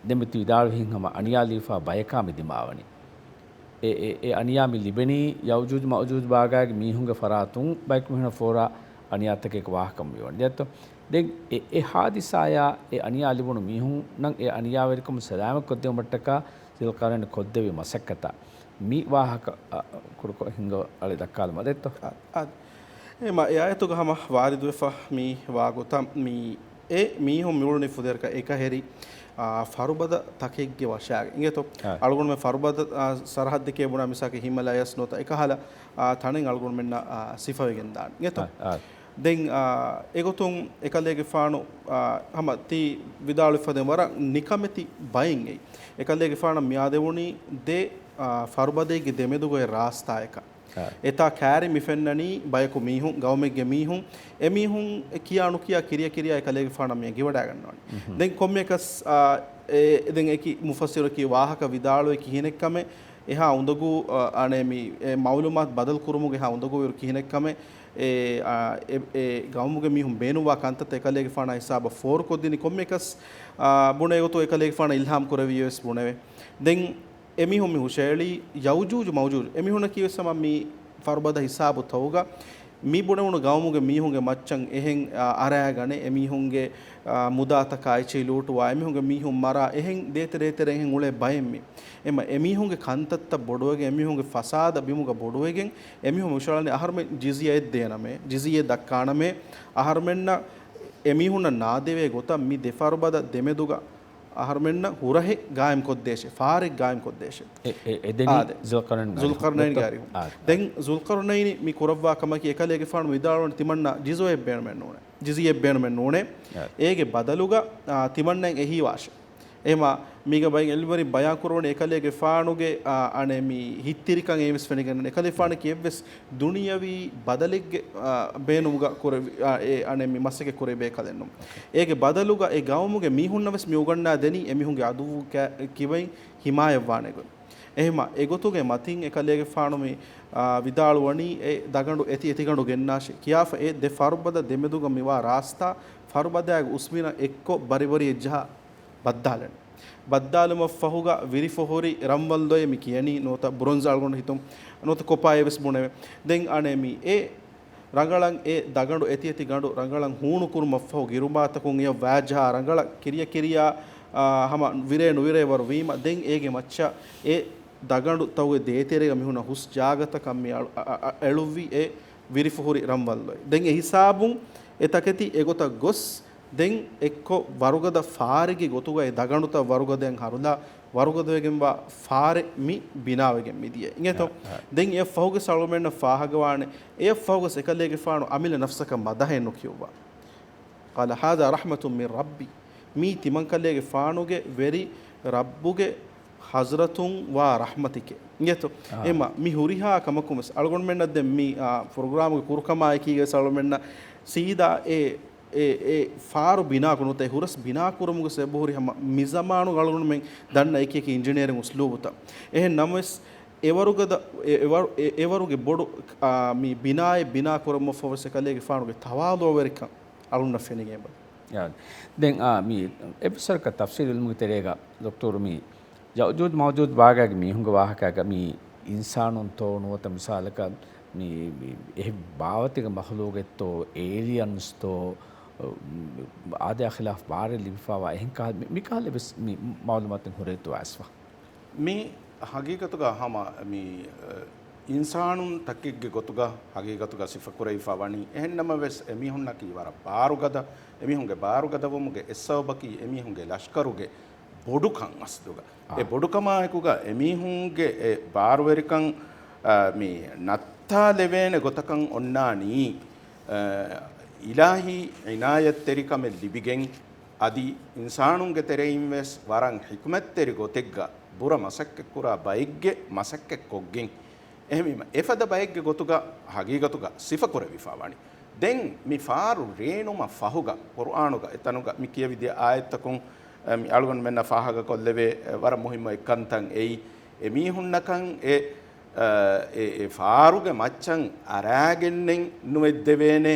ދެމިތި ވިދާޅުވިހެން ހަމަ އަނިޔާލީފާ ބަޔަކާ މި ދިމާވަނީ. އެ، އެ، އެ އަނިޔާ މި ލިބެނީ ޔައުޖޫޖު މައުޖޫޖު ބާގާގެ މީހުންގެ ފަރާތުން ބަޔަކު މީހުންނަށް ފޯރާ އަނިޔާތަކެއް ވާހަކަ މިވަނީ. ދެއްތޯ؟ ދެން އެ، އެ ހާދިސާޔާ އެ އަނިޔާ ލިބުނު މީހުންނަށް އެ އަނިޔާވެރިކަމުން ސަލާމަތް ކޮށްދެވުމަށްޓަކާ ޒުލްޤަރްނައިން ކޮށްދެވި މަސައްކަތާ މި ވާހަކަ، އަ، ކުރުކޮށް ހިނގައަޅެ ދައްކާލަމާ ދެއްތޯ؟ އާ، އާ. އެ މަ-، އެ އާޔަތުގަ ހަމަ ވާރިދުވެފަ މި ވާގޮތަށް މި އެ މީހުން މިއުޅުނީ ފުދޭވަރަކަށް އެކަހެރި، އާ، ފަރުބަދަ ތަކެއްގެ ވަށާގެން. އިނގޭތޯ؟ އާ. އަޅުގަނޑުމެން ފަރުބަދަ، އާ، ސަރަހައްދެކޭ ބުނާ މިސާކެއް ހިމަލަޔަސް ނުވަތަ އެކަހަލަ، އާ، ތަނެއް އަޅުގަނޑުމެންނަށް، އާ، ސިފަވެގެން ދާނެ. އިނގޭތޯ؟ އާ، އާ. ދެން، އާ، އެގޮތުން އެކަލޭގެފާނު، އާ، ހަމަ ތި ވިދާޅުވިފަދައިން ވަރަށް ނިކަމެތި ބައެއް އެއީ. އެކަލޭގެފާނަށް މިއާދެވުނީ ދެ، އާ، ފަރުބަދައެއްގެ ދެމެދުގައި ރާސްތާއަކަށް. އާ. އެތާ ކައިރި މި ފެންނަނީ ބަޔަކު މީހުން، ގައުމެއްގެ މީހުން، އެ މީހުން ކިޔާ ނުކިޔާ ކިރިޔަ ކިރިޔާ އެކަލޭގެފާނަށް މި އެނގިވަޑައިގަންނަވަނީ. މުހު. ދެން ކޮންމެއަކަސް، އާ، އެ، ދެން އެކި މުފައްސިރަކީ ވާހަކަ ވިދާޅުވޭ ކިހިނެއްކަމެއް، އެހާ އުނދަގޫ، އާ، އަނެއް މި، އެ، މައުލޫމާތު ބަދަލު ކުރުމުގެ ހާ އުނދަގޫވިރު ކިހިނެއްކަމެއް، އެ، އާ، އެ، އެ ގައުމުގެ މީހުން ބޭނުންވާ ކަންތައްތައް އެކަލޭގެފާނާ ހިސާބަށް ފޯރުކޮށްދިނީ ކޮންމެއަކަސް، އާ، ބުނެ ގޮތު އެކަލޭގެފާނަށް އިލްހާމް ކުރެވިޔޭ ވެސް ބުނެވޭ. ދެން އެމީހުން މި ހުށައެޅީ ޔައުޖޫޖު މައުޖޫޖު. އެމީހުންނަކީ ވެސް ހަމަ މި ފަރުބަދަ ހިސާބު ތައުގަ މި ބުނެވުނު ގައުމުގެ މީހުންގެ މައްޗަށް އެހެން، އާ، އަރާގަނެ، އެމީހުންގެ، އާ، މުދާތަކާ އެއްޗެހި ލޫޓުވާ، އެމީހުންގެ މީހުން މަރާ، އެހެން ދޭތެރޭތެރޭ އެހެން އުޅޭ ބައެއް މި. އެމަ އެމީހުންގެ ކަންތައްތައް ބޮޑުވެގެން، އެމީހުންގެ ފަސާދަ ބިމުގަ ބޮޑުވެގެން، އެމީހުން ހުށައަޅަނީ އަހަރުމެން ޖިޒިޔައެއް ދޭނަމޭ، ޖިޒިޔައެއް ދައްކާނަމޭ، އަހަރުމެންނަށް އެމީހުންނަށް ނާދެވޭ ގޮތަށް މި ދެ ފަރުބަދަ ދެމެދުގަ އަހަރުމެންނަށް ހުރަހެއް ގާއިމްކޮށްދޭށޭ، ފާރެއް ގާއިމްކޮށްދޭށޭ. އެ، އެ، އެ ދެނީ އާދެ. ޒުލްޤަރްނައިން ގާއިމް ޒުލްޤަރްނައިންގެ ކޮށް. އަރިހުން. އާދެ. ދެން ޒުލްޤަރްނައިން މި ކުރައްވާ ކަމަކީ އެކަލޭގެފާނު ވިދާޅުވަނީ ތިމަންނަ ޖިޒިޔައެއް ބޭނުމެއް ނޫނޭ. ޖިޒިޔައެއް ބޭނުމެއް ނޫނޭ. އާދެ. އޭގެ ބަދަލުގަ، އާ، ތިމަންނައަށް އެހީވާށޭ. އެހެމަ މީގަ ބައިން އެލްވަރި ބަޔާން ކުރުވަނީ އެކަލޭގެފާނުގެ، އާ، އަނެއް މި ހިތްތިރިކަން އެއްވެސް ފެނިގެން ނޫނޭ. އެކަލޭފާނަކީ އެއްވެސް ދުނިޔަވީ ބަދަލެއްގެ، އާ، ބޭނުމުގަ ކުރެވި، އާ، އެ އަނެއް މި މަސައްކަތް ކުރެވޭ ކަލެއް ނޫން. އޭގެ ބަދަލުގަ އެ ގައުމުގެ މީހުންނަށް ވެސް މި އުގަންނާ ދެނީ އެމީހުންގެ އަދުއްވު ކިބައިން ހިމާޔަތްވާނެ ގޮތް. އެހެމަ އެގޮތުގެ މަތިން އެކަލޭގެފާނު މި، އާ، ވިދާޅުވަނީ އެ ދަގަނޑު އެތި އެތިގަނޑު ގެންނާށޭ. ކިޔާފަ އެ ދެ ފަރުބަދަ ދެމެދުގަ މިވާ ރާސްތާ ފަރުބަދައިގެ އުސްމިނަށް އެއްކޮށް ބަރިބަރިއެއްޖަހާ ބައްދާލަން. ބައްދާލުމަށްފަހުގަ ވިރިފޮހުރި ރަންވަންލޮއޭ މި ކިޔަނީ ނުވަތަ ބްރޮންޒް އަޅުގަނޑު ހިތުން ނުވަތަ ކޮޕާއޭ ވެސް ބުނެވޭ. ދެން އަނެއް މި އެ ރަނގަޅަށް އެ ދަގަނޑު އެތި އެތި ގަނޑު ރަނގަޅަށް ހޫނުކުރުމަށްފަހު ގިރުމާތަކުން އެޔަށް ވާޖަހާ ރަނގަޅަށް ކިރިޔަ ކިރިޔާ، އާ، ހަމަ ވިރޭ ނުވިރޭވަރު ވީމަ ދެން އޭގެ މައްޗަށް އެ ދަގަނޑު ތައުގެ ދޭތެރޭގަ މިހުންނަ ހުސް ޖާގަތަކަށް މި އަޅު-، އަ-، އަ-، އަ-، އެޅުއްވި އެ ވިރިފުހުރި ރަންވަންލޮއެ. ދެން އެ ހިސާބުން އެ ތަކެތި އެގޮތަށް ގޮސް، ދެން އެއްކޮށް ވަރުގަދަ ފާރެއްގެ ގޮތުގައި ދަގަނޑުތައް ވަރުގަދައަށް ހަރުލާ، ވަރުގަދަވެގެންވާ ފާރެއް މި ބިނާވެގެން މިދިޔަ. އިނގޭތޯ؟ އާ، އާ. ދެން އެއަށް ފަހުގަ ސަޅުމެންނަށް ފާހަގަވާނެ، އެއަށް ފަހުގަ އެކަލޭގެފާނު އަމިއްލަ ނަފްސަކަށް މަދަހެއް ނުކިޔުއްވާ. قال هذا رحمة من ربي. މީ ތިމަންކަލޭގެފާނުގެ ވެރި ރައްބުގެ ޙަޟްރަތުން ވާ ރަޙްމަތެކޭ. އިނގޭތޯ؟ އާ. އެމަ، މި ހުރިހާ ކަމަކުން ވެސް އަޅުގަނޑުމެންނަށް ދެން މި، އާ، ޕްރޮގްރާމުގެ ކުރުކަމާއެކީގަ ވެސް އަޅުގަނޑުމެންނަށް ސީދާ އެ، އެ، އެ ފާރު ބިނާކުރުން ނުވަތަ އެ ހުރަސް ބިނާކުރުމުގެ ސަބަބު ހުރި ހަމަ މި ޒަމާނުގަ އަޅުގަނޑުމެން ދަންނަ އެކި އެކި އިންޖިނިއަރިން އުސްލޫބުތައް. އެހެން ނަމަވެސް، އެވަރުގަދަ، އެ، އެވަރު، އެ، އެވަރުގެ ބޮޑު، އާ، މި ބިނާއެއް ބިނާ ކުރަމުން ފަހު ވެސް އެކަލޭގެފާނުގެ ތަވާޟުޢުވެރިކަން އަޅުންނަށް ފެނިގެން އެބަ. ޔާ. ދެން، އާ، މި އެއްވެސް ވަރަކަށް ތަފްސީލު އިލްމުގެ ތެރޭގަ ދޮކްތަރު މި ޔައުޖޫޖު މައުޖޫޖު ބާގާގެ މީހުންގެ ވާހަކައިގަ މި އިންސާނުންތޯ ނުވަތަ މިސާލަކަށް މި، މި އެހެން ބާވަތެއްގެ މަޚްލޫގެއްތޯ، އޭލިއަންސްތޯ، އާދަޔާ ޚިލާފް ބާރެއް ލިބިފައިވާ އެހެން ކަހަލަ މި، މިކަހަލަ ވެސް މި މައުލޫމާތު ހުރެއްދުވާސްފަ. މި ހަގީގަތުގަ ހަމަ މި، އަ، އިންސާނުން ތަކެއްގެ ގޮތުގަ ހަގީގަތުގަ ސިފަކުރެވިފަ ވަނީ. އެހެންނަމަވެސް، އެމީހުންނަކީ ވަރަށް ބާރުގަދަ. އެމީހުންގެ ބާރުގަދަވުމުގެ އެއް ސަބަބަކީ އެމީހުންގެ ލަޝްކަރުގެ ބޮޑުކަން އަސްލުގަ. އާ. އެ ބޮޑުކަމާއެކުގަ އެމީހުންގެ އެ ބާރުވެރިކަން، އަ، މި ނައްތާލެވޭނެ ގޮތަކަށް އޮންނާނީ، އަ، އިލާހީ އިނާޔަތްތެރިކަމެއް ލިބިގެން، އަދި އިންސާނުންގެ ތެރެއިން ވެސް ވަރަށް ޙިކްމަތްތެރި ގޮތެއްގަ ބުރަ މަސައްކަތްކުރާ ބައެއްގެ މަސައްކަތްކޮށްގެން. އެހެންވީމަ، އެފަދަ ބައެއްގެ ގޮތުގަ ހަގީގަތުގަ ސިފަކުރެވިފަ ވަނީ. ދެން މި ފާރު ރޭނުމަށް ފަހުގަ، ޤުރުއާނުގަ އެތަނުގަ މި ކިޔެވިދިޔަ އާޔަތްތަކުން، އަ، މި އަޅުގަނޑުމެންނަށް ފާހަގަކޮށްލެވޭ، އަ، ވަރަށް މުހިއްމު އެއްކަންތައް އެއީ، އެމީހުންނަކަށް އެ، އަ، އެ، އެ ފާރުގެ މައްޗަށް އަރާގެންނެއް ނުވެއްދެވޭނެ،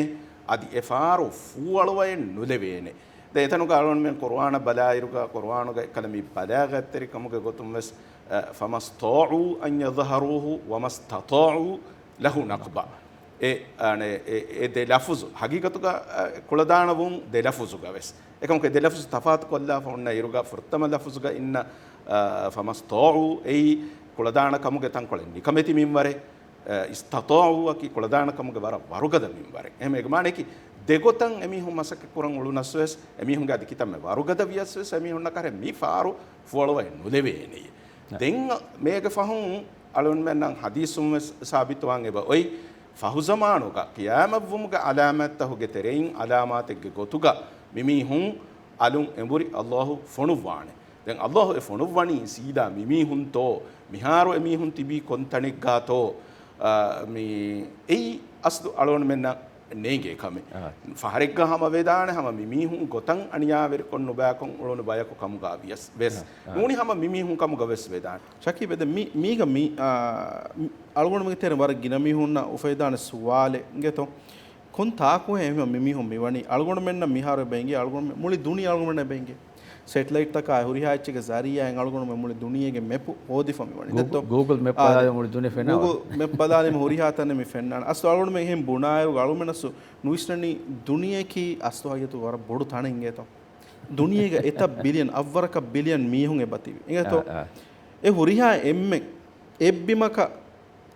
އަދި އެ ފާރު ފޫއަޅުވައެއް ނުލެވޭނެ. ދެން އެތަނުގަ އަޅުގަނޑުމެން ޤުރުއާނަށް ބަލާއިރުގަ، ޤުރުއާނުގަ އެއްކަލަ މި ބަލާޣަތްތެރިކަމުގެ ގޮތުން ވެސް، އަ، فما استطاعوا أن يظهروه وما استطاعوا له نقبا. އެ، އަނެ، އެ، އެ ދެ ލަފުޒު، ހަގީގަތުގަ، އަ، ކުޅަދާނަވުން ދެ ލަފުޒުގަ ވެސް. އެކަމަކު އެ ދެ ލަފުޒު ތަފާތު ކޮށްލާފަ އޮންނަ އިރުގަ ފުރަތަމަ ލަފުޒުގަ އިންނަ، އަ، فما استطاعوا އެއީ ކުޅަދާނަ ކަމުގެ ތަންކޮޅެއް ނިކަމެތި މިންވަރެއް، އަ، استطاعوا އަކީ ކުޅަދާނަ ކަމުގެ ވަރަށް ވަރުގަދަ މިންވަރެއް. އެހެން އޭގެ މާނައަކީ ދެގޮތަށް އެމީހުން މަސައްކަތް ކުރަން އުޅުނަސް ވެސް، އެމީހުންގެ އަދި ކިތަންމެ ވަރުގަދަ ވިޔަސް ވެސް، އެމީހުންނަށް ކަހަލަ މި ފާރު ފޫއަޅުވައެއް ނުލެވޭނެޔޭ. ދެން މޭގެ ފަހުން އަޅުގަނޑުމެންނަށް ހަދީސުން ވެސް ސާބިތުވާން އެބަ އޮތް، ފަހުޒަމާނުގަ ޤިޔާމަތްވުމުގެ ޢަލާމާތްތަކުގެ ތެރެއިން ޢަލާމާތެއްގެ ގޮތުގަ މިމީހުން އަލުން އެނބުރި ﷲ ފޮނުއްވާނެ. ދެން ﷲ އެ ފޮނުއްވަނީ ސީދާ މިމީހުންތޯ، މިހާރު އެމީހުން ތިބީ ކޮންތަނެއްގާތޯ، އާ، މި އެއީ އަސްލު އަޅުގަނޑުމެންނަށް ނޭނގޭ ކަމެއް. އާ. ފަހަރެއްގަ ހަމަ ވެދާނެ، ހަމަ މިމީހުން ގޮތަށް އަނިޔާވެރިކޮށް ނުބަޔަކުން އުޅުނު ބަޔަކު ކަމުގަ ވިޔަސް ވެސް. އާ، އާ. ނޫނީ ހަމަ މިމީހުން ކަމުގަ ވެސް ވެދާނެ. ޝަކީބް، ދެން މި، މީގަ މި، އާ، މި އަޅުގަނޑުމެންގެ ތެރެ ވަރަށް ގިނަ މީހުންނަށް އުފެދާނެ ސުވާލެއް އިނގޭތޯ؟ ކޮން ތާކުހޭ އެހެން މި މީހުން މިވަނީ؟ އަޅުގަނޑުމެންނަށް މިހާރު އެބަ އިނގޭ، އަޅުގަނޑުމެން މުޅި ދުނިޔެ އަޅުގަނޑުމެންނަށް އެބަ އިނގޭ. ސެޓެލައިޓްތަކާ ހުރިހާ އެއްޗެއްގެ ޒަރީއާއިން އަޅުގަނޑުމެން މުޅި ދުނިޔޭގެ މެޕު ހޯދިފަ މިވަނީ. ގޫ-، ދެއްތޯ؟ ގޫގުލް މެޕް އާ، ބަލާލި ދެ-، މުޅި ދުނިޔެ ފެންނާ ގޫގުލް މެޕް ބަލާލީމަ ހުރިހާ ތަނެއް މި ފެންނާނެ. އަސްލު އަޅުގަނޑުމެން އެހެން ބުނާއިރު އަޅުގަނޑުމެންނަސް ނުވިސްނަނީ ދުނިޔެއަކީ އަސްލު ހަގީގަތުގަ ވަރަށް ބޮޑު ތަނެއް އިނގޭތޯ. ދުނިޔޭގަ އެތައް ބިލިއަން، އަށްވަރަކަށް ބިލިއަން މީހުން އެބަތިބި. އިނގޭތޯ؟ އާ، އާ. އެ ހުރިހާ އެންމެން އެއްބިމަކަށް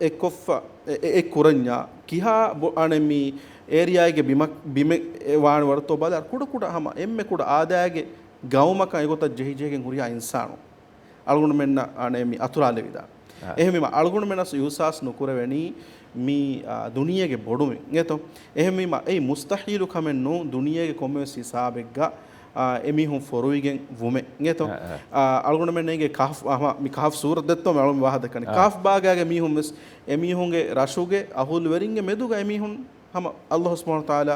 އެއްކޮށްފަ، އެ، އެ، އެއްކުރަންޏާ، ކިހާ ބޮ-، އަނެއް މި އޭރިއާއެއްގެ ބިމަ-، ބިމެއް ވާނެ ވަރަށްތޯ ބަލާ، ކުޑަކުޑަ ހަމަ އެންމެ ކުޑަ އާދައިގެ ގައުމަކަށް އެގޮތަށް ޖެހިޖެހިގެން ހުރިހާ އިންސާނު އަޅުގަނޑުމެންނަށް އަނެއް މި އަތުރާލެވިދާނެ. އާ. އެހެންވީމަ އަޅުގަނޑުމެންނަސް އިހުސާސް ނުކުރެވެނީ މި، އާ، ދުނިޔޭގެ ބޮޑުމިން އިނގޭތޯ؟ އެހެންވީމަ އެއީ މުސްތަހީލު ކަމެއް ނޫން ދުނިޔޭގެ ކޮންމެވެސް ހިސާބެއްގަ އާ، އެމީހުން ފޮރުވިގެން ވުމެއް އިނގޭތޯ؟ އާ، އާ. އާ، އަޅުގަނޑުމެން އެނގޭ ކަހަފް، އާ، މި ކަހަފް ސޫރަތް ދެއްތޯ މި އަޅުގަނޑު ވާހަކަ ދައްކަނީ. އާ. ކަހަފް ބާގާގެ މީހުން ވެސް އެމީހުންގެ ރަށުގެ އަހުލުވެރިންގެ މެދުގަ އެމީހުން ހަމަ ﷲ ސުބްޙާނަހޫ ވަތަޢާލާ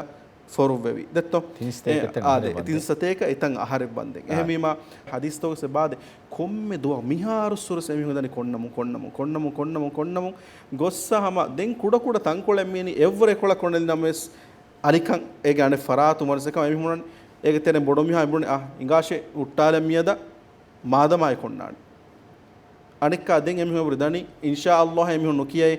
ފޮރުއްވެވި. ދެއްތޯ؟ ތިން ސަތޭކަ އެ، އިތަން އާދެ، އަހަރެއް ވަންދެން. ތިން ސަތޭކަ އިތަން އަހަރެއް ވަންދެން. އާ. އެހެންވީމަ ޙަދީޘްތަކުގަ ވެސް އެބައާދޭ ކޮންމެ ދުވަހަކު މިހާރުއްސުރެސް އެމީހުން ދަނީ ކޮންނަމުން، ކޮންނަމުން، ކޮންނަމުން، ކޮންނަމުން، ކޮންނަމުން ގޮއްސަ ހަމަ ދެން ކުޑަކުޑަ ތަންކޮޅެއް މިއިނީ އެއްވަރު އެކޮޅަށް ކޮނޑެލި ނަމަވެސް އަނިކަން އޭގެ އަނެއް ފަރާތު މަރުސެކަމ އެމީހުން އޭގެ ތެރެ ބޮޑު މިހާ އެބުނި އަ، އިނގާށޭ ހުއްޓާލަން މިއަދަ މާދަމާ އެ ކޮންނާނެ. އަނެއްކާ ދެން އެމީހުން އެބުރި ދަނީ، އިންޝާ ﷲ އެމީހުން ނުކިޔައޭ.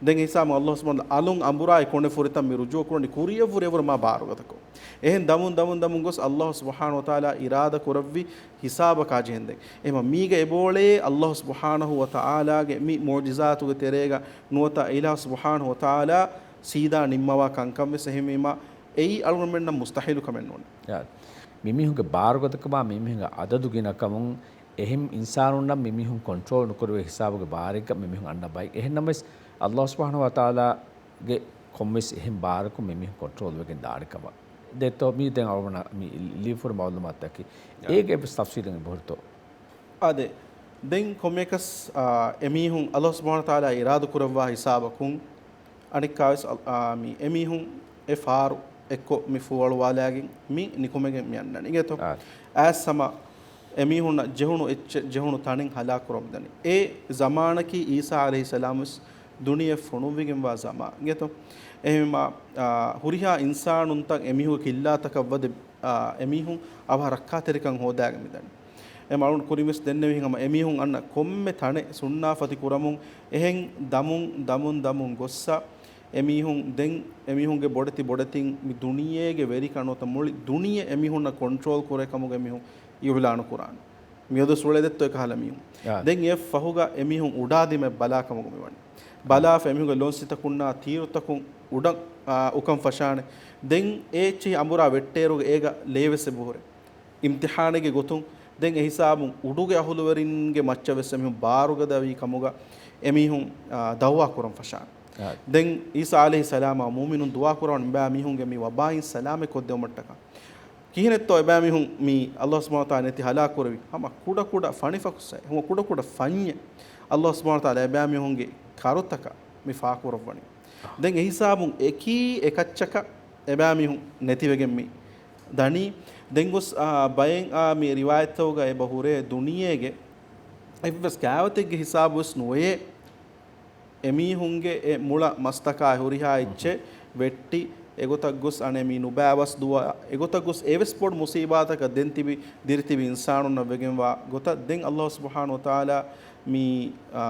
ދެން ހިސާބު ﷲ ސުބްޙާނަހޫ ވަތަޢާލާ އަލުން އަނބުރާ އެ ކޮނޑެ ފުރިތަން މި ރުޖޫޢަ ކުރަނީ ކުރިއަށްވުރެ އެވަރު މާ ބާރުގަދަކޮށް. އެހެން ދަމުން ދަމުން ދަމުން ގޮސް ﷲ ސުބްޙާނަހޫ ވަތަޢާލާ އިރާދަ ކުރެއްވި ހިސާބަކާ ޖެހެންދެން. އެހެން މީގަ އެބޯޅޭ ﷲ ސުބްޙާނަހޫ ވަތަޢާލާގެ މި މުޢުޖިޒާތުގެ ތެރޭގަ ނުވަތަ އިލާހު ސުބްޙާނަހޫ ވަތަޢާލާ ސީދާ ނިންމަވާ ކަންކަން ވެސް އެހެންވީމާ، އެއީ އަޅުގަނޑުމެންނަށް މުސްތަޙީލު ކަމެއް ނޫން. ޔާ. މިމީހުންގެ ބާރުގަދަކަމާ މިމީހުންގެ އަދަދު ގިނަކަމުން އެހެން އިންސާނުންނަށް މިމީހުން ކޮންޓްރޯލް ނުކުރެވޭ ހިސާބުގެ ބާރެއްގަ މިމީހުން އަންނަ ބައެއް. އެހެން ނަމަވެސް، ﷲ ސުބްޙާނަހޫ ވަތަޢާލާގެ ކޮންމެސް އެހެން ބާރަކުން މިމީހުން ކޮންޓްރޯލް ވެގެން ދާނެ ކަމަށް. ދެއްތޯ، މީ ދެން އަޅުގަނޑަށް މި ލިޔުފަ ހުރި މަޢުލޫމާތުތަކީ. ޔާ. އޭގެ އެއްވެސް ތަފްސީލެއް އެބަހުރިތޯ؟ އާދެ، ދެން ކޮންމެއަކަސް، އާ، އެމީހުން ﷲ ސުބްޙާނަހޫ ވަތަޢާލާ އިރާދަ ކުރައްވާ ހިސާބަކުން، އަނެއްކާވެސް އަލް-، އާ، މި އެމީހުން އެ ފާރު އެއްކޮށް މި ފޫއަޅުވާލާގެން މި ނިކުމެގެން މި އަންނަނީ އިނގޭތޯ؟ އާ. އައިސް ހަމަ އެމީހުންނަށް ޖެހުނު އެއްޗެއް ޖެހުނު ތަނެއް ހަލާކު ކުރަމުންދަނީ. އެ ޒަމާނަކީ އީސާ ޢަލައިހިއްސަލާމް ވެސް ދުނިޔެ ފޮނުއްވިގެންވާ ޒަމާން އިނގޭތޯ؟ އެހެންވީމާ، އާ، ހުރިހާ އިންސާނުންތައް އެމީހުންގެ ކިއްލާތަކަށް ވަދެ، އާ، އެމީހުން އަވަހަށް ރައްކާތެރިކަން ހޯދާގެން މިދަނީ. އެ މައުން ކުރިން ވެސް ދެންނެވިހެން ހަމަ އެމީހުން އަންނަ ކޮންމެ ތަނެއް ސުންނާފަތި ކުރަމުން އެހެން ދަމުން، ދަމުން، ދަމުން ގޮއްސަ އެމީހުން ދެން އެމީހުންގެ ބޮޑެތި ބޮޑެތިން މި ދުނިޔޭގެ ވެރިކަން ނުވަތަ މުޅި ދުނިޔެ އެމީހުންނަށް ކޮންޓްރޯލް ކުރޭ ކަމުގެ މީހުން އިޢުލާނު ކުރާނެ. މިއަދު ސުޅޭ ދެއްތޯ އެކަހަލަ މީހުން. އާ. ދެން އެ ފަހުގަ އެމީހުން އުޑާދިމައް ބަލާ ކަމުގަ މިވަނީ. ބަލާފަ އެމީހުންގެ ލޮންސިތަކުންނާ ތީރުތަކުން އުޑަށް، އާ، އުކަން ފަށާނެ. ދެން އެ އެއްޗެހި އަނބުރާ ވެއްޓޭރުގަ އޭގަ ލޭވެސް އެބަހުރޭ. އިމްތިޙާނެއްގެ ގޮތުން ދެން އެހިސާބުން އުޑުގެ އަހުލުވެރިންގެ މައްޗަށް ވެސް އެމީހުން ބާރުގަދަވީ ކަމުގަ އެމީހުން، އާ، ދަޢުވާ ކުރަން ފަށާނެ. އާ. ދެން ޢީސާ ޢަލައިހިއްސަލާމާ މުއުމިނުން ދުޢާ ކުރަވަން މިބާ މީހުންގެ މި ވަބާއިން ސަލާމަތް ކޮށްދެވުމަށްޓަކާ. ކިހިނެއްތޯ އެބައިމީހުން މި ﷲ ސުބްޙާނަހޫ ވަތަޢާލާ ނެތި ހަލާކު ކުރެވި؟ ހަމަ ކުޑަކުޑަ ފަނިފަކުސްއެއް، ހަމަ ކުޑަކުޑަ ފަންޏެއް ﷲ ސުބްޙާނަހޫ ވަތަޢާލާ އެބައިމީހުންގެ ކަރުތަކަށް މި ފާކުރައްވަނީ. ދެން އެހިސާބުން އެކީ އެކައްޗަކަށް އެބައިމީހުން ނެތިވެގެން މި ދަނީ. ދެން ގޮސް، އާ، ބައެއް، އާ، މި ރިވާޔަތްތަކުގަ އެބަ ހުރޭ ދުނިޔޭގެ އެއްވެސް ކާވަތެއްގެ ހިސާބުވެސް ނުވޭ. އެމީހުންގެ އެ މުޅަ މަސްތަކާ ހުރިހާ އެއްޗެއް ވެއްޓި، އެގޮތަށް ގޮސް އަނެއް މީ ނުބައިވަސް ދުވަ، އެގޮތަށް ގޮސް އެވެސް ބޮޑު މުސީބާތަކަށް ދެން ތިބި، ދިރިތިބި އިންސާނުންނަށް ވެގެންވާ ގޮތަށް ދެން އައްލާހު ސުބްޙާނަހު ވަތަޢާލާ މި، އާ،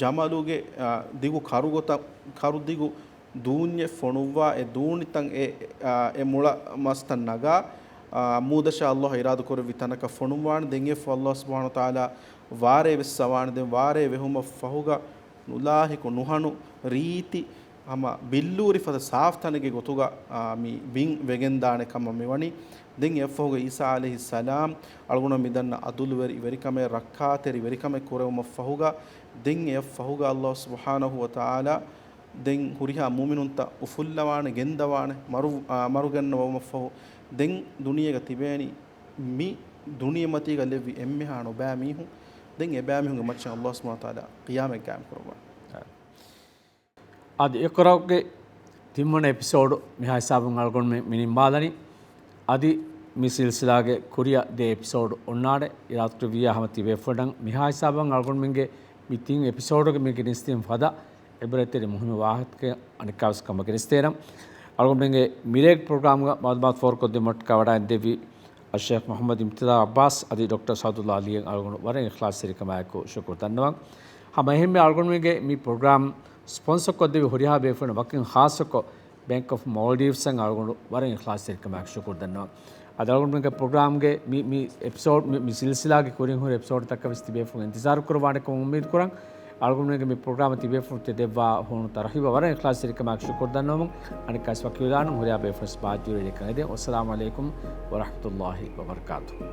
ޖަމަލުގެ، އާ، ދިގު ކަރުގޮތަށް، ކަރު ދިގު ދޫންޏެއް ފޮނުއްވާ، އެ ދޫނިތަން އެ، އާ، އެ މުޅަ މަސްތައް ނަގާ، އާ، މޫދަށާ އައްލާހު އިރާދަ ކުރެއްވި ތަނަކަށް ފޮނުއްވާނެ. ދެން އެއަށްފަހު އައްލާހު ސުބްޙާނަހު ވަތަޢާލާ ވާރޭ ވެއްސަވާނެ. ދެން ވާރޭ ވެހުމަށް ފަހުގަ ނުލާހިކު ނުހަނު ރީތި ހަމަ ބިއްލޫރި ފަދަ ސާފް ތަނެއްގެ ގޮތުގަ، އާ، މި ބިން ވެގެންދާނެ ކަމަށް މިވަނީ. ދެން އެއަށްފަހުގަ ޢީސާ ޢަލައިހިއްސަލާމް އަޅުގަނޑު މިދަންނަ އަދުލުވެރި ވެރިކަމެއް ރައްކާތެރި ވެރިކަމެއް ކުރެވުމަށް ފަހުގަ، ދެން އެއަށްފަހުގަ އައްލާހު ސުބްޙާނަހު ވަތަޢާލާ ދެން ހުރިހާ މުއުމިނުންތައް އުފުއްލަވާނެ، ގެންދަވާނެ، މަރު-، އާ، މަރުގަންނަވުމަށްފަހު، ދެން ދުނިޔޭގަ ތިބޭނީ މި ދުނިޔެމަތީގަ ލެއްވި އެންމެހާ ނުބައި މީހުން. ދެން އެބައިމީހުންގެ މައްޗަށް އައްލާހު ސުބްޙާނަހު ވަތަޢާލާ ޤިޔާމަތް ޤާއިމް ކުރައްވާނެ. އަދި އިޤްރާގެ ތިންވަނަ އެޕިސޯޑު މިހާ ހިސާބުން އަޅުގަނޑުމެން މި ނިންމާލަނީ. އަދި މި ސިލްސިލާގެ ކުރިއަށް ދެ އެޕިސޯޑު އޮންނާނެ. އިރާދަކުރެއްވިއްޔާ ހަމަ ތިބޭފުޅުންނަށް މިހާ ހިސާބަށް އަޅުގަނޑުމެންގެ މި ތިން އެޕިސޯޑުގެ މީގެ ނިސްތިން ފަދަ އިބްރަތްތެރި މުހިއްމު ވާހަކަ އަނެއްކާވެސް ކަމަށް ގެނެސްދޭނަން. އަޅުގަނޑުމެންގެ މިރޭގެ ޕްރޮގްރާމްގަ މައުލޫމާތު ފޯރުކޮށްދިނުމަށްޓަކާ ވަޑައިންދެއްވި އައްޝޭޚް މުޙައްމަދު އިމްތިދާދު ޢައްބާސް އަދި ޑޮކްޓަރ ސަޢުދުﷲ ލީއަށް އަޅުގަނޑު ވަރަށް އިޚްލާޞްތެރިކަމާއެކު ޝުކުރު ދަންނަވަން. ހަމަ އެހެންމެ އަޅުގަނޑުމެންގެ މި ޕްރޮގްރާމް ސްޕޮންސަރކޮށްދެއްވި ހުރިހާ ބޭފުޅުން ވަކިން ޚާއްޞަކޮށް ބޭންކް އޮފް މޯލްޑިވްސްއަށް އަޅުގަނޑު ވަރަށް އިޚްލާޞްތެރިކަމާއެކު ޝުކުރު ދަންނަވަން. އަދި އަޅުގަނޑުމެންގެ ޕްރޮގްރާމްގެ މި، މި އެޕިސޯޑް، މި، މި ސިލްސިލާގެ ކުރިން ހުރި އެޕިސޯޑްތަކަށް ވެސް ތިބޭފުޅުން އިންތިޒާރު ކުރައްވާނެ ކަމަށް އުއްމީދު ކުރަން. އަޅުގަނޑުމެންގެ މި ޕްރޮގްރާމަށް ތިބޭފުޅުން ތެދެއްވާ ހޫނު ތަރުހީބަށް ވަރަށް އިޚްލާޞްތެރިކަމާއެކު ޝުކުރު ދަންނަވަމުން އަނެއްކާވެސް ވަކިވެލާނަން. ހުރިހާ ބޭފުޅުން ވެސް ބާއްޖަވެރި ކަން އެދެން. ވައްސަލާމު ޢަލައިކުމް ވަރަޙްމަތުﷲ ވަބަރަކާތުހު.